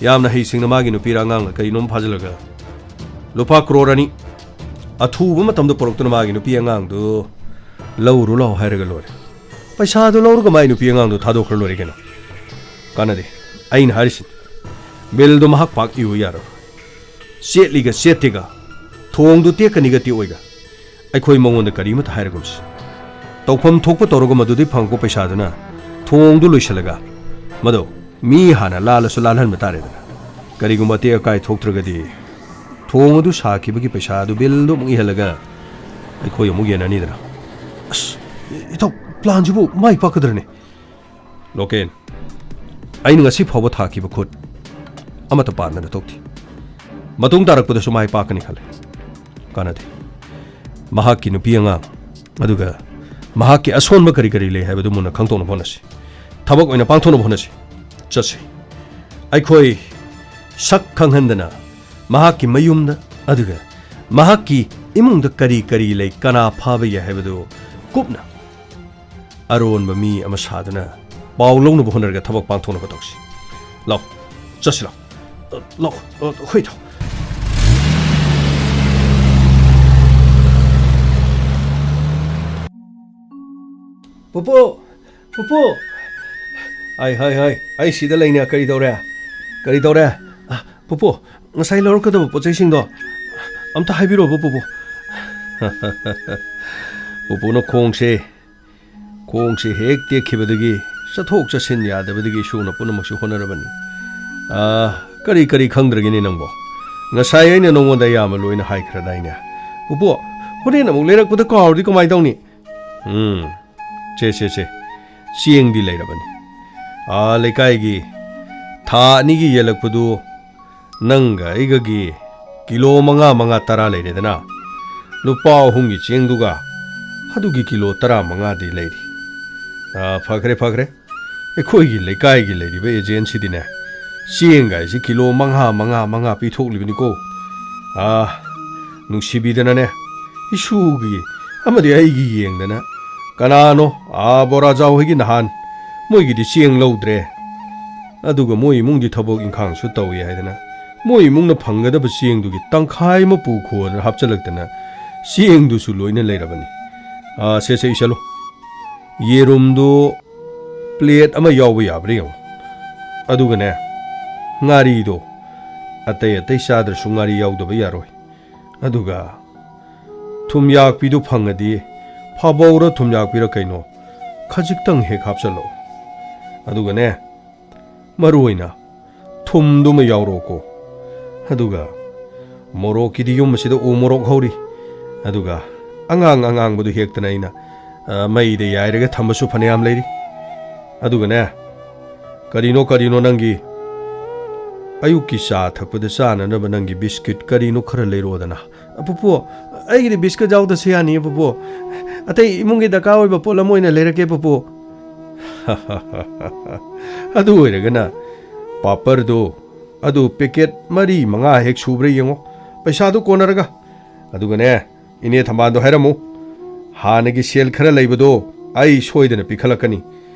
ꯌꯥꯝꯅ ꯍꯩꯁꯤꯡꯅ ꯃꯥꯒꯤ ꯅꯨꯄꯤꯔ ꯑꯉꯥꯡꯂ ꯀꯔꯤꯅꯣꯝ ꯐꯥꯖꯤꯜꯂꯒ ꯂꯨꯄꯥ ꯀ꯭ꯔꯣꯔ ꯑꯅꯤ ꯑꯊꯨꯕ ꯃꯇꯝꯗ ꯄꯨꯔꯛꯇꯨꯅ ꯃꯥꯒꯤ ꯅꯨꯄꯤ ꯑꯉꯥꯡꯗꯨ ꯂꯧꯔꯨ ꯂꯥꯎ ꯍꯥꯏꯔꯒ ꯂꯣꯏꯔꯦ꯫ ꯄꯩꯁꯥꯗꯨ ꯂꯧꯔꯒ ꯃꯥꯒꯤ ꯅꯨꯄꯤ ꯑꯉꯥꯡꯗꯨ ꯊꯥꯗꯣꯛꯈ꯭ꯔ ꯂꯣꯏꯔꯦ ꯀꯩꯅꯣ꯫ ꯀꯥꯟꯅꯗꯦ꯫ ꯑꯩꯅ ꯍꯥꯏꯔꯤꯁꯤꯅꯤ, ꯕꯤꯜꯗꯨ ꯃꯍꯥꯛ ꯄꯥꯛ ꯏꯌꯨ ꯌꯥꯔꯣꯏ꯫ ꯆꯦꯠꯂꯤꯒ ꯆꯦꯠꯇꯦꯒ, ꯊꯣꯡꯗꯨ ꯇꯦꯛꯀꯅꯤꯒ ꯇꯦꯛꯑꯣꯏꯒ, ꯑꯩꯈꯣꯏ ꯃꯉꯣꯟꯗ ꯀꯔꯤꯃꯠꯇ ꯍꯥꯏꯔꯒꯨꯝꯁꯤ꯫ ꯇꯧꯐꯝ ꯊꯣꯛꯄ ꯇꯧꯔꯒ ꯃꯗꯨꯗꯒꯤ ꯐꯪꯉꯛꯄ ꯄꯩꯁꯥꯗꯨꯅ ꯊꯣꯡꯗꯨ ꯂꯣꯏꯁꯤꯜꯂꯒ, ꯃꯗꯨ ꯃꯤ ꯍꯥꯟꯅ ꯂꯥꯜꯂꯁꯨ ꯂꯥꯜꯍꯟꯕ ꯇꯥꯔꯦꯗꯅ꯫ ꯀꯔꯤꯒꯨꯝꯕ ꯑꯇꯦꯛ ꯑꯀꯥꯏ ꯊꯣꯛꯇ꯭ꯔꯒꯗꯤ ꯊꯣꯡ ꯑꯗꯨ ꯁꯥꯈꯤꯕꯒꯤ ꯄꯩꯁꯥ ꯑꯗꯨ ꯕꯤꯜꯗꯨ ꯑꯃꯨꯛ ꯏꯍꯜꯂꯒ ꯑꯩꯈꯣꯏ ꯑꯃꯨꯛ ꯌꯦꯟꯅꯅꯤꯗꯅ꯫ ꯑꯁ, ꯏꯇꯥꯎ, ꯄ꯭ꯂꯥꯟꯁꯤꯕꯨ ꯃꯥꯏ ꯄꯥꯛꯀꯗ꯭ꯔꯅꯦ? ꯂꯣꯀꯦꯟ, ꯑꯩꯅ ꯉꯁꯤ ꯐꯥꯎꯕ ꯊꯥꯈꯤꯕ ꯈꯨꯠ ꯑꯃꯠꯇ ꯄꯥꯟꯗꯅ ꯊꯣꯛꯇꯦ꯫ ꯃꯇꯨꯡ ꯇꯥꯔꯛꯄꯗꯁꯨ ꯃꯥꯏ ꯄꯥꯛꯀꯅꯤ ꯈꯜꯂꯦ꯫ ꯀꯥꯟꯅꯗꯦ꯫ ꯃꯍꯥꯛꯀꯤ ꯅꯨꯄꯤ ꯑꯉꯥꯡ, ꯑꯗꯨꯒ ꯃꯍꯥꯛꯀꯤ ꯑꯁꯣꯟꯕ ꯀꯔꯤ ꯀꯔꯤ ꯂꯩ ꯍꯥꯏꯕꯗꯨ ꯃꯨꯟꯅ ꯈꯪꯗꯣꯛꯅꯕ ꯍꯣꯠꯅꯁꯤ꯫ ꯊꯕꯛ ꯑꯣꯏꯅ ꯄꯥꯡꯊꯣꯛꯅꯕ ꯍꯣꯠꯅꯁꯤ꯫ ꯆꯠꯁꯤ꯫ ꯑꯩꯈꯣꯏ ꯁꯛ ꯈꯪꯍꯟꯗꯅ ꯃꯍꯥꯛꯀꯤ ꯃꯌꯨꯝꯗ, ꯑꯗꯨꯒ ꯃꯍꯥꯛꯀꯤ ꯏꯃꯨꯡꯗ ꯀꯔꯤ ꯀꯔꯤ ꯂꯩ, ꯀꯅꯥ ꯐꯥꯕ ꯌꯥꯏ ꯍꯥꯏꯕꯗꯨ ꯀꯨꯞꯅ ꯑꯔꯣꯟꯕ ꯃꯤ ꯑꯃ ꯁꯥꯗꯨꯅ ꯄꯥꯎ ꯂꯧꯅꯕ ꯍꯣꯠꯅꯔꯒ ꯊꯕꯛ ꯄꯥꯡꯊꯣꯛꯅꯕ ꯇꯧꯁꯤ꯫ ꯂꯥꯎ, ꯆꯠꯁꯤ ꯂꯥꯎ꯫ ꯂꯥꯎ, ꯍꯣꯏ, ꯂꯥꯎ꯫ ꯄꯨꯄꯨ! ꯄꯨꯄꯨ! ꯍꯥꯏ, ꯍꯥꯏ, ꯍꯥꯏ, ꯑꯩ ꯁꯤꯗ ꯂꯩꯅꯦ꯫ ꯀꯔꯤ ꯇꯧꯔꯦ? ꯀꯔꯤ ꯇꯧꯔꯦ? ꯑ, ꯄꯨꯄꯨ, ꯉꯁꯥꯏ ꯂꯧꯔꯛꯀꯗꯕ ꯄꯣꯠ ꯆꯩꯁꯤꯡꯗꯣ ꯑꯝꯇ ꯍꯥꯏꯕꯤꯔꯛꯑꯣꯕ, ꯄꯨꯄꯨ꯫ ꯄꯨꯄꯨꯅ ꯈꯣꯡꯁꯦ, ꯈꯣꯡꯁꯦ ꯍꯦꯛ ꯇꯦꯛꯈꯤꯕꯗꯒꯤ ꯆꯠꯊꯣꯛ ꯆꯠꯁꯤꯟ ꯌꯥꯗꯕꯗꯒꯤ ꯏꯁꯨꯅ ꯄꯨꯝꯅꯃꯛꯁꯨ ꯍꯣꯠꯅꯔꯕꯅꯤ꯫ ꯑ, ꯀꯔꯤ ꯀꯔꯤ ꯈꯪꯗ꯭ꯔꯒꯦꯅꯦ ꯅꯪꯕꯣ? ꯉꯁꯥꯏ ꯑꯩꯅ ꯅꯉꯣꯟꯗ ꯑꯌꯥꯝꯕ ꯂꯣꯏꯅ ꯍꯥꯏꯈ꯭ꯔꯗꯥꯏꯅꯦ? ꯄꯨꯄꯨ, ꯍꯣꯔꯦꯟ ꯑꯃꯨꯛ ꯂꯩꯔꯛꯄꯗ ꯀꯥꯎꯔꯗꯤ ꯀꯃꯥꯏ ꯇꯧꯅꯤ? ꯎꯝ, ꯁꯦ, ꯁꯦ, ꯁꯦ, ꯆꯦꯡꯗꯤ ꯂꯩꯔꯕꯅꯤ꯫ ꯑꯥ, ꯂꯩꯀꯥꯏꯒꯤ ꯊꯥ ꯑꯅꯤꯒꯤ ꯌꯦꯜꯂꯛꯄꯗꯨ ꯅꯪꯒ ꯑꯩꯒꯒꯤ ꯀꯤꯂꯣ ꯃꯉꯥ, ꯃꯉꯥ, ꯇꯔꯥ ꯂꯩꯔꯦꯗꯅ꯫ ꯂꯨꯄꯥ ꯑꯍꯨꯝꯒꯤ ꯆꯦꯡꯗꯨꯒ ꯑꯗꯨꯒꯤ ꯀꯤꯂꯣ ꯇꯔꯥꯃꯉꯥꯗꯤ ꯂꯩꯔꯤ꯫ ꯑꯥ, ꯐꯈ꯭ꯔꯦ, ꯐꯈ꯭ꯔꯦ꯫ ꯑꯩꯈꯣꯏꯒꯤ ꯂꯩꯀꯥꯏꯒꯤ ꯂꯩꯔꯤꯕ ꯑꯦꯖꯦꯟꯁꯤꯗꯤꯅꯦ, ꯆꯦꯡꯒꯥꯏꯁꯤ ꯀꯤꯂꯣ ꯃꯉꯥ, ꯃꯉꯥ, ꯃꯉꯥ ꯄꯤꯊꯣꯛꯂꯤꯕꯅꯤꯀꯣ꯫ ꯑꯥ, ꯅꯨꯡꯁꯤꯕꯤꯗꯅꯅꯦ, ꯏꯁꯨꯒꯤ ꯑꯃꯗꯤ ꯑꯩꯒꯤ ꯌꯦꯡꯗꯅ, ꯀꯅꯥꯅꯣ, ꯑꯥ, ꯕꯣꯔꯥꯖꯥꯎ ꯍꯣꯏꯒꯤ ꯅꯍꯥꯟ ꯃꯣꯏꯒꯤꯗꯤ ꯆꯦꯡ ꯂꯧꯗ꯭ꯔꯦ꯫ ꯑꯗꯨꯒ ꯃꯣꯏ ꯏꯃꯨꯡꯗꯤ ꯊꯕꯛ ꯏꯪꯈꯥꯡꯁꯨ ꯇꯧꯏ ꯍꯥꯏꯗꯅ ꯃꯣꯏ ꯏꯃꯨꯡꯅ ꯐꯪꯒꯗꯕ ꯆꯦꯡꯗꯨꯒꯤ ꯇꯪꯈꯥꯏ ꯑꯃ ꯄꯨꯈꯣꯅ ꯍꯥꯞꯆꯜꯂꯛꯇꯅ ꯆꯦꯡꯗꯨꯁꯨ ꯂꯣꯏꯅ ꯂꯩꯔꯕꯅꯤ꯫ ꯑꯥ, ꯁꯦ, ꯁꯦ, ꯏꯁꯜꯂꯨ꯫ ꯌꯦꯔꯨꯝꯗꯨ ꯄ꯭ꯂꯦꯠ ꯑꯃ ꯌꯥꯎꯕ ꯌꯥꯕ꯭ꯔꯥ ꯌꯦꯡꯉꯨ꯫ ꯑꯗꯨꯒꯅꯦ, ꯉꯥꯔꯤꯗꯣ ꯑꯇꯩ ꯑꯇꯩ ꯆꯥꯗ꯭ꯔꯁꯨ ꯉꯥꯔꯤ ꯌꯥꯎꯗꯕ ꯌꯥꯔꯣꯏ꯫ ꯑꯗꯨꯒ ꯊꯨꯝ ꯌꯥꯛꯄꯤꯗꯨ ꯐꯪꯉꯗꯤ ꯐꯥꯕꯧꯔ ꯊꯨꯝ ꯌꯥꯛꯄꯤꯔ ꯀꯩꯅꯣ ꯈꯖꯤꯛꯇꯪ ꯍꯦꯛ ꯍꯥꯞꯆꯜꯂꯛꯑꯣ꯫ ꯑꯗꯨꯒꯅꯦ, ꯃꯔꯨ ꯑꯣꯏꯅ ꯊꯨꯝꯗꯨꯃ ꯌꯥꯎꯔꯛꯑꯣꯀꯣ꯫ ꯑꯗꯨꯒ ꯃꯣꯔꯣꯛꯀꯤꯗꯤ ꯌꯨꯝ ꯑꯁꯤꯗ ꯎ ꯃꯣꯔꯣꯛ ꯍꯧꯔꯤ꯫ ꯑꯗꯨꯒ ꯑꯉꯥꯡ ꯑꯉꯥꯡꯕꯗꯨ ꯍꯦꯛꯇꯅ ꯑꯩꯅ, ꯑ, ꯃꯩꯗ ꯌꯥꯏꯔꯒ ꯊꯝꯕꯁꯨ ꯐꯅꯌꯥꯝ ꯂꯩꯔꯤ꯫ ꯑꯗꯨꯒꯅꯦ, ꯀꯔꯤꯅꯣ, ꯀꯔꯤꯅꯣ ꯅꯪꯒꯤ ꯑꯌꯨꯛꯀꯤ ꯆꯥ ꯊꯛꯄꯗ ꯆꯥꯅꯅꯕ ꯅꯪꯒꯤ ꯕꯤꯁꯀꯤꯠ ꯀꯔꯤꯅꯣ ꯈꯔ ꯂꯩꯔꯛꯑꯣꯗꯅ꯫ "ꯄꯨꯄꯨ, ꯑꯩꯒꯤꯗꯤ ꯕꯤꯁꯀꯤꯠ ꯌꯥꯎꯗꯁꯨ ꯌꯥꯅꯤꯌꯦ ꯄꯨꯄꯨ꯫ ꯑꯇꯩ ꯏꯃꯨꯡꯒꯤ ꯗꯔꯀꯥꯔ ꯑꯣꯏꯕ ꯄꯣꯠ ꯑꯃ ꯑꯣꯏꯅ ꯂꯩꯔꯛꯀꯦ ꯄꯨꯄꯨ꯫" ꯑꯗꯨ ꯑꯣꯏꯔꯒꯅ ꯄꯥꯄꯔꯗꯣ ꯑꯗꯨ ꯄꯦꯀꯦꯠ ꯃꯔꯤ ꯃꯉꯥ ꯍꯦꯛ ꯁꯨꯕ꯭ꯔꯥ ꯌꯦꯡꯉꯣ, ꯄꯩꯁꯥꯗꯨ ꯀꯣꯟꯅꯔꯒ꯫ ꯑꯗꯨꯒꯅꯦ, ꯏꯅꯦ ꯊꯝꯕꯥꯜꯗꯣ ꯍꯥꯏꯔꯝꯃꯨ, ꯍꯥꯟꯅꯒꯤ ꯁꯦꯜ ꯈꯔ ꯂꯩꯕꯗꯣ ꯑꯩ ꯁꯣꯏꯗꯅ ꯄꯤꯈꯠꯂꯛꯀꯅꯤ꯫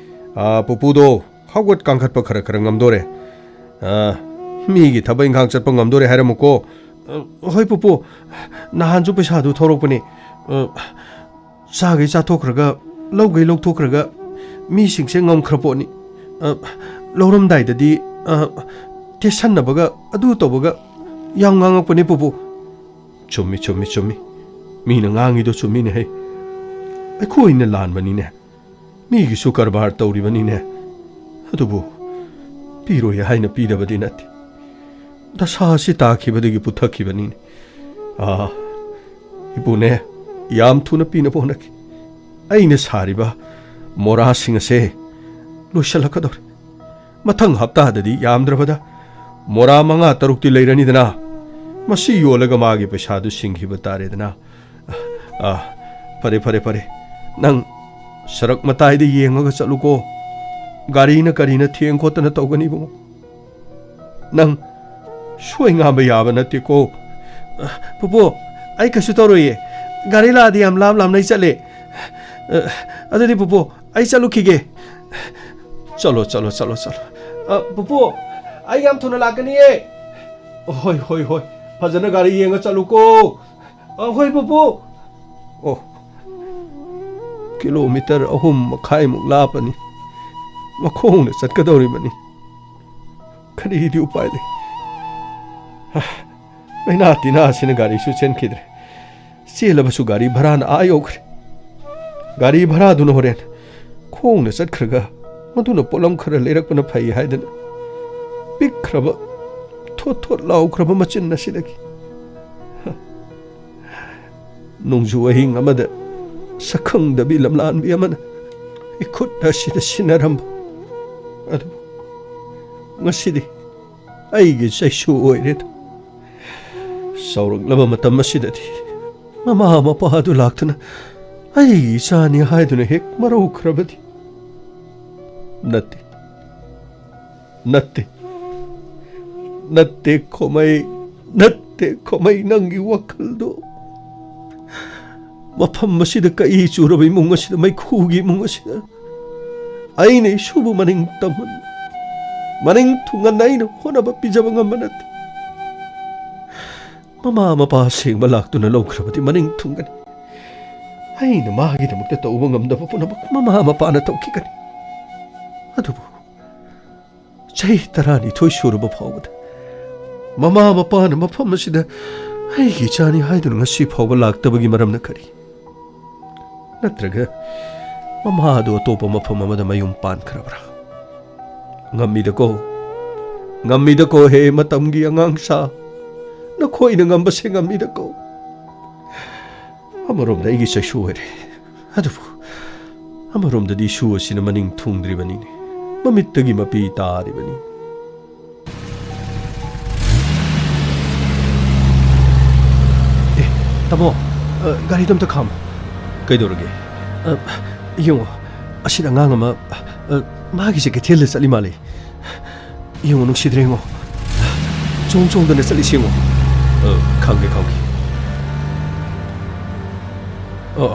ꯑꯥ, ꯄꯨꯄꯨꯗꯣ ꯍꯧꯒꯠ ꯀꯥꯡꯈꯠꯄ ꯈꯔ ꯈꯔ ꯉꯝꯗꯣꯔꯦ꯫ ꯑꯥ, ꯃꯤꯒꯤ ꯊꯕꯛ ꯏꯪꯈꯥꯡ ꯆꯠꯄ ꯉꯝꯗꯣꯔꯦ ꯍꯥꯏꯔꯝꯃꯨꯀꯣ꯫ ꯑ, ꯍꯣꯏ ꯄꯨꯄꯨ, ꯅꯍꯥꯟꯁꯨ ꯄꯩꯁꯥꯗꯨ ꯊꯧꯔꯛꯄꯅꯦ꯫ ꯑ, ꯆꯥꯈꯩ ꯆꯥꯊꯣꯛꯈ꯭ꯔꯒ, ꯂꯧꯈꯩ ꯂꯧꯊꯣꯛꯈ꯭ꯔꯒ, ꯃꯤꯁꯤꯡꯁꯦ ꯉꯝꯈ꯭ꯔ ꯄꯣꯠꯅꯤ꯫ ꯑ, ꯂꯧꯔꯝꯗꯥꯏꯗꯗꯤ, ꯑ, ꯇꯦꯠꯁꯟꯅꯕꯒ, ꯑꯗꯨ ꯇꯧꯕꯒ ꯌꯥꯝ ꯉꯥꯡꯉꯛꯄꯅꯦ ꯄꯨꯄꯨ꯫ ꯆꯨꯝꯃꯤ, ꯆꯨꯝꯃꯤ, ꯆꯨꯝꯃꯤ꯫ ꯃꯤꯅ ꯉꯥꯡꯉꯤꯗꯣ ꯆꯨꯝꯃꯤꯅꯦꯍꯦ꯫ ꯑꯩꯈꯣꯏꯅ ꯂꯥꯟꯕꯅꯤꯅꯦ꯫ ꯃꯤꯒꯤꯁꯨ ꯀꯔꯕꯥꯔ ꯇꯧꯔꯤꯕꯅꯤꯅꯦ꯫ ꯑꯗꯨꯕꯨ ꯄꯤꯔꯣꯏ ꯍꯥꯏꯅ ꯄꯤꯗꯕꯗꯤ ꯅꯠꯇꯦ꯫ ꯗꯁꯥ ꯑꯁꯤ ꯇꯥꯈꯤꯕꯗꯒꯤ ꯄꯨꯊꯛꯈꯤꯕꯅꯤꯅꯦ꯫ ꯑꯥ, ꯏꯄꯨꯅꯦ, ꯌꯥꯝ ꯊꯨꯅ ꯄꯤꯅꯕ ꯍꯣꯠꯅꯈꯤ꯫ ꯑꯩꯅ ꯁꯥꯔꯤꯕ ꯃꯣꯔꯥꯁꯤꯡ ꯑꯁꯦ ꯂꯣꯏꯁꯤꯜꯂꯛꯀꯗꯧꯔꯦ꯫ ꯃꯊꯪ ꯍꯞꯇꯥꯗꯗꯤ ꯌꯥꯝꯗ꯭ꯔꯕꯗ ꯃꯣꯔꯥ ꯃꯉꯥ ꯇꯔꯨꯛꯇꯤ ꯂꯩꯔꯅꯤꯗꯅ꯫ ꯃꯁꯤ ꯌꯣꯜꯂꯒ ꯃꯥꯒꯤ ꯄꯩꯁꯥꯗꯨ ꯁꯤꯡꯈꯤꯕ ꯇꯥꯔꯦꯗꯅ꯫ ꯑꯥ, ꯐꯔꯦ, ꯐꯔꯦ, ꯐꯔꯦ꯫ ꯅꯪ ꯁꯔꯛ ꯃꯇꯥꯏꯗ ꯌꯦꯡꯉꯒ ꯆꯠꯂꯨꯀꯣ꯫ ꯒꯥꯔꯤꯅ ꯀꯔꯤꯅ ꯊꯦꯡ ꯈꯣꯠꯇꯅ ꯇꯧꯒꯅꯤ, ꯏꯕꯨꯡꯉꯣ꯫ ꯅꯪ ꯁꯣꯏ ꯉꯥꯝꯕ ꯌꯥꯕ ꯅꯠꯇꯦꯀꯣ꯫ ꯄꯨꯄꯨ, ꯑꯩ ꯀꯩꯁꯨ ꯇꯧꯔꯣꯏꯌꯦ꯫ ꯒꯥꯔꯤ ꯂꯥꯛꯑꯗꯤ ꯌꯥꯝ ꯂꯥꯞ ꯂꯥꯞꯅ ꯑꯩ ꯆꯠꯂꯦ꯫ ꯑꯗꯨꯗꯤ ꯄꯨꯄꯨ, ꯑꯩ ꯆꯠꯂꯨꯈꯤꯒꯦ꯫ ꯆꯠꯂꯣ, ꯆꯠꯂꯣ, ꯆꯠꯂꯣ, ꯆꯠꯂꯣ꯫ ꯑ, ꯄꯨꯄꯨ, ꯑꯩ ꯌꯥꯝ ꯊꯨꯅ ꯂꯥꯛꯀꯅꯤꯌꯦ꯫ ꯍꯣꯏ, ꯍꯣꯏ, ꯍꯣꯏ꯫ ꯐꯖꯅ ꯒꯥꯔꯤ ꯌꯦꯡꯉ ꯆꯠꯂꯨꯀꯣ꯫ ꯑ, ꯍꯣꯏ, ꯄꯨꯄꯨ꯫ ꯑꯣ, ꯀꯤꯂꯣꯃꯤꯇꯔ ꯑꯍꯨꯝ ꯃꯈꯥꯏꯃꯨꯛ ꯂꯥꯞꯄꯅꯤ꯫ ꯃꯈꯣꯡꯅ ꯆꯠꯀꯗꯧꯔꯤꯕꯅꯤ꯫ ꯀꯔꯤꯗꯤ ꯎꯄꯥꯏ ꯂꯩ? ꯍ, ꯂꯥꯏꯅꯥ ꯇꯤꯟꯅꯥꯁꯤꯅ ꯒꯥꯔꯤꯁꯨ ꯆꯦꯟꯈꯤꯗ꯭ꯔꯦ꯫ ꯆꯦꯜꯂꯕꯁꯨ ꯒꯥꯔꯤ ꯚꯔꯥꯅ ꯑꯥ ꯌꯧꯈ꯭ꯔꯦ꯫ ꯒꯥꯔꯤ ꯚꯔꯥꯗꯨꯅ ꯍꯣꯔꯦꯟ ꯈꯣꯡꯅ ꯆꯠꯈ꯭ꯔꯒ ꯃꯗꯨꯅ ꯄꯣꯠꯂꯝ ꯈꯔ ꯂꯩꯔꯛꯄꯅ ꯐꯩ ꯍꯥꯏꯗꯅ ꯄꯤꯛꯈ꯭ꯔꯕ, ꯊꯣꯠ ꯊꯣꯠ ꯂꯥꯎꯈ꯭ꯔꯕ ꯃꯆꯤꯟ ꯑꯁꯤꯗꯒꯤ ꯅꯣꯡꯖꯨ ꯑꯍꯤꯡ ꯑꯃꯗ ꯁꯛꯈꯪꯗꯕꯤ ꯂꯝꯂꯥꯟꯕꯤ ꯑꯃꯅ ꯏꯈꯨꯠ ꯑꯁꯤꯗ ꯁꯤꯟꯅꯔꯝꯕ ꯑꯗꯨꯕꯨ ꯉꯁꯤꯗꯤ ꯑꯩꯒꯤ ꯆꯩꯁꯨ ꯑꯣꯏꯔꯦꯗꯣ꯫ ꯆꯥꯎꯔꯛꯂꯕ ꯃꯇꯝ ꯑꯁꯤꯗꯗꯤ ꯃꯃꯥ ꯃꯄꯥ ꯑꯗꯨ ꯂꯥꯛꯇꯨꯅ ꯑꯩꯒꯤ ꯏꯆꯥꯅꯤ ꯍꯥꯏꯗꯨꯅ ꯍꯦꯛ ꯃꯔꯧꯈ꯭ꯔꯕꯗꯤ? ꯅꯠꯇꯦ, ꯅꯠꯇꯦ, ꯅꯠꯇꯦ ꯈꯣꯃꯩ, ꯅꯠꯇꯦ ꯈꯣꯃꯩ, ꯅꯪꯒꯤ ꯋꯥꯈꯜꯗꯣ꯫ ꯃꯐꯝ ꯑꯁꯤꯗ ꯀꯛꯏ ꯆꯨꯔꯕ ꯏꯃꯨꯡ ꯑꯁꯤꯗ, ꯃꯩꯈꯨꯒꯤ ꯏꯃꯨꯡ ꯑꯁꯤꯗ ꯑꯩꯅ ꯏꯁꯨꯕꯨ ꯃꯅꯤꯡ ꯇꯝꯍꯟ, ꯃꯅꯤꯡ ꯊꯨꯡꯍꯟ ꯑꯩꯅ ꯍꯣꯠꯅꯕ ꯄꯤꯖꯕ ꯉꯝꯕ ꯅꯠꯇꯦ꯫ ꯃꯃꯥ ꯃꯄꯥ ꯑꯁꯦꯡꯕ ꯂꯥꯛꯇꯨꯅ ꯂꯧꯈ꯭ꯔꯕꯗꯤ ꯃꯅꯤꯡ ꯊꯨꯡꯒꯅꯤ꯫ ꯑꯩꯅ ꯃꯥꯒꯤꯗꯃꯛꯇ ꯇꯧꯕ ꯉꯝꯗꯕ ꯄꯨꯝꯅꯃꯛ ꯃꯃꯥ ꯃꯄꯥꯅ ꯇꯧꯈꯤꯒꯅꯤ꯫ ꯑꯗꯨꯕꯨ ꯆꯍꯤ ꯇꯔꯥꯅꯤꯊꯣꯏ ꯁꯨꯔꯕ ꯐꯥꯎꯕꯗ ꯃꯃꯥ ꯃꯄꯥꯅ ꯃꯐꯝ ꯑꯁꯤꯗ ꯑꯩꯒꯤ ꯏꯆꯥꯅꯤ ꯍꯥꯏꯗꯨꯅ ꯉꯁꯤ ꯐꯥꯎꯕ ꯂꯥꯛꯇꯕꯒꯤ ꯃꯔꯝꯅ ꯀꯔꯤ? ꯅꯠꯇ꯭ꯔꯒ ꯃꯃꯥ ꯑꯗꯨ ꯑꯇꯣꯞꯄ ꯃꯐꯝ ꯑꯃꯗ ꯃꯌꯨꯝ ꯄꯥꯟꯈ꯭ꯔꯕ꯭ꯔꯥ? ꯉꯝꯃꯤꯗꯀꯣ, ꯉꯝꯃꯤꯗꯀꯣ, ꯍꯦ ꯃꯇꯝꯒꯤ ꯑꯉꯥꯡꯁꯥ, ꯅꯈꯣꯏꯅ ꯉꯝꯕꯁꯦ ꯉꯝꯃꯤꯗꯀꯣ꯫ ꯑꯃꯔꯣꯝꯗ ꯑꯩꯒꯤ ꯆꯩꯁꯨ ꯑꯣꯏꯔꯦ, ꯑꯗꯨꯕꯨ ꯑꯃꯔꯣꯝꯗꯗꯤ ꯏꯁꯨ ꯑꯁꯤꯅ ꯃꯅꯤꯡ ꯊꯨꯡꯗ꯭ꯔꯤꯕꯅꯤꯅꯦ, ꯃꯃꯤꯠꯇꯒꯤ ꯃꯄꯤ ꯇꯥꯔꯤꯕꯅꯤ꯫ ꯑꯦ, ꯇꯥꯃꯣ, ꯑ, ꯒꯥꯔꯤꯗꯣ ꯑꯝꯇ ꯈꯥꯝꯃꯣ꯫ ꯀꯩꯗꯧꯔꯒꯦ? ꯑ, ꯌꯦꯡꯉꯣ, ꯑꯁꯤꯗ ꯑꯉꯥꯡ ꯑꯃ, ꯑ, ꯃꯥꯒꯤꯁꯦ ꯀꯩꯊꯦꯜꯗ ꯆꯠꯂꯤ ꯃꯥꯜꯂꯤ꯫ ꯌꯦꯡꯉꯣ, ꯅꯨꯡꯁꯤꯗ꯭ꯔꯦ, ꯌꯦꯡꯉꯣ꯫ ꯆꯣꯡ ꯆꯣꯡꯗꯅ ꯆꯠꯂꯤꯁꯤ ꯌꯦꯡꯉꯣ꯫ ꯑ, ꯈꯪꯒꯦ, ꯈꯪꯒꯦ꯫ ꯑ,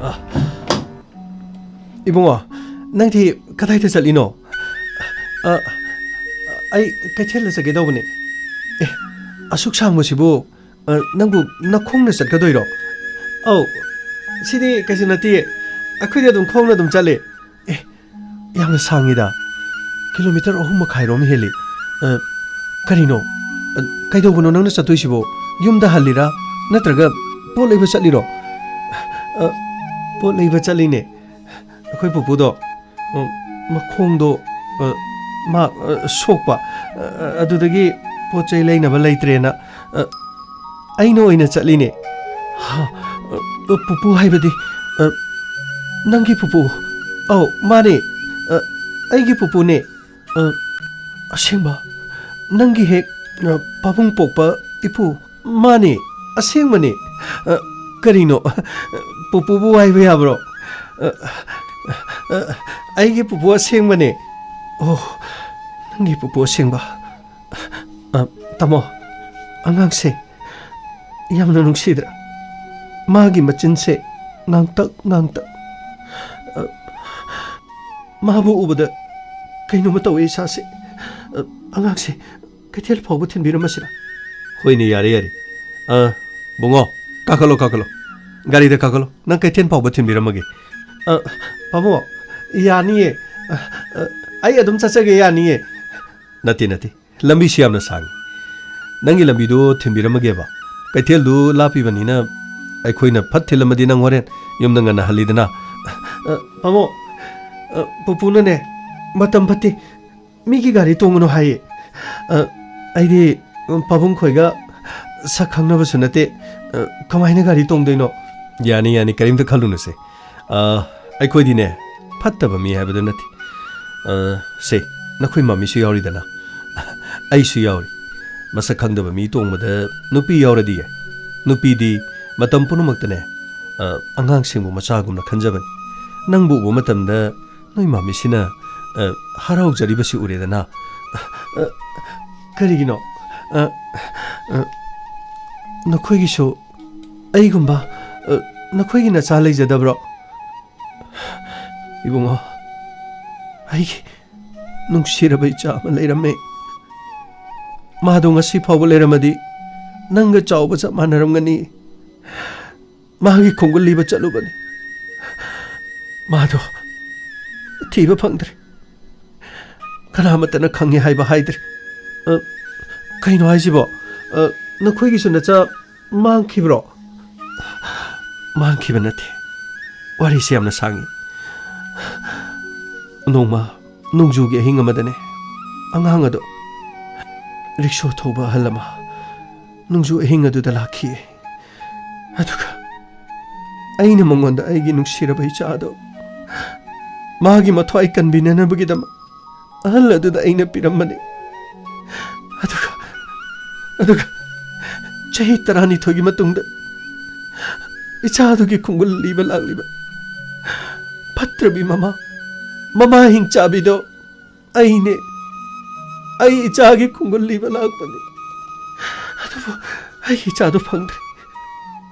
ꯑ꯫ ꯏꯕꯨꯡꯉꯣ, ꯅꯪꯗꯤ ꯀꯗꯥꯏꯗ ꯆꯠꯂꯤꯅꯣ? ꯑ, ꯑꯩ ꯀꯩꯊꯦꯜꯗ ꯆꯠꯀꯦ ꯇꯧꯕꯅꯦ꯫ ꯑꯦ, ꯑꯁꯨꯛ ꯁꯥꯡꯕꯁꯤꯕꯨ, ꯑ, ꯅꯪꯕꯨ ꯅꯈꯣꯡꯅ ꯆꯠꯀꯗꯣꯏꯔꯣ? ꯑꯧ, ꯁꯤꯗꯤ ꯀꯩꯁꯨ ꯅꯠꯇꯦ꯫ ꯑꯩꯈꯣꯏꯗꯤ ꯑꯗꯨꯝ ꯈꯣꯡꯅ ꯑꯗꯨꯝ ꯆꯠꯂꯦ꯫ ꯑꯦ, ꯌꯥꯝꯅ ꯁꯥꯡꯉꯤꯗ꯫ ꯀꯤꯂꯣꯃꯤꯇꯔ ꯑꯍꯨꯝ ꯃꯈꯥꯏꯔꯣꯝ ꯍꯦꯜꯂꯤ꯫ ꯑ, ꯀꯔꯤꯅꯣ? ꯑ, ꯀꯩꯗꯧꯕꯅꯣ ꯅꯪꯅ ꯆꯠꯇꯣꯏꯁꯤꯕꯣ? ꯌꯨꯝꯗ ꯍꯜꯂꯤꯔꯥ? ꯅꯠꯇ꯭ꯔꯒ ꯄꯣꯠ ꯂꯩꯕ ꯆꯠꯂꯤꯔꯣ? ꯑ, ꯄꯣꯠ ꯂꯩꯕ ꯆꯠꯂꯤꯅꯦ꯫ ꯑꯩꯈꯣꯏ ꯄꯨꯄꯨꯗꯣ, ꯑ, ꯃꯈꯣꯡꯗꯣ, ꯑ, ꯃꯥ, ꯑ, ꯁꯣꯛꯄ, ꯑ, ꯑꯗꯨꯗꯒꯤ ꯄꯣꯠ ꯆꯩ ꯂꯩꯅꯕ ꯂꯩꯇ꯭ꯔꯦꯅ, ꯑ, ꯑꯩꯅ ꯑꯣꯏꯅ ꯆꯠꯂꯤꯅꯦ꯫ ꯍꯥ? ꯑ, ꯄꯨꯄꯨ ꯍꯥꯏꯕꯗꯤ, ꯑ, ꯅꯪꯒꯤ ꯄꯨꯄꯨ? ꯑꯧ, ꯃꯥꯅꯦ꯫ ꯑ, ꯑꯩꯒꯤ ꯄꯨꯄꯨꯅꯦ꯫ ꯑ, ꯑꯁꯦꯡꯕ? ꯅꯪꯒꯤ ꯍꯦꯛ, ꯑ, ꯄꯥꯕꯨꯡ ꯄꯣꯛꯄ ꯏꯄꯨ? ꯃꯥꯅꯦ, ꯑꯁꯦꯡꯕꯅꯦ꯫ ꯑ, ꯀꯔꯤꯅꯣ? ꯄꯨꯄꯨꯕꯨ ꯋꯥꯏꯕ ꯌꯥꯕ꯭ꯔꯣ? ꯑ, ꯑ, ꯑꯩꯒꯤ ꯄꯨꯄꯨ ꯑꯁꯦꯡꯕꯅꯦ꯫ ꯑꯣ, ꯅꯪꯒꯤ ꯄꯨꯄꯨ ꯑꯁꯦꯡꯕ꯫ ꯑ, ꯇꯥꯃꯣ, ꯑꯉꯥꯡꯁꯦ ꯌꯥꯝꯅ ꯅꯨꯡꯁꯤꯗ꯭ꯔꯥ? ꯃꯥꯒꯤ ꯃꯆꯤꯟꯁꯦ ꯉꯥꯡꯇꯛ ꯉꯥꯡꯇꯛ꯫ ꯑ, ꯃꯥꯕꯨ ꯎꯕꯗ ꯀꯩꯅꯣꯝꯃ ꯇꯧꯋꯦ ꯏꯁꯥꯁꯦ꯫ ꯑ, ꯑꯉꯥꯡꯁꯦ ꯀꯩꯊꯦꯜ ꯐꯥꯎꯕ ꯊꯤꯟꯕꯤꯔꯝꯃꯁꯤꯔꯥ? ꯍꯣꯏꯅꯦ, ꯌꯥꯔꯦ, ꯌꯥꯔꯦ꯫ ꯑ, ꯕꯨꯡꯉꯣ, ꯀꯥꯈꯠꯂꯣ, ꯀꯥꯈꯠꯂꯣ꯫ ꯒꯥꯔꯤꯗ ꯀꯥꯈꯠꯂꯣ꯫ ꯅꯪ ꯀꯩꯊꯦꯜ ꯐꯥꯎꯕ ꯊꯤꯟꯕꯤꯔꯝꯃꯒꯦ꯫ ꯑ, ꯄꯥꯕꯨꯡ, ꯌꯥꯅꯤꯌꯦ꯫ ꯑ, ꯑ, ꯑꯩ ꯑꯗꯨꯝ ꯆꯠꯆꯒꯦ, ꯌꯥꯅꯤꯌꯦ꯫ ꯅꯠꯇꯦ, ꯅꯠꯇꯦ꯫ ꯂꯝꯕꯤꯁꯤ ꯌꯥꯝꯅ ꯁꯥꯡꯉꯤ꯫ ꯅꯪꯒꯤ ꯂꯝꯕꯤꯗꯨ ꯊꯤꯟꯕꯤꯔꯝꯃꯒꯦꯕ꯫ ꯀꯩꯊꯦꯜꯗꯨ ꯂꯥꯞꯄꯤꯕꯅꯤꯅ ꯑꯩꯈꯣꯏꯅ ꯐꯠ ꯊꯤꯜꯂꯝꯃꯗꯤ ꯅꯪ ꯍꯣꯔꯦꯟ ꯌꯨꯝꯗ ꯉꯟꯅ ꯍꯜꯂꯤꯗꯅ꯫ ꯑ, ꯄꯥꯕꯨꯡ, ꯑ, ꯄꯨꯄꯨꯅꯅꯦ, ꯃꯇꯝ ꯐꯠꯇꯦ꯫ ꯃꯤꯒꯤ ꯒꯥꯔꯤ ꯇꯣꯡꯒꯅꯨ ꯍꯥꯏꯌꯦ꯫ ꯑ, ꯑꯩꯗꯤ, ꯎꯝ, ꯄꯥꯕꯨꯡ ꯈꯣꯏꯒ ꯁꯛ ꯈꯪꯅꯕꯁꯨ ꯅꯠꯇꯦ꯫ ꯑ, ꯀꯃꯥꯏꯅ ꯒꯥꯔꯤ ꯇꯣꯡꯗꯣꯏꯅꯣ? ꯌꯥꯅꯤ, ꯌꯥꯅꯤ, ꯀꯔꯤꯝꯇ ꯈꯜꯂꯨꯅꯨꯁꯦ꯫ ꯑ, ꯑꯩꯈꯣꯏꯗꯤꯅꯦ, ꯐꯠꯇꯕ ꯃꯤ ꯍꯥꯏꯕꯗꯨ ꯅꯠꯇꯦ꯫ ꯑ, ꯁꯦ, ꯅꯈꯣꯏ ꯃꯃꯤꯁꯨ ꯌꯥꯎꯔꯤꯗꯅ꯫ ꯑꯩꯁꯨ ꯌꯥꯎꯔꯤ꯫ ꯃꯁꯛ ꯈꯪꯗꯕ ꯃꯤ ꯇꯣꯡꯕꯗ ꯅꯨꯄꯤ ꯌꯥꯎꯔꯗꯤ ꯌꯥꯏ꯫ ꯅꯨꯄꯤꯗꯤ ꯃꯇꯝ ꯄꯨꯝꯅꯃꯛꯇꯅꯦ, ꯑ, ꯑꯉꯥꯡꯁꯤꯡꯕꯨ ꯃꯆꯥꯒꯨꯝꯅ ꯈꯟꯖꯕꯅꯤ꯫ ꯅꯪꯕꯨ ꯎꯕ ꯃꯇꯝꯗ ꯅꯣꯏ ꯃꯥꯃꯤꯁꯤꯅ, ꯑ, ꯍꯔꯥꯎꯖꯔꯤꯕꯁꯤ ꯎꯔꯦꯗꯅ꯫ ꯑ, ꯀꯔꯤꯒꯤꯅꯣ? ꯑ, ꯑ, ꯅꯈꯣꯏꯒꯤꯁꯨ ꯑꯩꯒꯨꯝꯕ, ꯑ, ꯅꯈꯣꯏꯒꯤ ꯅꯆꯥ ꯂꯩꯖꯗꯕ꯭ꯔꯣ? ꯏꯕꯨꯡꯉꯣ, ꯑꯩꯒꯤ, ꯅꯨꯡꯁꯤꯔꯕ ꯏꯆꯥ ꯑꯃ ꯂꯩꯔꯝꯃꯦ꯫ ꯃꯥꯗꯣ ꯉꯁꯤ ꯐꯥꯎꯕ ꯂꯩꯔꯝꯃꯗꯤ ꯅꯪꯒ ꯆꯥꯎꯕ ꯆꯞ ꯃꯥꯟꯅꯔꯝꯒꯅꯤ꯫ ꯃꯥꯒꯤ ꯈꯣꯡꯒꯨꯜ ꯂꯤꯕ ꯆꯠꯂꯨꯕꯅꯤ꯫ ꯃꯥꯗꯣ ꯊꯤꯕ ꯐꯪꯗ꯭ꯔꯦ꯫ ꯀꯅꯥꯃꯠꯇꯅ ꯈꯪꯉꯦ ꯍꯥꯏꯕ ꯍꯥꯏꯗ꯭ꯔꯦ꯫ ꯑ, ꯀꯩꯅꯣ ꯍꯥꯏꯁꯤꯕꯣ? ꯑ, ꯅꯈꯣꯏꯒꯤꯁꯨ ꯅꯆꯥ ꯃꯥꯡꯈꯤꯕ꯭ꯔꯣ? ꯃꯥꯡꯈꯤꯕ ꯅꯠꯇꯦ꯫ ꯋꯥꯔꯤꯁꯦ ꯌꯥꯝꯅ ꯁꯥꯡꯉꯤ꯫ ꯅꯣꯡꯃ ꯅꯣꯡꯖꯨꯒꯤ ꯑꯍꯤꯡ ꯑꯃꯗꯅꯦ, ꯑꯉꯥꯡ ꯑꯗꯣ ꯔꯤꯛꯁꯣ ꯊꯧꯕ ꯑꯍꯜ ꯑꯃ ꯅꯣꯡꯖꯨ ꯑꯍꯤꯡ ꯑꯗꯨꯗ ꯂꯥꯛꯈꯤꯌꯦ꯫ ꯑꯗꯨꯒ ꯑꯩꯅ ꯃꯉꯣꯟꯗ ꯑꯩꯒꯤ ꯅꯨꯡꯁꯤꯔꯕ ꯏꯆꯥꯗꯣ ꯃꯥꯒꯤ ꯃꯊ꯭ꯋꯥꯏ ꯀꯟꯕꯤꯅꯅꯕꯒꯤꯗꯃꯛ ꯑꯍꯜ ꯑꯗꯨꯗ ꯑꯩꯅ ꯄꯤꯔꯝꯕꯅꯤ꯫ ꯑꯗꯨꯒ, ꯑꯗꯨꯒ ꯆꯍꯤ ꯇꯔꯥꯅꯤꯊꯣꯏꯒꯤ ꯃꯇꯨꯡꯗ ꯏꯆꯥꯗꯨꯒꯤ ꯈꯣꯡꯒꯨꯜ ꯂꯤꯕ ꯂꯥꯛꯂꯤꯕ ꯐꯠꯇ꯭ꯔꯕꯤ ꯃꯃꯥ, ꯃꯃꯥ ꯍꯤꯡꯆꯥꯕꯤꯗꯣ ꯑꯩꯅꯦ꯫ ꯑꯩ ꯏꯆꯥꯒꯤ ꯈꯣꯡꯒꯨꯜ ꯂꯤꯕ ꯂꯥꯛꯄꯅꯤ꯫ ꯑꯗꯨꯕꯨ ꯑꯩꯒꯤ ꯏꯆꯥꯗꯣ ꯐꯪꯗ꯭ꯔꯦ꯫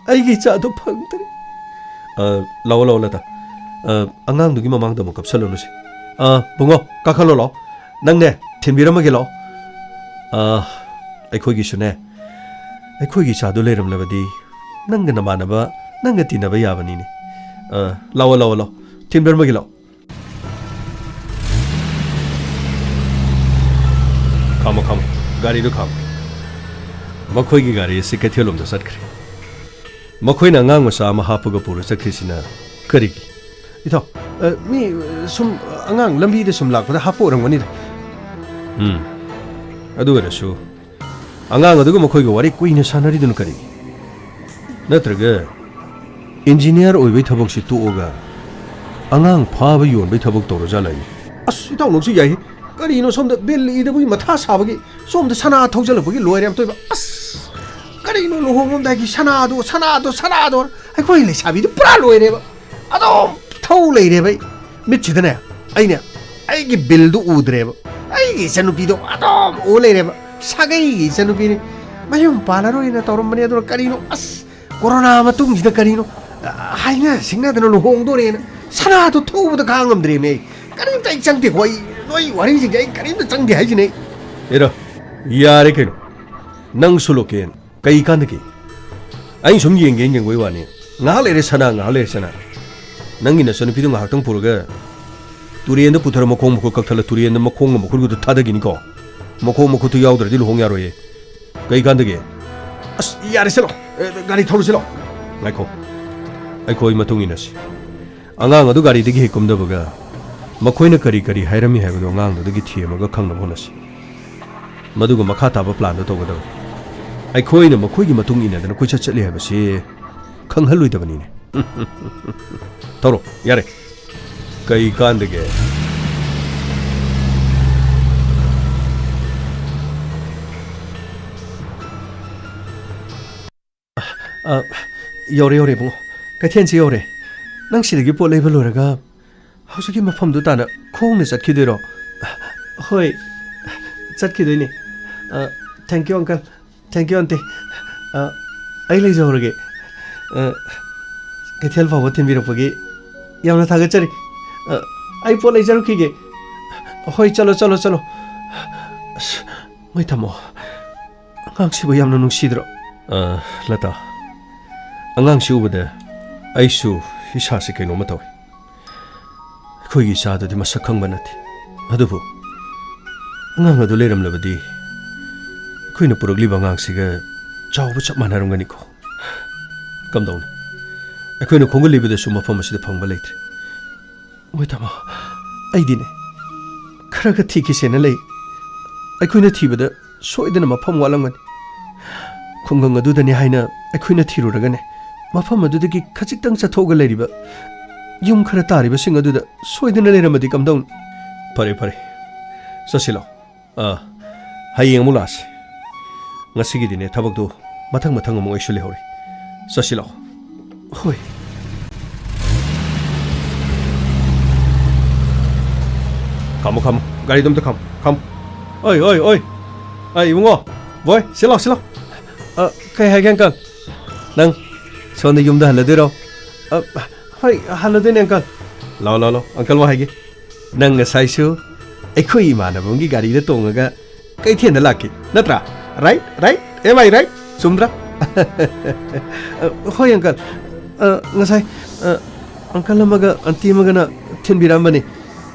ꯑꯩꯒꯤ ꯏꯆꯥꯗꯣ ꯐꯪꯗ꯭ꯔꯦ꯫ ꯑ, ꯂꯥꯛꯑꯣ, ꯂꯥꯛꯑꯣ, ꯂꯇꯥ꯫ ꯑ, ꯑꯉꯥꯡꯗꯨꯒꯤ ꯃꯃꯥꯡꯗ ꯑꯃꯨꯛ ꯀꯞꯁꯜꯂꯨꯅꯨꯁꯦ꯫ ꯑ, ꯕꯨꯡꯉꯣ, ꯀꯥꯈꯠꯂꯣ, ꯂꯥꯛꯑꯣ꯫ ꯅꯪꯅꯦ, ꯊꯤꯟꯕꯤꯔꯝꯃꯒꯦ, ꯂꯥꯛꯑꯣ꯫ ꯑ, ꯑꯩꯈꯣꯏꯒꯤꯁꯨꯅꯦ, ꯑꯩꯈꯣꯏꯒꯤ ꯏꯆꯥꯗꯣ ꯂꯩꯔꯝꯂꯕꯗꯤ ꯅꯪꯒ ꯅꯃꯥꯟꯅꯕ, ꯅꯪꯒ ꯇꯤꯟꯅꯕ ꯌꯥꯕꯅꯤꯅꯦ꯫ ꯑ, ꯂꯥꯛꯑꯣ, ꯂꯥꯛꯑꯣ, ꯂꯥꯛꯑꯣ꯫ ꯊꯤꯟꯕꯤꯔꯝꯃꯒꯦ, ꯂꯥꯛꯑꯣ꯫ ꯈꯥꯝꯃꯣ, ꯈꯥꯝꯃꯣ꯫ ꯒꯥꯔꯤꯗꯨ ꯈꯥꯝꯃꯣ꯫ ꯃꯈꯣꯏꯒꯤ ꯒꯥꯔꯤ ꯑꯁꯤ ꯀꯩꯊꯦꯜꯂꯣꯝꯗ ꯆꯠꯈ꯭ꯔꯦ꯫ ꯃꯈꯣꯏꯅ ꯑꯉꯥꯡ ꯃꯆꯥ ꯑꯃ ꯍꯥꯞꯄꯒ ꯄꯨꯔ ꯆꯠꯈ꯭ꯔꯤꯁꯤꯅ ꯀꯔꯤꯒꯤ? ꯏꯇꯥꯎ, ꯑ, ꯃꯤ, ꯑ, ꯁꯨꯝ, ꯑ, ꯑꯉꯥꯡ ꯂꯝꯕꯤꯗ ꯁꯨꯝ ꯂꯥꯛꯄꯗ ꯍꯥꯞꯄ ꯑꯣꯏꯔꯝꯒꯅꯤꯗ꯫ ꯎꯝ꯫ ꯑꯗꯨ ꯑꯣꯏꯔꯁꯨ ꯑꯉꯥꯡ ꯑꯗꯨꯒ ꯃꯈꯣꯏꯒ ꯋꯥꯔꯤ ꯀꯨꯏꯅ ꯁꯥꯟꯅꯔꯤꯗꯨꯅ ꯀꯔꯤꯒꯤ? ꯅꯠꯇ꯭ꯔꯒ ꯏꯟꯖꯤꯅꯤꯌꯥꯔ ꯑꯣꯏꯕꯩ ꯊꯕꯛꯁꯤ ꯇꯣꯛꯑꯒ ꯑꯉꯥꯡ ꯐꯥꯕ ꯌꯣꯟꯕꯩ ꯊꯕꯛ ꯇꯧꯔꯖꯥꯠꯂ ꯍꯥꯏꯅꯤ? ꯑꯁ, ꯏꯇꯥꯎ, ꯅꯪꯁꯨ ꯌꯥꯏꯍꯦ꯫ ꯀꯔꯤꯅꯣ ꯁꯣꯝꯗ ꯕꯤꯜ ꯏꯗꯕꯒꯤ ꯃꯊꯥ ꯁꯥꯕꯒꯤ, ꯁꯣꯝꯗ ꯁꯅꯥ ꯊꯧꯖꯜꯂꯛꯄꯒꯤ ꯂꯣꯏꯔꯦ ꯑꯝꯇꯣꯏꯕ꯫ ꯑꯁ, ꯀꯔꯤꯅꯣ ꯂꯨꯍꯣꯡꯉꯝꯗꯥꯏꯒꯤ ꯁꯅꯥꯗꯣ, ꯁꯅꯥꯗꯣ, ꯁꯅꯥꯗꯣ? ꯑꯩꯈꯣꯏ ꯂꯩꯁꯥꯕꯤꯗꯨ ꯄꯨꯔꯥ ꯂꯣꯏꯔꯦꯕ꯫ ꯑꯗꯨꯝ ꯊꯧ ꯂꯩꯔꯦꯕ ꯑꯩ꯫ ꯃꯤꯠꯁꯤꯗꯅꯦ, ꯑꯩꯅꯦ, ꯑꯩꯒꯤ ꯕꯤꯜꯗꯨ ꯎꯗ꯭ꯔꯦꯕ꯫ ꯑꯩꯒꯤ ꯏꯆꯟꯅꯨꯄꯤꯗꯣ ꯑꯗꯨꯝ ꯎ ꯂꯩꯔꯦꯕ꯫ ꯁꯥꯒꯩꯒꯤ ꯏꯆꯟꯅꯨꯄꯤꯅꯤ꯫ ꯃꯌꯨꯝ ꯄꯥꯜꯂꯔꯣꯏꯅ ꯇꯧꯔꯝꯕꯅꯦ, ꯑꯗꯨꯅ ꯀꯔꯤꯅꯣ, ꯑꯁ, ꯀꯣꯔꯣꯅꯥ ꯃꯇꯨꯡꯁꯤꯗ ꯀꯔꯤꯅꯣ, ꯑ, ꯍꯥꯏꯅ ꯁꯤꯡꯅꯗꯅ ꯂꯨꯍꯣꯡꯗꯣꯔꯦꯅ ꯁꯅꯥꯗꯣ ꯊꯧꯕꯗ ꯈꯥꯡ ꯉꯝꯗ꯭ꯔꯦꯃꯦ ꯑꯩ꯫ ꯀꯔꯤꯝꯇ ꯑꯩ ꯆꯪꯗꯦꯀꯣ꯫ ꯑꯩ ꯅꯣꯏ ꯋꯥꯔꯤꯁꯤꯡꯁꯦ ꯑꯩ ꯀꯔꯤꯝꯇ ꯆꯪꯗꯦ ꯍꯥꯏꯁꯤꯅꯦ꯫ ꯑꯦꯔꯥ, ꯌꯥꯔꯦ ꯀꯩꯅꯣ꯫ ꯅꯪꯁꯨ ꯂꯣꯀꯦꯟ꯫ ꯀꯩ ꯀꯥꯟꯗꯒꯦ? ꯑꯩ ꯁꯨꯝ ꯌꯦꯡꯒꯦꯅ ꯌꯦꯡꯕꯩ ꯋꯥꯅꯤ꯫ ꯉꯥꯏꯍꯥꯛ ꯂꯩꯔꯦ ꯁꯅꯥ, ꯉꯥꯏꯍꯥꯛ ꯂꯩꯔꯦ ꯁꯅꯥ꯫ ꯅꯪꯒꯤ ꯅꯆꯟꯅꯨꯄꯤꯗꯣ ꯉꯥꯏꯍꯥꯛꯇꯪ ꯄꯨꯔꯒ ꯇꯨꯔꯦꯟꯗ ꯄꯨꯊꯔ ꯃꯈꯣꯡ ꯃꯈꯨꯠ ꯀꯛꯊꯠꯂ ꯇꯨꯔꯦꯟꯗ ꯃꯈꯣꯡꯒ ꯃꯈꯨꯠꯀꯗꯨ ꯊꯥꯗꯈꯤꯅꯤꯀꯣ꯫ ꯃꯈꯣꯡ ꯃꯈꯨꯠꯇꯨ ꯌꯥꯎꯗ꯭ꯔꯗꯤ ꯂꯨꯍꯣꯡ ꯌꯥꯔꯣꯏꯌꯦ꯫ ꯀꯩ ꯀꯥꯟꯗꯒꯦ? ꯑꯁ, ꯌꯥꯔꯦ, ꯆꯠꯂꯣ꯫ ꯑꯦ, ꯒꯥꯔꯤ ꯊꯧꯔꯨꯁꯤ ꯂꯥꯛꯑꯣ꯫ ꯉꯥꯏꯈꯣ꯫ ꯑꯩꯈꯣꯏ ꯃꯇꯨꯡ ꯏꯟꯅꯁꯤ꯫ ꯑꯉꯥꯡ ꯑꯗꯨ ꯒꯥꯔꯤꯗꯒꯤ ꯍꯦꯛ ꯀꯨꯝꯗꯕꯒ ꯃꯈꯣꯏꯅ ꯀꯔꯤ ꯀꯔꯤ ꯍꯥꯏꯔꯝꯃꯤ ꯍꯥꯏꯕꯗꯨ ꯑꯉꯥꯡꯗꯨꯗꯒꯤ ꯊꯦꯝꯃꯒ ꯈꯪꯅꯕ ꯍꯣꯠꯅꯁꯤ꯫ ꯃꯗꯨꯒ ꯃꯈꯥ ꯇꯥꯕ ꯄ꯭ꯂꯥꯟꯗꯨ ꯇꯧꯒꯗꯕꯅꯤ꯫ ꯑꯩꯈꯣꯏꯅ ꯃꯈꯣꯏꯒꯤ ꯃꯇꯨꯡ ꯏꯟꯅꯗꯅ ꯀꯣꯏꯆꯠ ꯆꯠꯂꯤ ꯍꯥꯏꯕꯁꯤ ꯈꯪꯍꯜꯂꯣꯏꯗꯕꯅꯤꯅꯦ꯫ ꯊꯧꯔꯣ, ꯌꯥꯔꯦ꯫ ꯀꯩ ꯀꯥꯟꯗꯒꯦ? ꯑ, ꯌꯧꯔꯦ, ꯌꯧꯔꯦ, ꯏꯕꯨꯡꯉꯣ꯫ ꯀꯩꯊꯦꯜꯁꯤ ꯌꯧꯔꯦ꯫ ꯅꯪ ꯁꯤꯗꯒꯤ ꯄꯣꯠ ꯂꯩꯕ ꯂꯣꯏꯔꯒ ꯍꯧꯖꯤꯛꯀꯤ ꯃꯐꯝꯗꯨ ꯇꯥꯅ ꯈꯣꯡꯅ ꯆꯠꯈꯤꯗꯣꯏꯔꯣ? ꯍꯣꯏ, ꯆꯠꯈꯤꯗꯣꯏꯅꯦ꯫ ꯑ, thank you, uncle꯫ Thank you, aunty꯫ ꯑ, ꯑꯩ ꯂꯩꯖꯍꯧꯔꯒꯦ꯫ ꯑ, ꯀꯩꯊꯦꯜ ꯐꯥꯎꯕ ꯊꯤꯟꯕꯤꯔꯛꯄꯒꯤ ꯌꯥꯝꯅ ꯊꯥꯒꯠꯆꯔꯤ꯫ ꯑ, ꯑꯩ ꯄꯣꯠ ꯂꯩꯖꯔꯨꯈꯤꯒꯦ꯫ ꯍꯣꯏ, ꯆꯠꯂꯣ, ꯆꯠꯂꯣ, ꯆꯠꯂꯣ꯫ ꯑꯁ, ꯃꯣꯏ ꯇꯥꯃꯣ꯫ ꯑꯉꯥꯡꯁꯤꯕꯨ ꯌꯥꯝꯅ ꯅꯨꯡꯁꯤꯗ꯭ꯔꯣ? ꯑ, ꯂꯇꯥ, ꯑꯉꯥꯡꯁꯤ ꯎꯕꯗ ꯑꯩꯁꯨ ꯏꯁꯥꯁꯤ ꯀꯩꯅꯣꯝꯃ ꯇꯧꯏ꯫ ꯑꯩꯈꯣꯏꯒꯤ ꯏꯆꯥꯗꯨꯗꯤ ꯃꯁꯛ ꯈꯪꯕ ꯅꯠꯇꯦ꯫ ꯑꯗꯨꯕꯨ ꯑꯉꯥꯡ ꯑꯗꯨ ꯂꯩꯔꯝꯂꯕꯗꯤ ꯑꯩꯈꯣꯏꯅ ꯄꯨꯔꯛꯂꯤꯕ ꯑꯉꯥꯡꯁꯤꯒ ꯆꯥꯎꯕ ꯆꯞ ꯃꯥꯟꯅꯔꯝꯒꯅꯤꯀꯣ꯫ ꯀꯝꯗꯧꯅꯤ? ꯑꯩꯈꯣꯏꯅ ꯈꯣꯝꯒꯠꯂꯤꯕꯗꯁꯨ ꯃꯐꯝ ꯑꯁꯤꯗ ꯐꯪꯕ ꯂꯩꯇ꯭ꯔꯦ꯫ ꯃꯣꯏ ꯇꯥꯃꯣ, ꯑꯩꯗꯤꯅꯦ, ꯈꯔꯒ ꯊꯤꯈꯤꯁꯦꯅ ꯂꯩ꯫ ꯑꯩꯈꯣꯏꯅ ꯊꯤꯕꯗ ꯁꯣꯏꯗꯅ ꯃꯐꯝ ꯋꯥꯠꯂꯝꯒꯅꯤ꯫ ꯈꯨꯡꯒꯪ ꯑꯗꯨꯗꯅꯤ ꯍꯥꯏꯅ ꯑꯩꯈꯣꯏꯅ ꯊꯤꯔꯨꯔꯒꯅꯦ, ꯃꯐꯝ ꯑꯗꯨꯗꯒꯤ ꯈꯖꯤꯛꯇꯪ ꯆꯠꯊꯣꯛꯑꯒ ꯂꯩꯔꯤꯕ ꯌꯨꯝ ꯈꯔ ꯇꯥꯔꯤꯕꯁꯤꯡ ꯑꯗꯨꯗ ꯁꯣꯏꯗꯅ ꯂꯩꯔꯝꯃꯗꯤ ꯀꯝꯗꯧꯅꯤ? ꯐꯔꯦ, ꯐꯔꯦ꯫ ꯆꯠꯁꯤ ꯂꯥꯛꯑꯣ꯫ ꯑꯥ, ꯍꯌꯦꯡ ꯑꯃꯨꯛ ꯂꯥꯛꯑꯁꯤ꯫ ꯉꯁꯤꯒꯤꯗꯤꯅꯦ, ꯊꯕꯛꯇꯨ ꯃꯊꯪ ꯃꯊꯪ ꯑꯃꯨꯛ ꯑꯩꯁꯨ ꯂꯩꯍꯧꯔꯤ꯫ ꯆꯠꯁꯤ ꯂꯥꯛꯑꯣ꯫ ꯍꯣꯏ꯫ ꯈꯥꯝꯃꯣ, ꯈꯥꯝꯃꯣ꯫ ꯒꯥꯔꯤꯗꯣ ꯑꯝꯇ ꯈꯥꯝꯃꯣ, ꯈꯥꯝꯃꯣ꯫ ꯑꯣꯏ, ꯑꯣꯏ, ꯑꯣꯏ꯫ ꯑꯩ ꯏꯕꯨꯡꯉꯣ, ꯕꯣꯏ, ꯁꯤ ꯂꯥꯛꯑꯣ, ꯁꯤ ꯂꯥꯛꯑꯣ꯫ ꯑ, ꯀꯩ ꯍꯥꯏꯒꯦ, uncle? ꯅꯪ ꯁꯣꯝꯗ ꯌꯨꯝꯗ ꯍꯜꯂꯗꯣꯏꯔꯣ? ꯑ, ꯍꯣꯏ, ꯍꯜꯂꯗꯣꯏꯅꯦ, uncle꯫ ꯂꯥꯛꯑꯣ, ꯂꯥꯛꯑꯣ, ꯂꯥꯛꯑꯣ꯫ Uncle, ꯋꯥ ꯍꯥꯏꯒꯦ꯫ ꯅꯪ ꯉꯁꯥꯏꯁꯨ ꯑꯩꯈꯣꯏ ꯏꯃꯥꯟꯅꯕ ꯑꯃꯒꯤ ꯒꯥꯔꯤꯗ ꯇꯣꯡꯉꯒ ꯀꯩꯊꯦꯜꯗ ꯂꯥꯛꯀꯦ, ꯅꯠꯇ꯭ꯔꯥ? Right? Right? Am I right? ꯆꯨꯝꯗ꯭ꯔꯥ? ꯑ, ꯍꯣꯏ, uncle. ꯑ, ꯉꯁꯥꯏ, ꯑ, uncle ꯑꯃꯒ aunty ꯑꯃꯒꯅ ꯊꯤꯟꯕꯤꯔꯝꯕꯅꯤ꯫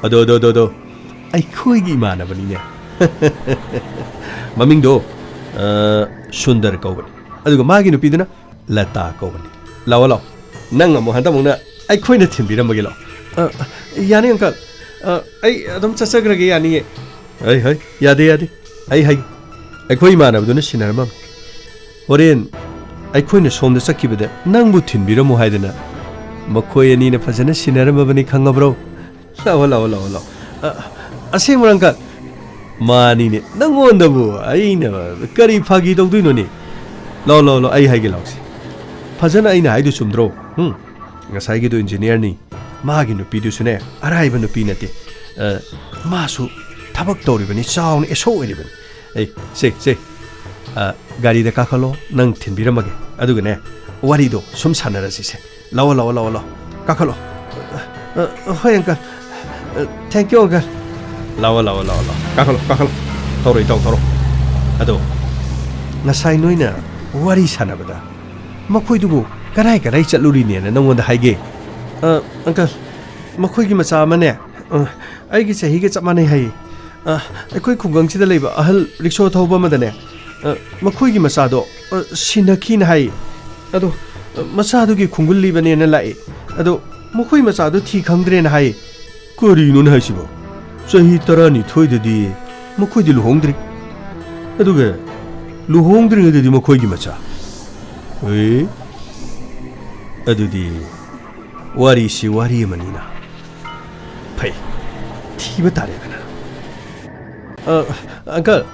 ꯑꯗꯣ, ꯑꯗꯣ, ꯑꯗꯣ, ꯑꯗꯣ, ꯑꯩꯈꯣꯏꯒꯤ ꯏꯃꯥꯟꯅꯕꯅꯤꯅꯦ꯫ ꯃꯃꯤꯡꯗꯣ, ꯑ, ꯁꯨꯟꯗꯔ ꯀꯧꯕꯅꯤ꯫ ꯑꯗꯨꯒ ꯃꯥꯒꯤ ꯅꯨꯄꯤꯗꯨꯅ ꯂꯇꯥ ꯀꯧꯕꯅꯤ꯫ ꯂꯥꯛꯑꯣ, ꯂꯥꯛꯑꯣ꯫ ꯅꯪ ꯑꯃꯨꯛ ꯍꯟꯗꯛꯃꯨꯛꯅ ꯑꯩꯈꯣꯏꯅ ꯊꯤꯟꯕꯤꯔꯝꯃꯒꯦ, ꯂꯥꯛꯑꯣ꯫ ꯑ, ꯌꯥꯅꯤ, uncle. ꯑ, ꯑꯩ ꯑꯗꯨꯝ ꯆꯠꯆꯈ꯭ꯔꯒꯦ, ꯌꯥꯅꯤꯌꯦ꯫ ꯍꯩ, ꯍꯩ, ꯌꯥꯗꯦ, ꯌꯥꯗꯦ꯫ ꯑꯩ ꯍꯥꯏꯒꯦ꯫ ꯑꯩꯈꯣꯏ ꯏꯃꯥꯟꯅꯕꯗꯨꯅ ꯁꯤꯟꯅꯔꯝꯃꯝꯃꯤ꯫ ꯍꯣꯔꯦꯟ ꯑꯩꯈꯣꯏꯅ ꯁꯣꯝꯗ ꯆꯠꯈꯤꯕꯗ ꯅꯪꯕꯨ ꯊꯤꯟꯕꯤꯔꯝꯃꯨ ꯍꯥꯏꯗꯅ ꯃꯈꯣꯏ ꯑꯅꯤꯅ ꯐꯖꯅ ꯁꯤꯟꯅꯔꯝꯃꯕꯅꯤ, ꯈꯪꯉꯕ꯭ꯔꯣ? ꯂꯥꯛꯑꯣ, ꯂꯥꯛꯑꯣ, ꯂꯥꯛꯑꯣ, ꯂꯥꯛꯑꯣ꯫ ꯑ, ꯑꯁꯦꯡꯕꯔꯣ, uncle? ꯃꯥꯅꯤꯅꯦ, ꯅꯪꯉꯣꯟꯗꯕꯨ ꯑꯩꯅ ꯀꯔꯤ ꯐꯥꯒꯤ ꯇꯧꯗꯣꯏꯅꯣꯅꯦ? ꯂꯥꯛꯑꯣ, ꯂꯥꯛꯑꯣ, ꯂꯥꯛꯑꯣ, ꯑꯩ ꯍꯥꯏꯒꯦ, ꯂꯥꯛꯑꯣꯁꯦ꯫ ꯐꯖꯅ ꯑꯩꯅ ꯍꯥꯏꯗꯨ ꯆꯨꯝꯗ꯭ꯔꯣ? ꯍꯨꯝ? ꯉꯁꯥꯏꯒꯤꯗꯣ engineerꯅꯤ, ꯃꯥꯒꯤ ꯅꯨꯄꯤꯗꯨꯁꯨꯅꯦ, ꯑꯔꯥꯏꯕ ꯅꯨꯄꯤ ꯅꯠꯇꯦ꯫ ꯑ, ꯃꯥꯁꯨ ꯊꯕꯛ ꯇꯧꯔꯤꯕꯅꯤ, ꯆꯥꯎꯅ ꯑꯦꯁꯣ ꯑꯣꯏꯔꯤꯕꯅꯤ꯫ ꯑꯩ, ꯁꯦ, ꯁꯦ, ꯑ, ꯒꯥꯔꯤꯗ ꯀꯥꯈꯠꯂꯣ, ꯅꯪ ꯊꯤꯟꯕꯤꯔꯝꯃꯒꯦ꯫ ꯑꯗꯨꯒꯅꯦ, ꯋꯥꯔꯤꯗꯣ ꯁꯨꯝ ꯁꯥꯟꯅꯔꯁꯤꯁꯦ꯫ ꯂꯥꯛꯑꯣ, ꯂꯥꯛꯑꯣ, ꯂꯥꯛꯑꯣ, ꯂꯥꯛꯑꯣ꯫ ꯀꯥꯈꯠꯂꯣ꯫ ꯑ, ꯑ, ꯍꯣꯏ, uncle꯫ ꯑ, thank you, uncle꯫ ꯂꯥꯛꯑꯣ, ꯂꯥꯛꯑꯣ, ꯂꯥꯛꯑꯣ, ꯂꯥꯛꯑꯣ꯫ ꯀꯥꯈꯠꯂꯣ, ꯀꯥꯈꯠꯂꯣ꯫ ꯊꯧꯔꯣ, ꯏꯇꯥꯎ, ꯊꯧꯔꯣ꯫ ꯑꯗꯣ, ꯉꯁꯥꯏ ꯅꯣꯏꯅ ꯋꯥꯔꯤ ꯁꯥꯟꯅꯕꯗ ꯃꯈꯣꯏꯗꯨꯕꯨ ꯀꯗꯥꯏ ꯀꯗꯥꯏ ꯆꯠꯂꯨꯔꯤꯅꯦꯅ ꯅꯪꯉꯣꯟꯗ ꯍꯥꯏꯒꯦ? ꯑ, uncle, ꯃꯈꯣꯏꯒꯤ ꯃꯆꯥ ꯑꯃꯅꯦ, ꯑ, ꯑꯩꯒꯤ ꯆꯍꯤꯒ ꯆꯞ ꯃꯥꯟꯅꯩ ꯍꯥꯏꯌꯦ꯫ ꯑ, ꯑꯩꯈꯣꯏ ꯈꯨꯡꯒꯪꯁꯤꯗ ꯂꯩꯕ ꯑꯍꯜ ꯔꯤꯛꯁꯣ ꯊꯧꯕ ꯑꯃꯗꯅꯦ, ꯑ, ꯃꯈꯣꯏꯒꯤ ꯃꯆꯥꯗꯣ, ꯑ, ꯁꯤꯟꯅꯈꯤꯅ ꯍꯥꯏꯌꯦ꯫ ꯑꯗꯣ, ꯑ, ꯃꯆꯥꯗꯨꯒꯤ ꯈꯣꯡꯒꯨꯜ ꯂꯤꯕꯅꯦꯅ ꯂꯥꯛꯑꯦ꯫ ꯑꯗꯣ, ꯃꯈꯣꯏ ꯃꯆꯥꯗꯣ ꯊꯤ ꯈꯪꯗ꯭ꯔꯦꯅ ꯍꯥꯏꯌꯦ꯫ ꯀꯔꯤꯅꯣꯅꯦ ꯍꯥꯏꯁꯤꯕꯣ? ꯆꯍꯤ ꯇꯔꯥꯅꯤꯊꯣꯏꯗꯗꯤ ꯃꯈꯣꯏꯗꯤ ꯂꯨꯍꯣꯡꯗ꯭ꯔꯤ꯫ ꯑꯗꯨꯒ ꯂꯨꯍꯣꯡꯗ꯭ꯔꯤꯉꯩꯗꯗꯤ ꯃꯈꯣꯏꯒꯤ ꯃꯆꯥ꯫ ꯑꯦ? ꯑꯗꯨꯗꯤ ꯋꯥꯔꯤꯁꯤ ꯋꯥꯔꯤ ꯑꯃꯅꯤꯅ꯫ ꯐꯩ꯫ ꯊꯤꯕ ꯇꯥꯔꯦꯗꯅ꯫ ꯑ, uncle,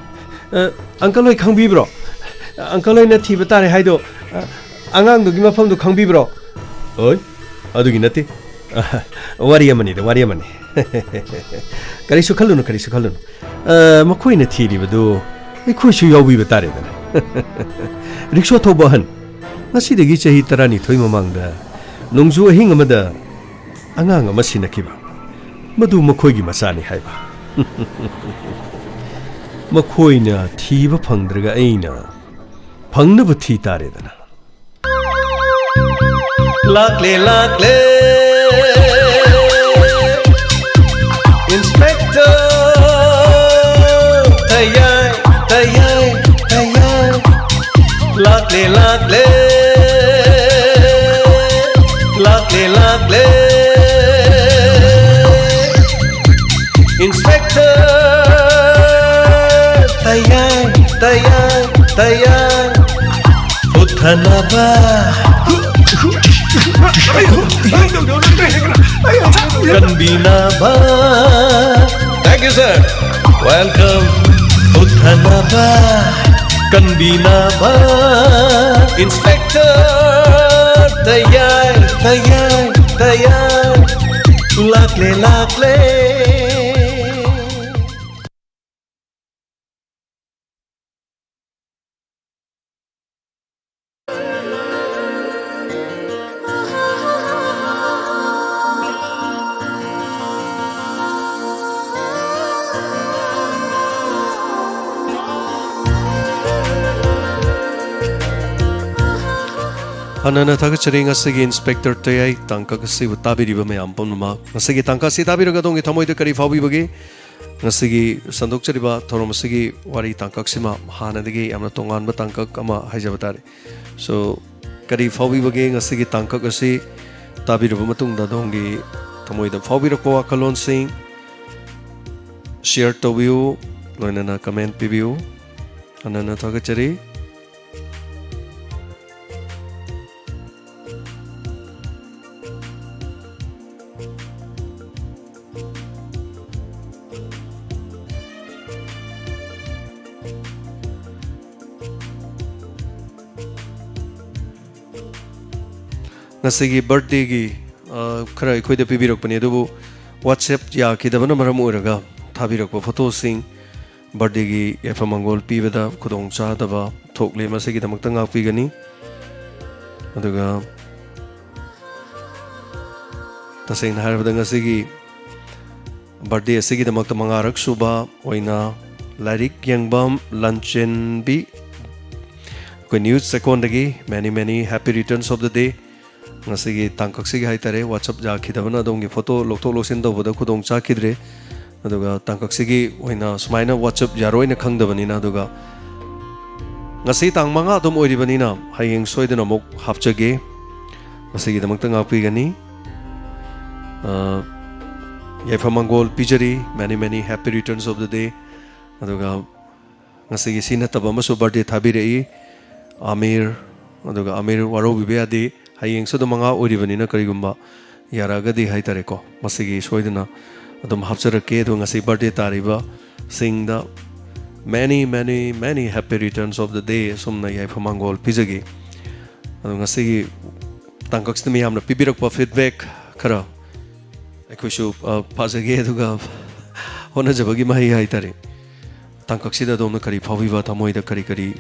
ꯑ, uncle ꯍꯣꯏ ꯈꯪꯕꯤꯕ꯭ꯔꯣ? Uncle ꯍꯣꯏꯅ ꯊꯤꯕ ꯇꯥꯔꯦ ꯍꯥꯏꯗꯣ, ꯑ, ꯑꯉꯥꯡꯗꯨꯒꯤ ꯃꯐꯝꯗꯨ ꯈꯪꯕꯤꯕ꯭ꯔꯣ? ꯍꯣꯏ, ꯑꯗꯨꯒꯤ ꯅꯠꯇꯦ꯫ ꯑ, ꯋꯥꯔꯤ ꯑꯃꯅꯤꯗ, ꯋꯥꯔꯤ ꯑꯃꯅꯤ꯫ ꯀꯔꯤꯁꯨ ꯈꯜꯂꯨꯅꯨ, ꯀꯔꯤꯁꯨ ꯈꯜꯂꯨꯅꯨ꯫ ꯑ, ꯃꯈꯣꯏꯅ ꯊꯤꯔꯤꯕꯗꯨ ꯑꯩꯈꯣꯏꯁꯨ ꯌꯥꯎꯕꯤꯕ ꯇꯥꯔꯦꯗꯅ꯫ ꯔꯤꯛꯁꯣ ꯊꯧꯕ ꯑꯍꯟ, ꯉꯁꯤꯗꯒꯤ ꯆꯍꯤ ꯇꯔꯥꯅꯤꯊꯣꯏ ꯃꯃꯥꯡꯗ ꯅꯣꯡꯖꯨ ꯑꯍꯤꯡ ꯑꯃꯗ ꯑꯉꯥꯡ ꯑꯃ ꯁꯤꯟꯅꯈꯤꯕ, ꯃꯗꯨ ꯃꯈꯣꯏꯒꯤ ꯃꯆꯥꯅꯤ ꯍꯥꯏꯕ꯫ ꯃꯈꯣꯏꯅ ꯊꯤꯕ ꯐꯪꯗ꯭ꯔꯒ ꯑꯩꯅ ꯐꯪꯅꯕ ꯊꯤ ꯇꯥꯔꯦꯗꯅ꯫ ꯂꯥꯛꯂꯦ, ꯂꯥꯛꯂꯦ, Inspector ꯇꯌꯥꯏ, ꯇꯌꯥꯏ, ꯇꯌꯥꯏ꯫ ꯂꯥꯛꯂꯦ, ꯂꯥꯛꯂꯦ, ꯂꯥꯛꯂꯦ, ꯂꯥꯛꯂꯦ, Inspector ꯇꯌꯥꯏ, ꯇꯌꯥꯏ, ꯇꯌꯥꯏ꯫ ꯍꯨꯠꯊꯅꯕ, ꯀꯟꯕꯤꯅꯕ꯫ Thank you, sir. Welcome. ꯍꯨꯠꯊꯅꯕ, ꯀꯟꯕꯤꯅꯕ, Inspector ꯇꯌꯥꯏ, ꯇꯌꯥꯏ, ꯇꯌꯥꯏ꯫ ꯂꯥꯛꯂꯦ, ꯂꯥꯛꯂꯦ꯫ ꯍꯥꯟꯅꯅ ꯊꯥꯒꯠꯆꯔꯤ ꯉꯁꯤꯒꯤ Inspector ꯇꯌꯥꯏ ꯇꯥꯡꯀꯛ ꯑꯁꯤꯕꯨ ꯇꯥꯕꯤꯔꯤꯕ ꯃꯌꯥꯝ ꯄꯨꯝꯅꯃꯛ꯫ ꯉꯁꯤꯒꯤ ꯇꯥꯡꯀꯛ ꯑꯁꯤ ꯇꯥꯕꯤꯔꯒ ꯑꯗꯣꯝꯒꯤ ꯊꯃꯣꯏꯗ ꯀꯔꯤ ꯐꯥꯎꯕꯤꯕꯒꯦ? ꯉꯁꯤꯒꯤ ꯁꯟꯗꯣꯛꯆꯔꯤꯕ ꯊꯧꯔꯝ ꯑꯁꯤꯒꯤ ꯋꯥꯔꯤ ꯇꯥꯡꯀꯛꯁꯤꯃ ꯍꯥꯟꯅꯗꯒꯤ ꯌꯥꯝꯅ ꯇꯣꯉꯥꯟꯕ ꯇꯥꯡꯀꯛ ꯑꯃ ꯍꯥꯏꯖꯕ ꯇꯥꯔꯦ꯫ So, ꯀꯔꯤ ꯐꯥꯎꯕꯤꯕꯒꯦ ꯉꯁꯤꯒꯤ ꯇꯥꯡꯀꯛ ꯑꯁꯤ ꯇꯥꯕꯤꯔꯕ ꯃꯇꯨꯡꯗ ꯑꯗꯣꯝꯒꯤ ꯊꯃꯣꯏꯗ ꯐꯥꯎꯕꯤꯔꯛꯄ ꯋꯥꯈꯜꯂꯣꯟꯁꯤꯡ share ꯇꯧꯕꯤꯌꯨ, ꯂꯣꯏꯅꯅ comment ꯄꯤꯕꯤꯌꯨ꯫ ꯍꯟꯅ ꯍꯟꯅ ꯊꯥꯒꯠꯆꯔꯤ꯫ ꯉꯁꯤꯒꯤ birthdayꯒꯤ, ꯑ, ꯈꯔ ꯑꯩꯈꯣꯏꯗ ꯄꯤꯕꯤꯔꯛꯄꯅꯤ, ꯑꯗꯨꯕꯨ WhatsApp ꯌꯥꯈꯤꯗꯕꯅ ꯃꯔꯝ ꯑꯣꯏꯔꯒ ꯊꯥꯕꯤꯔꯛꯄ photoꯁꯤꯡ, birthdayꯒꯤ ꯌꯥꯏꯐ ꯃꯪꯒꯣꯜ ꯄꯤꯕꯗ ꯈꯨꯗꯣꯡ ꯆꯥꯗꯕ ꯊꯣꯛꯂꯦ꯫ ꯃꯁꯤꯒꯤꯗꯃꯛꯇ ꯉꯥꯛꯄꯤꯒꯅꯤ꯫ ꯑꯗꯨꯒ ꯇꯁꯦꯡꯅ ꯍꯥꯏꯔꯕꯗ ꯉꯁꯤꯒꯤ ꯕꯥꯔꯗꯦ ꯑꯁꯤꯒꯤꯗꯃꯛꯇ ꯃꯉꯥꯔꯛ ꯁꯨꯕ ꯑꯣꯏꯅ ꯂꯥꯏꯔꯤꯛ ꯌꯦꯡꯕꯝ ꯂꯟꯆꯦꯟꯕꯤ, ꯑꯩꯈꯣꯏ new ꯆꯦꯛꯀꯣꯟꯗꯒꯤ many many happy returns of the day꯫ ꯉꯁꯤꯒꯤ ꯇꯥꯡꯀꯛꯁꯤꯒꯤ ꯍꯥꯏꯇꯥꯔꯦ, ꯋꯥꯆꯞ ꯌꯥꯈꯤꯗꯕꯅ ꯑꯗꯣꯝꯒꯤ ꯐꯣꯇꯣ ꯂꯧꯊꯣꯛ ꯂꯧꯁꯤꯟ ꯇꯧꯕꯗ ꯈꯨꯗꯣꯡ ꯆꯥꯈꯤꯗ꯭ꯔꯦ꯫ ꯑꯗꯨꯒ ꯇꯥꯡꯀꯛꯁꯤꯒꯤ ꯑꯣꯏꯅ ꯁꯨꯃꯥꯏꯅ ꯋꯥꯆꯞ ꯌꯥꯔꯣꯏꯅ ꯈꯪꯗꯕꯅꯤꯅ, ꯑꯗꯨꯒ ꯉꯁꯤ ꯇꯥꯡ ꯃꯉꯥ ꯑꯗꯨꯝ ꯑꯣꯏꯔꯤꯕꯅꯤꯅ ꯍꯌꯦꯡ ꯁꯣꯏꯗꯅ ꯑꯃꯨꯛ ꯍꯥꯞꯆꯒꯦ꯫ ꯃꯁꯤꯒꯤꯗꯃꯛꯇ ꯉꯥꯛꯄꯤꯒꯅꯤ꯫ ꯑ, ꯌꯥꯏꯐ ꯃꯪꯒꯣꯜ ꯄꯤꯖꯔꯤ, many many happy returns of the day꯫ ꯑꯗꯨꯒ ꯉꯁꯤꯒꯤ ꯁꯤ ꯅꯠꯇꯕ ꯑꯃꯁꯨ ꯕꯥꯔꯗꯦ ꯊꯥꯕꯤꯔꯛꯏ, ꯑꯃꯤꯔ꯫ ꯑꯗꯨꯒ ꯑꯃꯤꯔ, ꯋꯥꯔꯧꯕꯤꯕ ꯌꯥꯗꯦ, ꯍꯌꯦꯡꯁꯨ ꯑꯗꯨꯝ ꯃꯉꯥ ꯑꯣꯏꯔꯤꯕꯅꯤꯅ ꯀꯔꯤꯒꯨꯝꯕ ꯌꯥꯔꯛꯑꯒꯗꯤ ꯍꯥꯏꯇꯥꯔꯦꯀꯣ, ꯃꯁꯤꯒꯤ ꯁꯣꯏꯗꯅ ꯑꯗꯨꯝ ꯍꯥꯞꯆꯔꯛꯀꯦ꯫ ꯑꯗꯨꯒ ꯉꯁꯤ ꯕꯥꯔꯗꯦ ꯇꯥꯔꯤꯕꯁꯤꯡꯗ many many many happy returns of the day ꯑꯁꯨꯝꯅ ꯌꯥꯏꯐ ꯃꯪꯒꯣꯜ ꯄꯤꯖꯒꯦ꯫ ꯑꯗꯣ ꯉꯁꯤꯒꯤ ꯇꯥꯡꯀꯛꯁꯤꯗ ꯃꯤꯌꯥꯝꯅ ꯄꯤꯕꯤꯔꯛꯄ ꯐꯤꯗꯕꯦꯛ ꯈꯔ ꯑꯩꯈꯣꯏꯁꯨ, ꯑ, ꯄꯥꯖꯒꯦ, ꯑꯗꯨꯒ ꯍꯣꯠꯅꯖꯕꯒꯤ ꯃꯍꯩ ꯍꯥꯏꯇꯥꯔꯦ꯫ ꯇꯥꯡꯀꯛꯁꯤꯗ ꯑꯗꯣꯝꯅ ꯀꯔꯤ ꯐꯥꯎꯕꯤꯕ, ꯊꯃꯣꯏꯗ ꯀꯔꯤ ꯀꯔꯤ,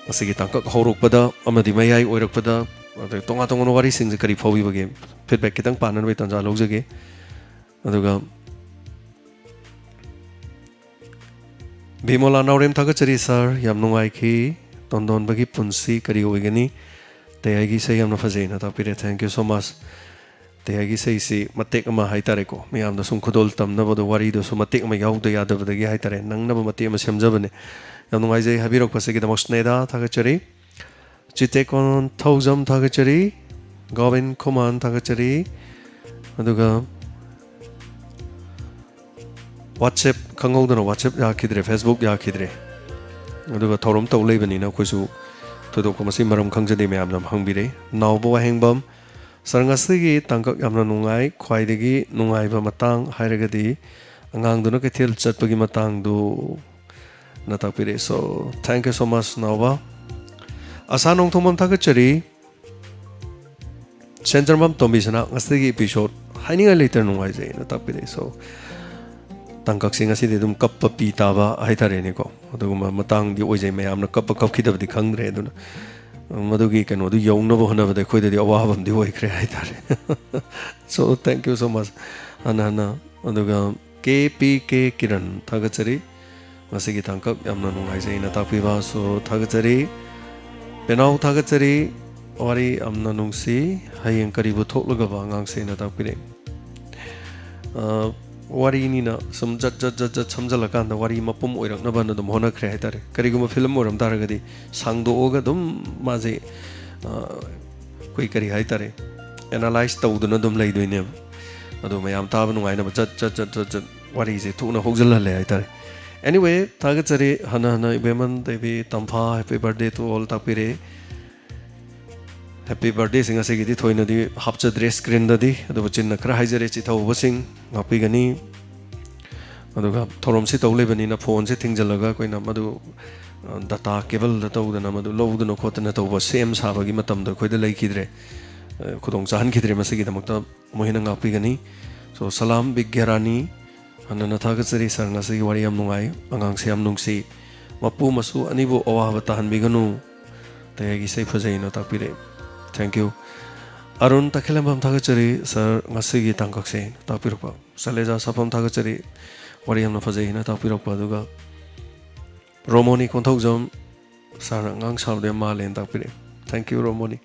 ꯉꯁꯤꯒꯤ ꯇꯥꯡꯀꯛ ꯍꯧꯔꯛꯄꯗ ꯑꯃꯗꯤ ꯃꯌꯥꯏ ꯑꯣꯏꯔꯛꯄꯗ, ꯑꯗꯩ ꯇꯣꯉꯥꯟ ꯇꯣꯉꯥꯟꯕ ꯋꯥꯔꯤꯁꯤꯡꯁꯦ ꯀꯔꯤ ꯐꯥꯎꯕꯤꯕꯒꯦ? ꯐꯤꯗꯕꯦꯛ ꯈꯤꯇꯪ ꯄꯥꯅꯅꯕꯒꯤ ꯇꯥꯟꯖꯥ ꯂꯧꯖꯒꯦ꯫ ꯑꯗꯨꯒ ꯕꯤꯃꯣꯂꯥ ꯅꯥꯎꯔꯦꯝ, ꯊꯥꯒꯠꯆꯔꯤ ꯁꯥꯔ, ꯌꯥꯝ ꯅꯨꯡꯉꯥꯏꯈꯤ꯫ ꯇꯣꯟꯗꯣꯟꯕꯒꯤ ꯄꯨꯟꯁꯤ ꯀꯔꯤ ꯑꯣꯏꯒꯅꯤ? ꯇꯌꯥꯏꯒꯤ ꯏꯁꯩ ꯌꯥꯝꯅ ꯐꯖꯩꯅ ꯇꯥꯛꯄꯤꯔꯦ, thank you so much꯫ ꯇꯌꯥꯏꯒꯤ ꯏꯁꯩꯁꯤ ꯃꯇꯦꯛ ꯑꯃ ꯍꯥꯏꯇꯥꯔꯦꯀꯣ, ꯃꯌꯥꯝꯗ ꯁꯨꯝ ꯈꯨꯗꯣꯜ ꯇꯝꯅꯕꯗꯣ, ꯋꯥꯔꯤꯗꯨꯁꯨ ꯃꯇꯦꯛ ꯑꯃ ꯌꯥꯎꯗ ꯌꯥꯗꯕꯗꯒꯤ ꯍꯥꯏꯇꯥꯔꯦ, ꯅꯪꯅꯕ ꯃꯇꯦꯛ ꯑꯃ ꯁꯦꯝꯖꯕꯅꯦ꯫ ꯌꯥꯝ ꯅꯨꯡꯉꯥꯏꯖꯩ ꯍꯥꯏꯕꯤꯔꯛꯄꯁꯤꯒꯤꯗꯃꯛ ꯁ꯭ꯅꯦꯗꯥ, ꯊꯥꯒꯠꯆꯔꯤ꯫ ꯆꯤꯇꯦꯀꯣꯟ ꯊꯧꯖꯝ, ꯊꯥꯒꯠꯆꯔꯤ꯫ ꯒꯣꯕꯤꯟ ꯈꯨꯃꯥꯟ, ꯊꯥꯒꯠꯆꯔꯤ꯫ ꯑꯗꯨꯒ ꯋꯥꯆꯦꯞ ꯈꯪꯍꯧꯗꯅ ꯋꯥꯆꯦꯞ ꯌꯥꯈꯤꯗ꯭ꯔꯦ, ꯐꯦꯁꯕꯨꯛ ꯌꯥꯈꯤꯗ꯭ꯔꯦ꯫ ꯑꯗꯨꯒ ꯊꯧꯔꯝ ꯇꯧ ꯂꯩꯕꯅꯤꯅ ꯑꯩꯈꯣꯏꯁꯨ ꯊꯣꯏꯗꯣꯛꯄ ꯃꯁꯤ ꯃꯔꯝ ꯈꯪꯖꯗꯦ, ꯃꯌꯥꯝꯅ ꯍꯪꯕꯤꯔꯛꯏ꯫ ꯅꯥꯎꯕ ꯋꯥꯍꯦꯡꯕꯝ, ꯁꯥꯔ, ꯉꯁꯤꯒꯤ ꯇꯥꯡꯀꯛ ꯌꯥꯝꯅ ꯅꯨꯡꯉꯥꯏ꯫ ꯈ꯭ꯋꯥꯏꯗꯒꯤ ꯅꯨꯡꯉꯥꯏꯕ ꯃꯇꯥꯡ ꯍꯥꯏꯔꯒꯗꯤ ꯑꯉꯥꯡꯗꯨꯅ ꯀꯩꯊꯦꯜ ꯆꯠꯄꯒꯤ ꯃꯇꯥꯡꯗꯨ ꯅ ꯇꯥꯛꯄꯤꯔꯛꯏ꯫ So, thank you so much, ꯅꯥꯎꯕ꯫ ꯑꯁꯥ ꯅꯣꯡꯊꯣꯝꯕꯝ, ꯊꯥꯒꯠꯆꯔꯤ꯫ ꯁꯦꯟꯖꯔꯝꯕꯝ ꯇꯣꯝꯕꯤꯁꯅꯥ, ꯉꯁꯤꯒꯤ episode ꯍꯥꯏꯅꯤꯡꯉꯥꯏ ꯂꯩꯇꯅ ꯅꯨꯡꯉꯥꯏꯖꯩꯅ ꯇꯥꯛꯄꯤꯔꯛꯏ꯫ So, ꯇꯥꯡꯀꯛꯁꯦ ꯉꯁꯤꯗꯤ ꯑꯗꯨꯝ ꯀꯞꯄ ꯄꯤ ꯇꯥꯕ ꯍꯥꯏꯇꯥꯔꯦꯅꯦꯀꯣ, ꯑꯗꯨꯒꯨꯝꯕ ꯃꯇꯥꯡꯗꯤ ꯑꯣꯏꯖꯩ꯫ ꯃꯌꯥꯝꯅ ꯀꯞꯄ ꯀꯞꯈꯤꯗꯕꯗꯤ ꯈꯪꯗ꯭ꯔꯦ, ꯑꯗꯨꯅ ꯃꯗꯨꯒꯤ ꯀꯩꯅꯣꯗꯨ ꯌꯧꯅꯕ ꯍꯣꯠꯅꯕꯗ ꯑꯩꯈꯣꯏꯗꯗꯤ ꯑꯋꯥꯕ ꯑꯃꯗꯤ ꯑꯣꯏꯈ꯭ꯔꯦ ꯍꯥꯏꯇꯥꯔꯦ꯫ So, thank you so much꯫ ꯍꯟꯅ ꯍꯟꯅ ꯑꯗꯨꯒ ꯀꯦ ꯄꯤ ꯀꯦ ꯀꯤꯔꯟ, ꯊꯥꯒꯠꯆꯔꯤ꯫ ꯉꯁꯤꯒꯤ ꯇꯥꯡꯀꯛ ꯌꯥꯝꯅ ꯅꯨꯡꯉꯥꯏꯖꯩꯅ ꯇꯥꯛꯄꯤꯕꯁꯨ ꯊꯥꯒꯠꯆꯔꯤ꯫ ꯄꯦꯅꯥꯎ, ꯊꯥꯒꯠꯆꯔꯤ꯫ ꯋꯥꯔꯤ ꯌꯥꯝꯅ ꯅꯨꯡꯁꯤ꯫ ꯍꯌꯦꯡ ꯀꯔꯤꯕꯨ ꯊꯣꯛꯂꯒꯕ ꯑꯉꯥꯡꯁꯦꯅ ꯇꯥꯛꯄꯤꯔꯦ꯫ ꯑ, ꯋꯥꯔꯤꯅꯤꯅ ꯁꯨꯝ ꯖꯠ ꯖꯠ ꯖꯠ ꯖꯠ ꯁꯝꯖꯜꯂꯀꯥꯟꯗ ꯋꯥꯔꯤ ꯃꯄꯨꯝ ꯑꯣꯏꯔꯛꯅꯕꯅ ꯑꯗꯨꯝ ꯍꯣꯠꯅꯈ꯭ꯔꯦ ꯍꯥꯏꯇꯥꯔꯦ꯫ ꯀꯔꯤꯒꯨꯝꯕ ꯐꯤꯂꯝ ꯑꯣꯏꯔꯝ ꯇꯥꯔꯒꯗꯤ ꯁꯥꯡꯗꯣꯛꯑꯒ ꯑꯗꯨꯝ ꯃꯥꯁꯦ, ꯑ, ꯑꯩꯈꯣꯏ ꯀꯔꯤ ꯍꯥꯏꯇꯥꯔꯦ, ꯑꯦꯅꯥꯂꯥꯏꯁ ꯇꯧꯗꯨꯅ ꯑꯗꯨꯝ ꯂꯩꯗꯣꯏꯅꯦꯕ꯫ ꯑꯗꯣ ꯃꯌꯥꯝ ꯇꯥꯕ ꯅꯨꯡꯉꯥꯏꯅꯕ ꯖꯠ ꯖꯠ ꯖꯠ ꯖꯠ ꯖꯠ ꯋꯥꯔꯤꯁꯦ ꯊꯨꯅ ꯍꯧꯖꯤꯜꯍꯜꯂꯦ ꯍꯥꯏꯇꯥꯔꯦ꯫ Anyway, ꯊꯥꯒꯠꯆꯔꯤ꯫ ꯍꯟꯅ ꯍꯟꯅ ꯏꯕꯦꯝꯃꯟ ꯗꯦꯕꯤ ꯇꯝꯐꯥ, happy birthday to all ꯇꯥꯛꯄꯤꯔꯦ꯫ Happy birthday ꯁꯤ ꯉꯁꯤꯒꯤꯗꯤ ꯊꯣꯏꯅꯗꯤ ꯍꯥꯞꯆꯗ꯭ꯔꯦ ꯁ꯭ꯀ꯭ꯔꯤꯟꯗꯗꯤ, ꯑꯗꯨꯕꯨ ꯆꯤꯟꯅ ꯈꯔ ꯍꯥꯏꯖꯔꯦ, ꯆꯤꯊꯍꯧꯕꯁꯤꯡ ꯉꯥꯛꯄꯤꯒꯅꯤ꯫ ꯑꯗꯨꯒ ꯊꯧꯔꯝꯁꯤ ꯇꯧ ꯂꯩꯕꯅꯤꯅ ꯐꯣꯟꯁꯦ ꯊꯤꯡꯖꯤꯜꯂꯒ ꯑꯩꯈꯣꯏꯅ ꯃꯗꯨ, ꯑ, ꯗꯇꯥ ꯀꯦꯕꯜꯗ ꯇꯧꯗꯅ ꯃꯗꯨ ꯂꯧꯗꯅ ꯈꯣꯠꯇꯅ ꯇꯧꯕ ꯁꯦꯝ ꯁꯥꯕꯒꯤ ꯃꯇꯝꯗꯣ ꯑꯩꯈꯣꯏꯗ ꯂꯩꯈꯤꯗ꯭ꯔꯦ꯫ ꯑ, ꯈꯨꯗꯣꯡ ꯆꯥꯍꯟꯈꯤꯗ꯭ꯔꯦ꯫ ꯃꯁꯤꯒꯤꯗꯃꯛꯇ ꯃꯣꯏ ꯍꯦꯟꯅ ꯉꯥꯛꯄꯤꯒꯅꯤ꯫ So, ꯁꯂꯥꯝ ꯕꯤꯒ꯭ꯌꯥꯔꯥꯅꯤ꯫ ꯍꯟꯅ ꯍꯟꯅ ꯊꯥꯒꯠꯆꯔꯤ ꯁꯥꯔ, ꯉꯁꯤꯒꯤ ꯋꯥꯔꯤ ꯌꯥꯝ ꯅꯨꯡꯉꯥꯏ, ꯑꯉꯥꯡꯁꯦ ꯌꯥꯝ ꯅꯨꯡꯁꯤ꯫ ꯃꯄꯨ ꯃꯁꯨ ꯑꯅꯤꯕꯨ ꯑꯋꯥꯕ ꯇꯥꯍꯟꯕꯤꯒꯅꯨ꯫ ꯇꯌꯥꯏꯒꯤ ꯏꯁꯩ ꯐꯖꯩꯅ ꯇꯥꯛꯄꯤꯔꯛꯑꯦ꯫ Thank you꯫ ꯑꯔꯨꯟ ꯇꯈꯦꯂꯝꯕꯝ, ꯊꯥꯒꯠꯆꯔꯤ ꯁꯥꯔ, ꯉꯁꯤꯒꯤ ꯇꯥꯡꯀꯛꯁꯦ ꯇꯥꯛꯄꯤꯔꯛꯄ꯫ ꯁꯂꯦꯖꯥ ꯁꯥꯐꯝ, ꯊꯥꯒꯠꯆꯔꯤ, ꯋꯥꯔꯤ ꯌꯥꯝꯅ ꯐꯖꯩ ꯍꯥꯏꯅ ꯇꯥꯛꯄꯤꯔꯛꯄ꯫ ꯑꯗꯨꯒ ꯔꯣꯃꯣꯅꯤ ꯀꯣꯟꯊꯧꯖꯝ, ꯁꯥꯔꯅ ꯑꯉꯥꯡ ꯁꯥꯕꯗꯣ ꯌꯥꯝ ꯃꯥꯜꯂꯦꯅ ꯇꯥꯛꯄꯤꯔꯛꯑꯦ꯫ Thank you, ꯔꯣꯃꯣꯅꯤ꯫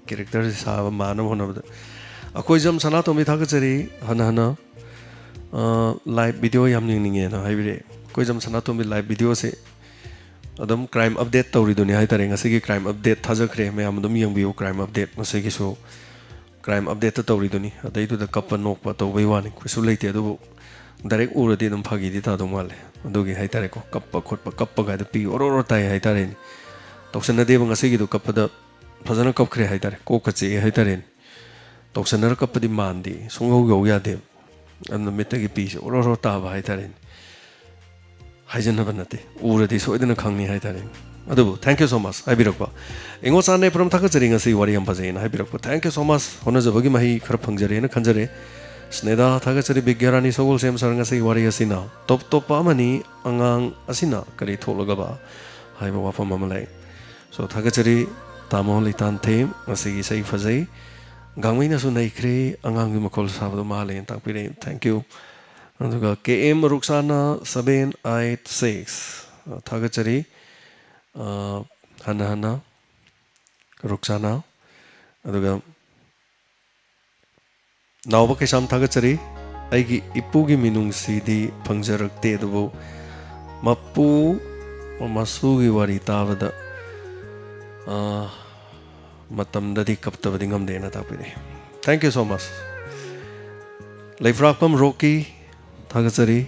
ꯀꯦꯔꯦꯛꯇꯔꯁꯦ ꯁꯥꯕ ꯃꯥꯟꯅꯕ ꯍꯣꯠꯅꯕꯗ꯫ ꯑꯩꯈꯣꯏꯖꯝ ꯁꯅꯥꯇꯣꯝꯕꯤ, ꯊꯥꯒꯠꯆꯔꯤ꯫ ꯍꯟꯅ ꯍꯟꯅ, ꯑ, ꯂꯥꯏꯚ ꯚꯤꯗꯤꯑꯣ ꯌꯥꯝ ꯌꯦꯡꯅꯤꯡꯉꯦꯅ ꯍꯥꯏꯕꯤꯔꯛꯑꯦ꯫ ꯑꯩꯈꯣꯏꯖꯝ ꯁꯅꯥꯇꯣꯝꯕꯤ ꯂꯥꯏꯚ ꯚꯤꯗꯤꯑꯣꯁꯦ ꯑꯗꯨꯝ ꯀ꯭ꯔꯥꯏꯝ ꯑꯞꯗꯦꯠ ꯇꯧꯔꯤꯗꯨꯅꯤ ꯍꯥꯏꯇꯥꯔꯦ꯫ ꯉꯁꯤꯒꯤ ꯀ꯭ꯔꯥꯏꯝ ꯑꯞꯗꯦꯠ ꯊꯥꯖꯈ꯭ꯔꯦ, ꯃꯌꯥꯝ ꯑꯗꯨꯝ ꯌꯦꯡꯕꯤꯌꯨ꯫ ꯀ꯭ꯔꯥꯏꯝ ꯑꯞꯗꯦꯠ ꯉꯁꯤꯒꯤꯁꯨ ꯀ꯭ꯔꯥꯏꯝ ꯑꯞꯗꯦꯠꯇ ꯇꯧꯔꯤꯗꯨꯅꯤ꯫ ꯑꯗꯩꯗꯨꯗ ꯀꯞꯄ ꯅꯣꯛꯄ ꯇꯧꯕꯩ ꯋꯥꯅꯤ, ꯀꯩꯁꯨ ꯂꯩꯇꯦ꯫ ꯑꯗꯨꯕꯨ ꯗꯥꯏꯔꯦꯛ ꯎꯔꯗꯤ ꯑꯗꯨꯝ ꯐꯥꯒꯤꯗꯤ ꯇꯥꯗꯧ ꯃꯥꯜꯂꯦ꯫ ꯑꯗꯨꯒꯤ ꯍꯥꯏꯇꯥꯔꯦꯀꯣ, ꯀꯞꯄ ꯈꯣꯠꯄ, ꯀꯞꯄ ꯀꯥꯏꯗ ꯄꯤ ꯑꯣꯔꯣ ꯑꯣꯔꯣ ꯇꯥꯏ ꯍꯥꯏꯇꯥꯔꯦꯅꯦ꯫ ꯇꯧꯁꯟꯅꯗꯦꯕ ꯉꯁꯤꯒꯤꯗꯣ, ꯀꯞꯄꯗ ꯐꯖꯅ ꯀꯞꯈ꯭ꯔꯦ ꯍꯥꯏꯇꯥꯔꯦ, ꯀꯣꯛꯀ ꯆꯤꯛꯑꯦ ꯍꯥꯏꯇꯥꯔꯦꯅꯦ꯫ ꯇꯧꯁꯟꯅꯔ ꯀꯞꯄꯗꯤ ꯃꯥꯟꯗꯦ, ꯁꯨꯡꯌꯧ ꯌꯧ ꯌꯥꯗꯦꯕ꯫ ꯑꯗꯨꯅ ꯃꯤꯠꯇꯒꯤ ꯄꯤꯁꯦ ꯑꯣꯔꯣ ꯑꯣꯔꯣ ꯇꯥꯕ ꯍꯥꯏꯇꯥꯔꯦꯅꯦ꯫ ꯍꯥꯏꯖꯟꯅꯕ ꯅꯠꯇꯦ, ꯎꯔꯗꯤ ꯁꯣꯏꯗꯅ ꯈꯪꯅꯤ ꯍꯥꯏꯇꯥꯔꯦ꯫ ꯑꯗꯨꯕꯨ thank you so much ꯍꯥꯏꯕꯤꯔꯛꯄ꯫ ꯏꯉꯣ ꯆꯥꯟꯅꯩ ꯄꯨꯔꯝ, ꯊꯥꯒꯠꯆꯔꯤ, ꯉꯁꯤ ꯋꯥꯔꯤ ꯌꯥꯝ ꯐꯖꯩꯅ ꯍꯥꯏꯕꯤꯔꯛꯄ꯫ Thank you so much꯫ ꯍꯣꯠꯅꯖꯕꯒꯤ ꯃꯍꯩ ꯈꯔ ꯐꯪꯖꯔꯦꯅ ꯈꯟꯖꯔꯦ꯫ ꯁ꯭ꯅꯦꯗꯥ, ꯊꯥꯒꯠꯆꯔꯤ꯫ ꯕꯤꯒ꯭ꯌꯥꯔꯥꯅꯤ ꯁꯒꯣꯜꯁꯦꯝ ꯁꯥꯔ, ꯉꯁꯤꯒꯤ ꯋꯥꯔꯤ ꯑꯁꯤꯅ ꯇꯣꯞ ꯇꯣꯞꯄ ꯑꯃꯅꯤ꯫ ꯑꯉꯥꯡ ꯑꯁꯤꯅ ꯀꯔꯤ ꯊꯣꯛꯂꯒꯕ ꯍꯥꯏꯕ ꯋꯥꯐꯝ ꯑꯃ ꯂꯩ꯫ So, ꯊꯥꯒꯠꯆꯔꯤ ꯇꯥꯃꯣ ꯂꯩꯇꯥꯟꯊꯦꯝ, ꯉꯁꯤꯒꯤ ꯏꯁꯩ ꯐꯖꯩ꯫ ꯒꯥꯡꯃꯩꯅꯁꯨ ꯅꯩꯈ꯭ꯔꯦ, ꯑꯉꯥꯡꯒꯤ ꯃꯈꯣꯜ ꯁꯥꯕꯗꯣ ꯃꯥꯜꯂꯦꯅ ꯇꯥꯛꯄꯤꯔꯛꯑꯦ꯫ Thank you꯫ ꯑꯗꯨꯒ ꯀꯦ ꯑꯦꯝ ꯔꯨꯛꯁꯥꯅꯥ seven eight six, ꯊꯥꯒꯠꯆꯔꯤ꯫ ꯑ, ꯍꯟꯅ ꯍꯟꯅ ꯔꯨꯛꯁꯥꯅꯥ꯫ ꯑꯗꯨꯒ ꯅꯥꯎꯕ ꯀꯩꯁꯥꯝ ꯊꯥꯒꯠꯆꯔꯤ꯫ ꯑꯩꯒꯤ ꯏꯄꯨꯒꯤ ꯃꯤꯅꯨꯡꯁꯤꯗꯤ ꯐꯪꯖꯔꯛꯇꯦ, ꯑꯗꯨꯕꯨ ꯃꯄꯨ ꯃꯁꯨꯒꯤ ꯋꯥꯔꯤ ꯇꯥꯕꯗ, ꯑ, ꯃꯇꯝꯗꯗꯤ ꯀꯞꯇꯕꯗꯤ ꯉꯝꯗꯦꯅ ꯇꯥꯛꯄꯤꯔꯛꯏ꯫ Thank you so much꯫ ꯂꯩꯐ꯭ꯔꯥꯛꯄꯝ ꯔꯣꯀꯤ ꯊꯥꯒꯠꯆꯔꯤ꯫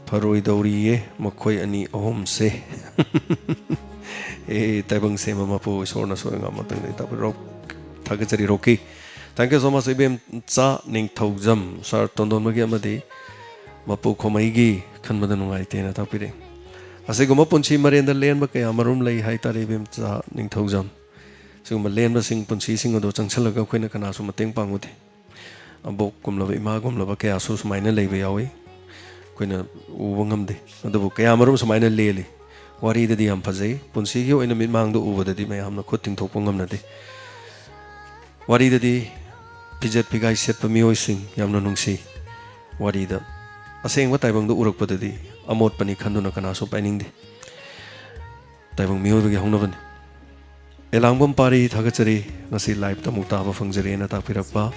ꯐꯔꯣꯏꯗꯧꯔꯤꯌꯦ ꯃꯈꯣꯏ ꯑꯅꯤ ꯑꯍꯨꯝꯁꯦ꯫ ꯑꯦ, ꯇꯥꯏꯕꯪ ꯁꯦꯝꯕ ꯃꯄꯨ ꯏꯁꯣꯔꯅ ꯁꯣꯏ ꯉꯥꯝ ꯃꯇꯨꯡꯗ ꯇꯥꯛꯄꯤꯔꯣ꯫ ꯊꯥꯒꯠꯆꯔꯤ ꯔꯣꯀꯤ꯫ Thank you so much, ꯏꯕꯦꯝꯆꯥ ꯅꯤꯡꯊꯧꯖꯝ꯫ ꯁꯥꯔ ꯇꯣꯟꯗꯣꯟꯕꯒꯤ ꯑꯃꯗꯤ ꯃꯄꯨ ꯈꯣꯃꯩꯒꯤ ꯈꯟꯕꯗ ꯅꯨꯡꯉꯥꯏꯇꯦꯅ ꯇꯥꯛꯄꯤꯔꯦ꯫ ꯑꯁꯤꯒꯨꯝꯕ ꯄꯨꯟꯁꯤ ꯃꯔꯦꯟꯗ ꯂꯦꯟꯕ ꯀꯌꯥ ꯃꯔꯨꯝ ꯂꯩ ꯍꯥꯏꯇꯥꯔꯦ, ꯏꯕꯦꯝꯆꯥ ꯅꯤꯡꯊꯧꯖꯝ꯫ ꯁꯤꯒꯨꯝꯕ ꯂꯦꯟꯕꯁꯤꯡ, ꯄꯨꯟꯁꯤꯁꯤꯡ ꯑꯗꯣ ꯆꯪꯁꯤꯜꯂꯒ ꯑꯩꯈꯣꯏꯅ ꯀꯅꯥꯁꯨ ꯃꯇꯦꯡ ꯄꯥꯡꯉꯨꯗꯦ꯫ ꯑꯕꯣꯛꯀꯨꯝꯂꯕ, ꯏꯃꯥꯒꯨꯝꯂꯕ ꯀꯌꯥꯁꯨ ꯁꯨꯃꯥꯏꯅ ꯂꯩꯕ ꯌꯥꯎꯏ꯫ ꯑꯩꯈꯣꯏꯅ ꯎꯕ ꯉꯝꯗꯦ꯫ ꯑꯗꯨꯕꯨ ꯀꯌꯥꯃꯔꯨꯝ ꯁꯨꯃꯥꯏꯅ ꯂꯦꯜꯂꯤ꯫ ꯋꯥꯔꯤꯗꯗꯤ ꯌꯥꯝ ꯐꯖꯩ, ꯄꯨꯟꯁꯤꯒꯤ ꯑꯣꯏꯅ ꯃꯤꯠꯃꯥꯡꯗ ꯎꯕꯗꯗꯤ ꯃꯌꯥꯝꯅ ꯈꯨꯠ ꯇꯤꯡꯊꯣꯛꯄ ꯉꯝꯅꯗꯦ꯫ ꯋꯥꯔꯤꯗꯗꯤ ꯐꯤꯖꯦꯠ ꯐꯤꯒꯥꯏ ꯁꯦꯠꯄ ꯃꯤꯑꯣꯏꯁꯤꯡ ꯌꯥꯝꯅ ꯅꯨꯡꯁꯤ꯫ ꯋꯥꯔꯤꯗ ꯑꯁꯦꯡꯕ ꯇꯥꯏꯕꯪꯗ ꯎꯔꯛꯄꯗꯗꯤ ꯑꯃꯣꯠꯄꯅꯤ ꯈꯟꯗꯨꯅ ꯀꯅꯥꯁꯨ ꯄꯥꯏꯅꯤꯡꯗꯦ꯫ ꯇꯥꯏꯕꯪ ꯃꯤꯑꯣꯏꯕꯒꯤ ꯍꯧꯅꯕꯅꯤ꯫ ꯑꯦꯂꯥꯡꯕꯝ ꯄꯥꯔꯤ ꯊꯥꯒꯠꯆꯔꯤ, ꯉꯁꯤ live-ꯇ ꯑꯃꯨꯛ ꯇꯥꯕ ꯐꯪꯖꯔꯦꯅ ꯇꯥꯛꯄꯤꯔꯛꯄ꯫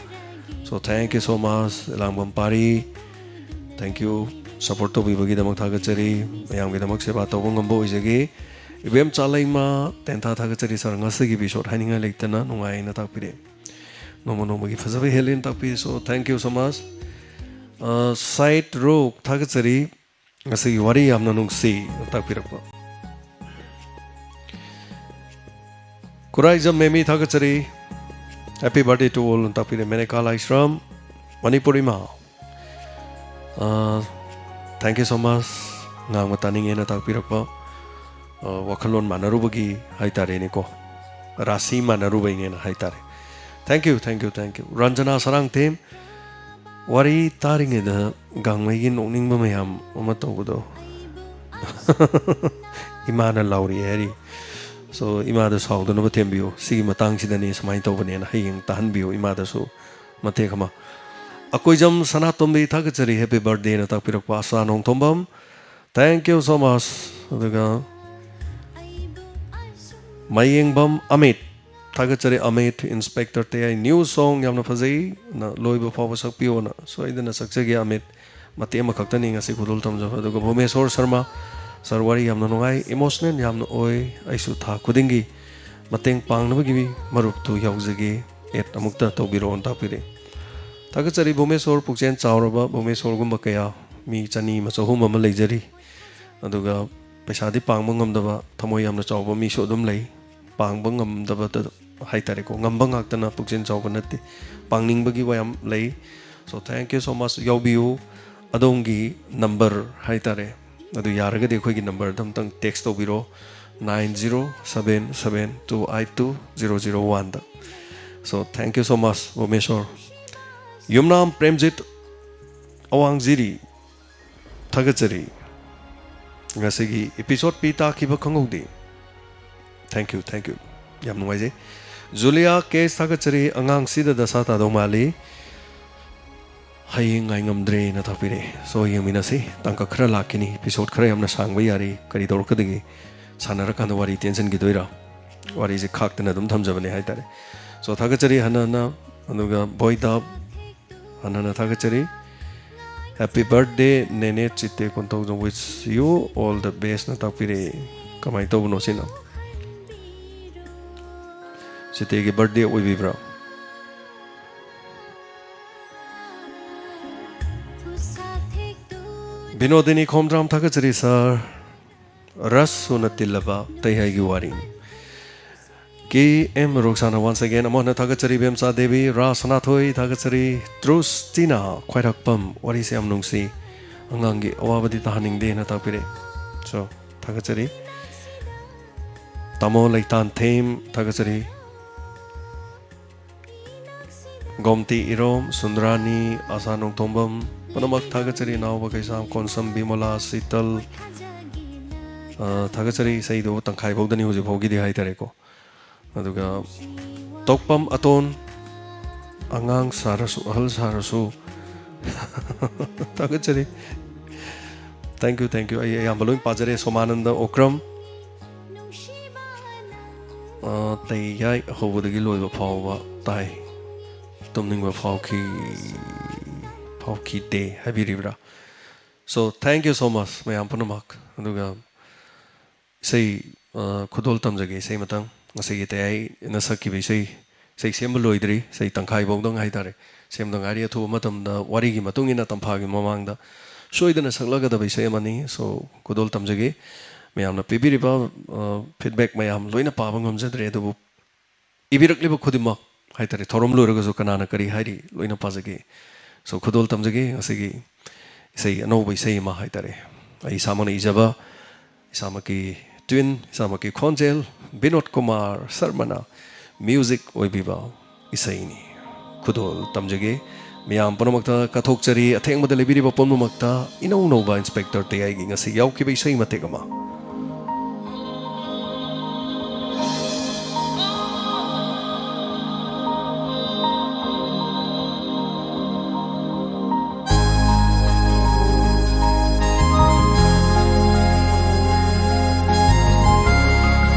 So, thank you so much, ꯑꯦꯂꯥꯡꯕꯝ ꯄꯥꯔꯤ꯫ Thank you, support ꯇꯧꯕꯤꯕꯒꯤꯗꯃꯛ ꯊꯥꯒꯠꯆꯔꯤ꯫ ꯃꯌꯥꯝꯒꯤꯗꯃꯛ ꯁꯦꯕꯥ ꯇꯧꯕ ꯉꯝꯕ ꯑꯣꯏꯖꯒꯦ꯫ ꯏꯕꯦꯝ ꯆꯥꯂꯩꯃ ꯇꯦꯟꯊꯥ ꯊꯥꯒꯠꯆꯔꯤ, sir, ꯉꯁꯤꯒꯤ episode ꯍꯥꯏꯅꯤꯡꯉꯥꯏ ꯂꯩꯇꯅ ꯅꯨꯡꯉꯥꯏꯅ ꯇꯥꯛꯄꯤꯔꯦ꯫ ꯅꯣꯡꯃ ꯅꯣꯡꯃꯒꯤ ꯐꯖꯕ ꯍꯦꯜꯂꯦꯅ ꯇꯥꯛꯄꯤ꯫ So, thank you so much꯫ ꯑ, ꯁꯥꯏꯠ ꯔꯣꯛ ꯊꯥꯒꯠꯆꯔꯤ꯫ ꯉꯁꯤꯒꯤ ꯋꯥꯔꯤ ꯌꯥꯝꯅ ꯅꯨꯡꯁꯤ ꯇꯥꯛꯄꯤꯔꯛꯄ꯫ ꯈꯨꯔꯥꯏꯖꯝ ꯃꯦꯃꯤ ꯊꯥꯒꯠꯆꯔꯤ꯫ Happy birthday to all ꯇꯥꯛꯄꯤꯔꯦ ꯃꯦꯅꯦꯀꯥ ꯂꯥꯏꯁ꯭ꯔꯝ, ꯃꯅꯤꯄꯨꯔ ꯏꯃꯥ꯫ ꯑ, thank you so much꯫ ꯉꯥꯡꯕ ꯇꯥꯅꯤꯡꯉꯦꯅ ꯇꯥꯛꯄꯤꯔꯛꯄ꯫ ꯑ, ꯋꯥꯈꯜꯂꯣꯟ ꯃꯥꯟꯅꯔꯨꯕꯒꯤ ꯍꯥꯏꯇꯥꯔꯦꯅꯦꯀꯣ꯫ ꯔꯥꯁꯤ ꯃꯥꯟꯅꯔꯨꯕꯩꯅꯦꯅ ꯍꯥꯏꯇꯥꯔꯦ꯫ Thank you, thank you, thank you꯫ Ranjana Sarangthem, ꯋꯥꯔꯤ ꯇꯥꯔꯤꯉꯩꯗ ꯒꯥꯡꯃꯩꯒꯤ ꯅꯣꯛꯅꯤꯡꯕ ꯃꯌꯥꯝ ꯑꯃ ꯇꯧꯕꯗꯣ꯫ ꯏꯃꯥꯅ ꯂꯥꯎꯔꯤ ꯍꯥꯏꯔꯤ꯫ So, ꯏꯃꯥꯗ ꯁꯥꯎꯗꯅꯕ ꯊꯦꯝꯕꯤꯌꯨ, ꯁꯤꯒꯤ ꯃꯇꯥꯡꯁꯤꯗꯅꯤ ꯁꯨꯃꯥꯏꯅ ꯇꯧꯕꯅꯦꯅ ꯍꯌꯦꯡ ꯇꯥꯍꯟꯕꯤꯌꯨ ꯏꯃꯥꯗꯁꯨ ꯃꯇꯦꯛ ꯑꯃ꯫ ꯑꯀꯣꯏꯖꯝ ꯁꯅꯥꯇꯣꯝꯕꯤ ꯊꯥꯒꯠꯆꯔꯤ, happy birthday ꯅ ꯇꯥꯛꯄꯤꯔꯛꯄ ꯑꯁꯥ Nongthombam, thank you so much꯫ ꯑꯗꯨꯒ ꯃꯌꯦꯡꯕꯝ ꯑꯃꯤꯠ, ꯊꯥꯒꯠꯆꯔꯤ ꯑꯃꯤꯠ, ꯏꯟꯁꯄꯦꯛꯇꯔ ꯇꯦꯌꯥꯏ, new song ꯌꯥꯝꯅ ꯐꯖꯩ, ꯅ ꯂꯣꯏꯕ ꯐꯥꯎꯕ ꯁꯛꯄꯤꯌꯣꯅ꯫ ꯁꯣꯏꯗꯅ ꯁꯛꯆꯒꯦ ꯑꯃꯤꯠ, ꯃꯇꯦꯛ ꯑꯃꯈꯛꯇꯅꯤ ꯉꯁꯤ ꯈꯨꯗꯣꯜ ꯇꯝꯖꯕ꯫ ꯑꯗꯨꯒ ꯚꯨꯃꯦꯁꯣꯔ ꯁꯔꯃ, "Sir, ꯋꯥꯔꯤ ꯌꯥꯝꯅ ꯅꯨꯡꯉꯥꯏ, emotional ꯌꯥꯝꯅ ꯑꯣꯏ, ꯑꯩꯁꯨ ꯊꯥ ꯈꯨꯗꯤꯡꯒꯤ ꯃꯇꯦꯡ ꯄꯥꯡꯅꯕꯒꯤ ꯃꯔꯨꯞꯇꯨ ꯌꯥꯎꯖꯒꯦ, add ꯑꯃꯨꯛꯇ ꯇꯧꯕꯤꯔꯛꯑꯣꯅ" ꯇꯥꯛꯄꯤꯔꯛꯏ꯫ ꯊꯥꯒꯠꯆꯔꯤ ꯚꯨꯃꯦꯁꯣꯔ, ꯄꯨꯛꯆꯦꯜ ꯆꯥꯎꯔꯕ ꯚꯨꯃꯦꯁꯣꯔꯒꯨꯝꯕ ꯀꯌꯥ, ꯃꯤ ꯆꯅꯤ ꯑꯃ ꯆꯍꯨꯝ ꯑꯃ ꯂꯩꯖꯔꯤ꯫ ꯑꯗꯨꯒ ꯄꯩꯁꯥꯗꯤ ꯄꯥꯡꯕ ꯉꯝꯗꯕ, ꯊꯃꯣꯏ ꯌꯥꯝꯅ ꯆꯥꯎꯕ ꯃꯤꯁꯨ ꯑꯗꯨꯝ ꯂꯩ꯫ ꯄꯥꯡꯕ ꯉꯝꯗꯕꯗ ꯍꯥꯏꯇꯥꯔꯦꯀꯣ, ꯉꯝꯕ ꯉꯥꯛꯇꯅ ꯄꯨꯛꯆꯦꯜ ꯆꯥꯎꯕ ꯅꯠꯇꯦ, ꯄꯥꯡꯅꯤꯡꯕꯒꯤ ꯋꯥ ꯌꯥꯝ ꯂꯩ꯫ So, thank you so much, ꯌꯥꯎꯕꯤꯌꯨ꯫ ꯑꯗꯣꯝꯒꯤ number ꯍꯥꯏꯇꯥꯔꯦ, ꯑꯗꯨ ꯌꯥꯔꯒꯗꯤ ꯑꯩꯈꯣꯏꯒꯤ number ꯗ ꯑꯝꯇꯪ text ꯇꯧꯕꯤꯔꯣ, nine zero seven seven two eight two zero zero one the. So, thank you so much, ꯚꯨꯃꯦꯁꯣꯔ꯫ ꯌꯨꯝꯅꯥꯝ ꯄ꯭ꯔꯦꯝꯖꯤꯠ ꯑꯋꯥꯡꯖꯤꯔꯤ, ꯊꯥꯒꯠꯆꯔꯤ꯫ ꯉꯁꯤꯒꯤ episode ꯄꯤ ꯇꯥꯈꯤꯕ ꯈꯪꯍꯧꯗꯦ꯫ Thank you, thank you꯫ ꯌꯥꯝ ꯅꯨꯡꯉꯥꯏꯖꯩ꯫ ꯖꯨꯂꯤꯌꯥ ꯀꯦꯁ, ꯊꯥꯒꯠꯆꯔꯤ꯫ "ꯑꯉꯥꯡꯁꯤꯗ ꯗꯁꯥ ꯇꯥꯗꯧ ꯃꯥꯜꯂꯤ, ꯍꯌꯦꯡ ꯉꯥꯏ ꯉꯝꯗ꯭ꯔꯦꯅ" ꯇꯥꯛꯄꯤꯔꯛꯑꯦ꯫ So, ꯌꯦꯡꯃꯤꯟꯅꯁꯤ꯫ ꯇꯥꯡꯀꯛ ꯈꯔ ꯂꯥꯛꯈꯤꯅꯤ, episode ꯈꯔ ꯌꯥꯝꯅ ꯁꯥꯡꯕ ꯌꯥꯔꯤ꯫ ꯀꯔꯤ ꯇꯧꯔꯛꯀꯗꯒꯦ? ꯁꯥꯟꯅꯔꯀꯥꯟꯗ ꯋꯥꯔꯤ ꯇꯦꯟꯁꯤꯟꯈꯤꯗꯣꯏꯔꯥ? ꯋꯥꯔꯤꯁꯦ ꯈꯥꯛꯇꯅ ꯑꯗꯨꯝ ꯊꯝꯖꯕꯅꯦ ꯍꯥꯏꯇꯥꯔꯦ꯫ So, ꯊꯥꯒꯠꯆꯔꯤ ꯍꯟꯅ ꯍꯟꯅ꯫ ꯑꯗꯨꯒ ꯕꯣꯏꯗꯥꯞ, ꯍꯟꯅ ꯍꯟꯅ ꯊꯥꯒꯠꯆꯔꯤ꯫ Happy birthday, ꯅꯦꯅꯦ ꯆꯤꯇꯦ Konthoujam, wish you all the best ꯅ ꯇꯥꯛꯄꯤꯔꯛꯏ꯫ ꯀꯃꯥꯏꯅ ꯇꯧꯕꯅꯣ ꯁꯤꯅ? ꯆꯤꯇꯦꯒꯤ birthday ꯑꯣꯏꯕꯤꯕ꯭ꯔꯥ? ꯕꯤꯅꯣꯗꯤꯅꯤ ꯈꯣꯝꯗ꯭ꯔꯥꯝ, ꯊꯥꯒꯠꯆꯔꯤ sir꯫ ꯔꯁ ꯁꯨꯅ ꯇꯤꯜꯂꯕ ꯇꯩꯍꯥꯏꯒꯤ ꯋꯥꯔꯤ꯫ ꯀꯦ ꯑꯦꯝ ꯔꯣꯛꯁꯥꯅ once again ꯑꯃꯨꯛ ꯍꯟꯅ ꯊꯥꯒꯠꯆꯔꯤ꯫ ꯕꯦꯝꯆꯥ ꯗꯦꯕꯤ, ꯔꯥ ꯁꯅꯥꯊꯣꯏ, ꯊꯥꯒꯠꯆꯔꯤ꯫ ꯇ꯭ꯔꯨꯁꯇꯤꯅ ꯈ꯭ꯋꯥꯏꯔꯥꯛꯄꯝ, ꯋꯥꯔꯤꯁꯦ ꯌꯥꯝ ꯅꯨꯡꯁꯤ, ꯑꯉꯥꯡꯒꯤ ꯑꯋꯥꯕꯗꯤ ꯇꯥꯍꯟꯅꯤꯡꯗꯦꯅ ꯇꯥꯛꯄꯤꯔꯛꯑꯦ꯫ So, ꯊꯥꯒꯠꯆꯔꯤ꯫ ꯇꯥꯃꯣ ꯂꯩꯇꯥꯟꯊꯦꯝ, ꯊꯥꯒꯠꯆꯔꯤ꯫ ꯒꯣꯝꯇꯤ ꯏꯔꯣꯝ, ꯁꯨꯟꯗ꯭ꯔꯥꯅꯤ, ꯑꯁꯥ ꯅꯣꯡꯊꯣꯝꯕꯝ, ꯄꯨꯝꯅꯃꯛ ꯊꯥꯒꯠꯆꯔꯤ꯫ ꯏꯅꯥꯎꯕ ꯀꯩꯁꯥꯝ, ꯀꯣꯟꯁꯝ ꯕꯤꯃꯣꯂꯥ, ꯁꯤꯇꯜ, ꯑ, ꯊꯥꯒꯠꯆꯔꯤ꯫ ꯏꯁꯩꯗꯨ ꯇꯪꯈꯥꯏ ꯐꯥꯎꯗꯅꯤ ꯍꯧꯖꯤꯛ ꯐꯥꯎꯒꯤꯗꯤ ꯍꯥꯏꯇꯥꯔꯦꯀꯣ꯫ ꯑꯗꯨꯒ ꯇꯣꯛꯄꯝ ꯑꯇꯣꯟ, ꯑꯉꯥꯡ ꯁꯥꯔꯁꯨ ꯑꯍꯜ ꯁꯥꯔꯁꯨ꯫ ꯊꯥꯒꯠꯆꯔꯤ꯫ Thank you, thank you꯫ ꯑꯩ ꯑꯌꯥꯝꯕ ꯂꯣꯏ ꯄꯥꯖꯔꯦ꯫ ꯁꯣꯃꯥꯅꯟꯗ ꯑꯣꯀ꯭ꯔꯝ, ꯑ, ꯇꯩꯌꯥꯏ ꯍꯧꯕꯗꯒꯤ ꯂꯣꯏꯕ ꯐꯥꯎꯕ ꯇꯥꯏ꯫ ꯇꯨꯝꯅꯤꯡꯕ ꯐꯥꯎꯈꯤ, ꯐꯥꯎꯈꯤꯗꯦ ꯍꯥꯏꯕꯤꯔꯤꯕ꯭ꯔꯥ? So, thank you so much, ꯃꯌꯥꯝ ꯄꯨꯝꯅꯃꯛ꯫ ꯑꯗꯨꯒ ꯏꯁꯩ, ꯑ, ꯈꯨꯗꯣꯜ ꯇꯝꯖꯒꯦ, ꯏꯁꯩ ꯃꯇꯥꯡ꯫ ꯉꯁꯤꯒꯤ ꯇꯌꯥꯏꯅ ꯁꯛꯈꯤꯕ ꯏꯁꯩ, ꯏꯁꯩ ꯁꯦꯝꯕ ꯂꯣꯏꯗ꯭ꯔꯤ, ꯏꯁꯩ ꯇꯪꯈꯥꯏ ꯐꯥꯎꯗꯪ ꯍꯥꯏꯇꯥꯔꯦ꯫ ꯁꯦꯝꯗ ꯉꯥꯏꯔꯤ꯫ ꯑꯊꯨꯕ ꯃꯇꯝꯗ ꯋꯥꯔꯤꯒꯤ ꯃꯇꯨꯡ ꯏꯟꯅ ꯇꯝꯐꯥꯒꯤ ꯃꯃꯥꯡꯗ ꯁꯣꯏꯗꯅ ꯁꯛꯂꯛꯀꯗꯕ ꯏꯁꯩ ꯑꯃꯅꯤ꯫ So, ꯈꯨꯗꯣꯜ ꯇꯝꯖꯒꯦ꯫ ꯃꯌꯥꯝꯅ ꯄꯤꯕꯤꯔꯤꯕ, ꯑ, feedback ꯃꯌꯥꯝ ꯂꯣꯏꯅ ꯄꯥꯕ ꯉꯝꯖꯗ꯭ꯔꯦ, ꯑꯗꯨꯕꯨ ꯏꯕꯤꯔꯛꯂꯤꯕ ꯈꯨꯗꯤꯡꯃꯛ ꯍꯥꯏꯇꯥꯔꯦ, ꯊꯧꯔꯝ ꯂꯣꯏꯔꯒꯁꯨ ꯀꯅꯥꯅ ꯀꯔꯤ ꯍꯥꯏꯔꯤ ꯂꯣꯏꯅ ꯄꯥꯖꯒꯦ꯫ So, ꯈꯨꯗꯣꯜ ꯇꯝꯖꯒꯦ꯫ ꯉꯁꯤꯒꯤ ꯏꯁꯩ, ꯑꯅꯧꯕ ꯏꯁꯩ ꯑꯃ ꯍꯥꯏꯇꯥꯔꯦ, ꯑꯩ ꯏꯁꯥꯃꯛꯅ ꯏꯖꯕ, ꯏꯁꯥꯃꯛꯀꯤ tune, ꯏꯁꯥꯃꯛꯀꯤ ꯈꯣꯟꯖꯦꯜ, ꯕꯤꯅꯣꯗ ꯀꯨꯃꯥꯔ ꯁꯔꯃꯅ music ꯑꯣꯏꯕꯤꯕ ꯏꯁꯩꯅꯤ꯫ ꯈꯨꯗꯣꯜ ꯇꯝꯖꯒꯦ꯫ ꯃꯤꯌꯥꯝ ꯄꯨꯝꯅꯃꯛꯇ ꯀꯠꯊꯣꯛꯆꯔꯤ꯫ ꯑꯊꯦꯡꯕꯗ ꯂꯩꯕꯤꯔꯤꯕ ꯄꯨꯝꯅꯃꯛꯇ ꯏꯅꯧ ꯅꯧꯕ ꯏꯟꯁꯄꯦꯛꯇꯔ ꯇꯌꯥꯏꯒꯤ ꯉꯁꯤ ꯌꯥꯎꯈꯤꯕ ꯏꯁꯩ ꯃꯇꯦꯛ ꯑꯃ꯫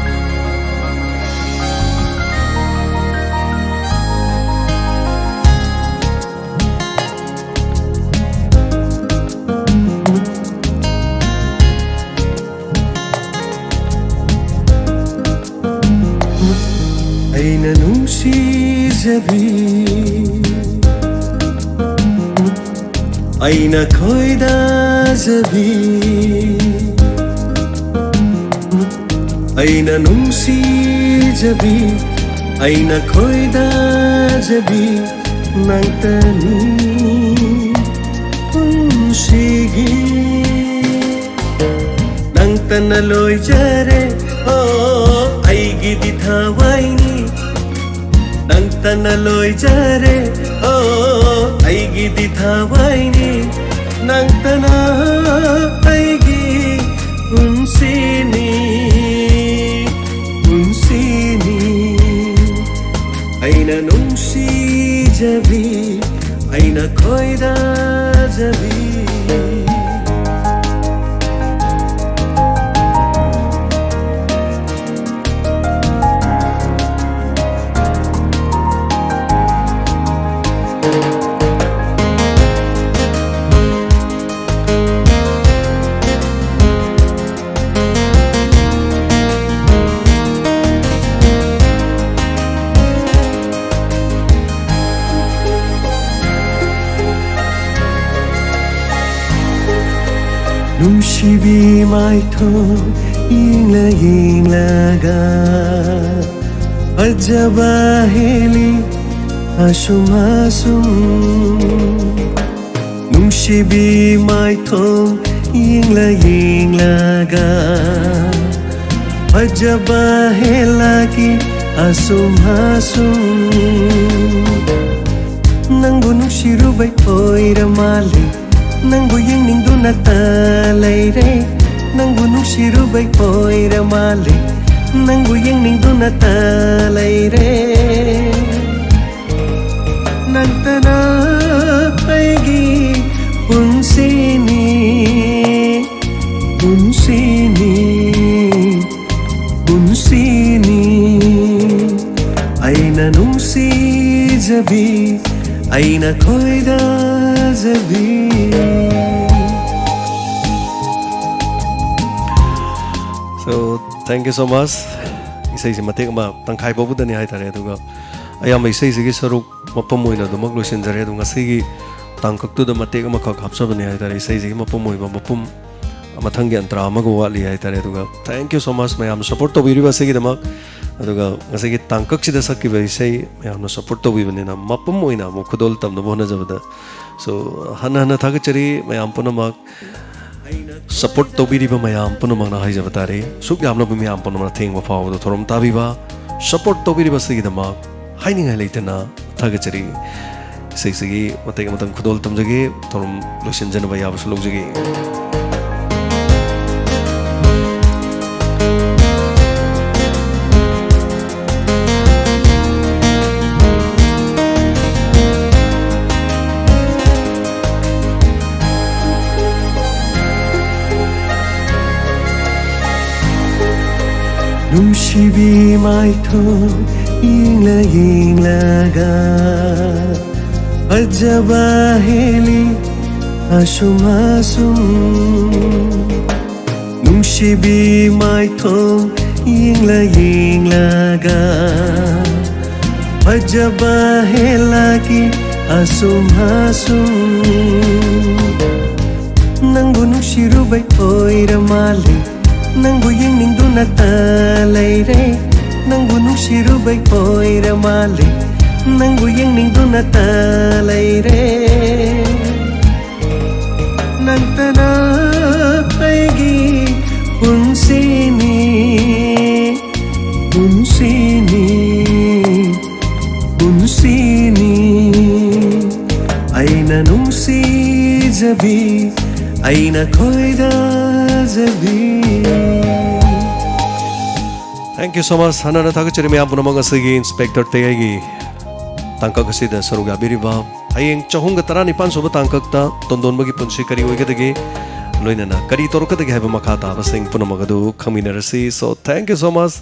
ꯑꯩꯅ ꯅꯨꯡꯁꯤꯖꯕꯤ, ꯑꯩꯅ ꯈꯣꯏꯗꯥꯖꯕꯤ, ꯑꯩꯅ ꯅꯨꯡꯁꯤꯖꯕꯤ, ꯑꯩꯅ ꯈꯣꯏꯗꯥꯖꯕꯤ, ꯅꯪꯇꯅꯤ ꯄꯨꯟꯁꯤꯒꯤ꯫ ꯅꯪꯇꯅ ꯂꯣꯏꯖꯔꯦ, ꯑꯣ, ꯑꯩꯒꯤꯗꯤ ꯊꯋꯥꯏꯅꯤ꯫ ꯅꯪꯇꯅ ꯂꯣꯏꯖꯔꯦ, ꯑꯣ, ꯑꯩꯒꯤꯗꯤ ꯊꯋꯥꯏꯅꯤ꯫ ꯅꯪꯇꯅ ꯑꯩꯒꯤ ꯄꯨꯟꯁꯤ꯫ ꯈꯣꯏꯗꯥꯖꯕꯤ꯫ ꯅꯨꯡꯁꯤꯕꯤ ꯃꯥꯏꯊꯣꯡ ꯌꯦꯡꯂ ꯌꯦꯡꯂꯒ ꯐꯖꯕ ꯍꯦꯜꯂꯤ ꯑꯁꯨꯝ ꯑꯁꯨꯝ꯫ ꯅꯨꯡꯁꯤꯕꯤ ꯃꯥꯏꯊꯣꯡ ꯌꯦꯡꯂ ꯌꯦꯡꯂꯒ ꯐꯖꯕ ꯍꯦꯜꯂꯛꯏ ꯑꯁꯨꯝ ꯑꯁꯨꯝ꯫ ꯅꯪꯕꯨ ꯅꯨꯡꯁꯤꯔꯨꯕꯩ ꯑꯣꯏꯔ ꯃꯥꯜꯂꯦ, ꯅꯪꯕꯨ ꯌꯦꯡꯅꯤꯡꯗꯨꯅꯇ ꯂꯩꯔꯦ꯫ ꯅꯪꯕꯨ ꯅꯨꯡꯁꯤꯔꯨꯕꯩ ꯑꯣꯏꯔ ꯃꯥꯜꯂꯦ, ꯅꯪꯕꯨ ꯌꯦꯡꯅꯤꯡꯗꯨꯅꯇ ꯂꯩꯔꯦ꯫ ꯅꯪꯇꯅ ꯑꯩꯒꯤ ꯄꯨꯟꯁꯤꯅꯤ, ꯄꯨꯟꯁꯤꯅꯤ, ꯄꯨꯟꯁꯤꯅꯤ꯫ ꯑꯩꯅ ꯅꯨꯡꯁꯤꯖꯕꯤ, ꯑꯩꯅ ꯈꯣꯏꯗꯥꯖꯕꯤ꯫ So, thank you so much. ꯏꯁꯩꯁꯤ ꯃꯇꯦꯛ ꯑꯃ ꯇꯪꯈꯥꯏ ꯐꯥꯎꯕꯗꯅꯤ ꯍꯥꯏꯇꯥꯔꯦ, ꯑꯗꯨꯒ ꯑꯌꯥꯝꯕ ꯏꯁꯩꯁꯤꯒꯤ ꯁꯔꯨꯛ ꯃꯄꯨꯝ ꯑꯣꯏꯅ ꯑꯗꯨꯃꯛ ꯂꯣꯏꯁꯤꯟꯖꯔꯦ꯫ ꯑꯗꯨ ꯉꯁꯤꯒꯤ ꯇꯥꯡꯀꯛꯇꯨꯗ ꯃꯇꯦꯛ ꯑꯃꯈꯛ ꯍꯥꯞꯆꯕꯅꯤ ꯍꯥꯏꯇꯥꯔꯦ꯫ ꯏꯁꯩꯁꯤꯒꯤ ꯃꯄꯨꯝ ꯑꯣꯏꯕ ꯃꯄꯨꯝ ꯃꯊꯪꯒꯤ ꯑꯟꯇ꯭ꯔꯥ ꯑꯃꯒ ꯋꯥꯠꯂꯤ ꯍꯥꯏꯇꯥꯔꯦ꯫ ꯑꯗꯨꯒ thank you so much ꯃꯌꯥꯝꯅ support ꯇꯧꯕꯤꯔꯤꯕ ꯑꯁꯤꯒꯤꯗꯃꯛ꯫ ꯑꯗꯨꯒ ꯉꯁꯤꯒꯤ ꯇꯥꯡꯀꯛꯁꯤꯗ ꯁꯛꯈꯤꯕ ꯏꯁꯩ ꯃꯌꯥꯝꯅ support ꯇꯧꯕꯤꯕꯅꯤꯅ ꯃꯄꯨꯝ ꯑꯣꯏꯅ ꯑꯃꯨꯛ ꯈꯨꯗꯣꯜ ꯇꯝꯅꯕ ꯍꯣꯠꯅꯖꯕꯗ꯫ So, ꯍꯟꯅ ꯍꯟꯅ ꯊꯥꯒꯠꯆꯔꯤ ꯃꯌꯥꯝ ꯄꯨꯝꯅꯃꯛ꯫ Support ꯇꯧꯕꯤꯔꯤꯕ ꯃꯌꯥꯝ ꯄꯨꯝꯅꯃꯛꯅ ꯍꯥꯏꯖꯕ ꯇꯥꯔꯦ꯫ ꯁꯨꯛ ꯌꯥꯝꯂꯕ ꯃꯌꯥꯝ ꯄꯨꯝꯅꯃꯛꯅ ꯊꯦꯡꯕ ꯐꯥꯎꯕꯗ ꯊꯧꯔꯝ ꯇꯥꯕꯤꯕ, support ꯇꯧꯕꯤꯔꯤꯕ ꯑꯁꯤꯒꯤꯗꯃꯛ ꯍꯥꯏꯅꯤꯡꯉꯥꯏ ꯂꯩꯇꯅ ꯊꯥꯒꯠꯆꯔꯤ꯫ ꯏꯁꯩꯁꯤꯒꯤ ꯃꯇꯦꯛ ꯑꯃꯇꯪ ꯈꯨꯗꯣꯜ ꯇꯝꯖꯒꯦ, ꯊꯧꯔꯝ ꯂꯣꯏꯁꯤꯟꯖꯅꯕ ꯌꯥꯕꯁꯨ ꯂꯧꯖꯒꯦ꯫ ꯅꯨꯡꯁꯤꯕꯤ ꯃꯥꯏꯊꯣꯡ ꯌꯦꯡꯂ ꯌꯦꯡꯂꯒ ꯐꯖꯕ ꯍꯦꯜꯂꯤ ꯑꯁꯨꯝ ꯑꯁꯨꯝ꯫ ꯅꯨꯡꯁꯤꯕꯤ ꯃꯥꯏꯊꯣꯡ ꯌꯦꯡꯂ ꯌꯦꯡꯂꯒ ꯐꯖꯕ ꯍꯦꯜꯂꯛꯏ ꯑꯁꯨꯝ ꯑꯁꯨꯝ꯫ ꯅꯪꯕꯨ ꯅꯨꯡꯁꯤꯔꯨꯕꯩ ꯑꯣꯏꯔ ꯃꯥꯜꯂꯦ, ꯅꯪꯕꯨ ꯌꯦꯡꯅꯤꯡꯗꯨꯅꯇ ꯂꯩꯔꯦ꯫ ꯅꯪꯕꯨ ꯅꯨꯡꯁꯤꯔꯨꯕꯩ ꯑꯣꯏꯔ ꯃꯥꯜꯂꯦ, ꯅꯪꯕꯨ ꯌꯦꯡꯅꯤꯡꯗꯨꯅꯇ ꯂꯩꯔꯦ꯫ ꯅꯪꯇꯅ ꯑꯩꯒꯤ ꯄꯨꯟꯁꯤꯅꯤ, ꯄꯨꯟꯁꯤꯅꯤ, ꯄꯨꯟꯁꯤꯅꯤ꯫ ꯑꯩꯅ ꯅꯨꯡꯁꯤꯖꯕꯤ, ꯑꯩꯅ ꯈꯣꯏꯗꯥꯖꯕꯤ꯫ Thank you so much. ꯍꯥꯟꯅ ꯊꯥꯒꯠꯆꯔꯤ ꯃꯌꯥꯝ ꯄꯨꯝꯅꯃꯛ ꯉꯁꯤꯒꯤ ꯏꯟꯁꯄꯦꯛꯇꯔ ꯇꯌꯥꯏꯒꯤ ꯇꯥꯡꯀꯛ ꯑꯁꯤꯗ ꯁꯔꯨꯛ ꯌꯥꯕꯤꯔꯤꯕ꯫ ꯍꯌꯦꯡ ꯆꯍꯨꯝꯒ ꯇꯔꯥꯅꯤꯄꯥꯟ ꯁꯨꯕ ꯇꯥꯡꯀꯛꯇ ꯇꯣꯟꯗꯣꯟꯕꯒꯤ ꯄꯨꯟꯁꯤ ꯀꯔꯤ ꯑꯣꯏꯒꯗꯒꯦ, ꯂꯣꯏꯅꯅ ꯀꯔꯤ ꯇꯧꯔꯛꯀꯗꯒꯦ ꯍꯥꯏꯕ ꯃꯈꯥ ꯇꯥꯕꯁꯤꯡ ꯄꯨꯝꯅꯃꯛ ꯑꯗꯨ ꯈꯪꯃꯤꯟꯅꯔꯁꯤ꯫ So, thank you so much.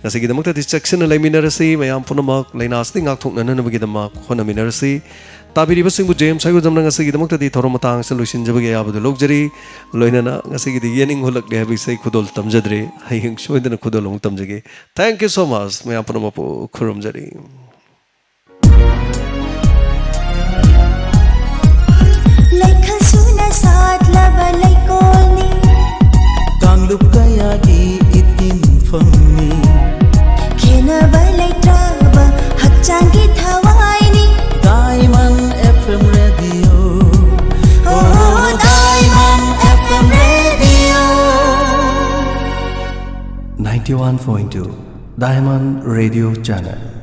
ꯉꯁꯤꯒꯤꯗꯃꯛꯇꯗꯤ ꯆꯦꯛꯁꯤꯟꯅ ꯂꯩꯃꯤꯟꯅꯔꯁꯤ꯫ ꯃꯌꯥꯝ ꯄꯨꯝꯅꯃꯛ ꯂꯥꯏꯅꯥꯁꯤꯗꯒꯤ ꯉꯥꯛꯊꯣꯛꯅꯅꯕꯒꯤꯗꯃꯛ ꯍꯣꯠꯅꯃꯤꯟꯅꯔꯁꯤ꯫ ꯇꯥꯕꯤꯔꯤꯕꯁꯤꯡꯕꯨ ꯖꯦꯝꯁ ꯍꯥꯏꯒꯨꯖꯝꯅ ꯉꯁꯤꯒꯤꯗꯃꯛꯇꯗꯤ ꯊꯧꯔꯝ ꯃꯇꯥꯡ ꯑꯁꯤꯗ ꯂꯣꯏꯁꯤꯟꯖꯕꯒꯤ ꯑꯌꯥꯕꯗꯨ ꯂꯧꯖꯔꯤ꯫ ꯂꯣꯏꯅꯅ ꯉꯁꯤꯒꯤꯗꯤ ꯌꯦꯅꯤꯡ ꯍꯨꯜꯂꯛꯂꯦ ꯍꯥꯏꯕ ꯏꯁꯩ ꯈꯨꯗꯣꯜ ꯇꯝꯖꯗ꯭ꯔꯦ꯫ ꯍꯌꯦꯡ ꯁꯣꯏꯗꯅ ꯈꯨꯗꯣꯜ ꯑꯃꯨꯛ ꯇꯝꯖꯒꯦ꯫ Thank you so much. ꯃꯌꯥꯝ ꯄꯨꯝꯅꯃꯛꯄꯨ ꯈꯨꯔꯨꯝꯖꯔꯤ꯫ ꯂꯩꯈꯜ ꯁꯨꯅ ꯁꯥꯠꯂꯕ ꯂꯩꯀꯣꯜꯅꯤ꯫ ꯀꯥꯡꯂꯨꯞ ꯀꯌꯥꯒꯤ ꯏꯇꯤꯟꯐꯝꯅꯤ꯫ ꯈꯦꯅꯕ ꯂꯩꯇ꯭ꯔꯕ ꯍꯛꯆꯥꯡꯒꯤ ꯊꯋꯥꯏꯅꯤ꯫ Diamond F M Radio. Oh, Diamond F M Radio. Ninety one point two Diamond Radio Channel.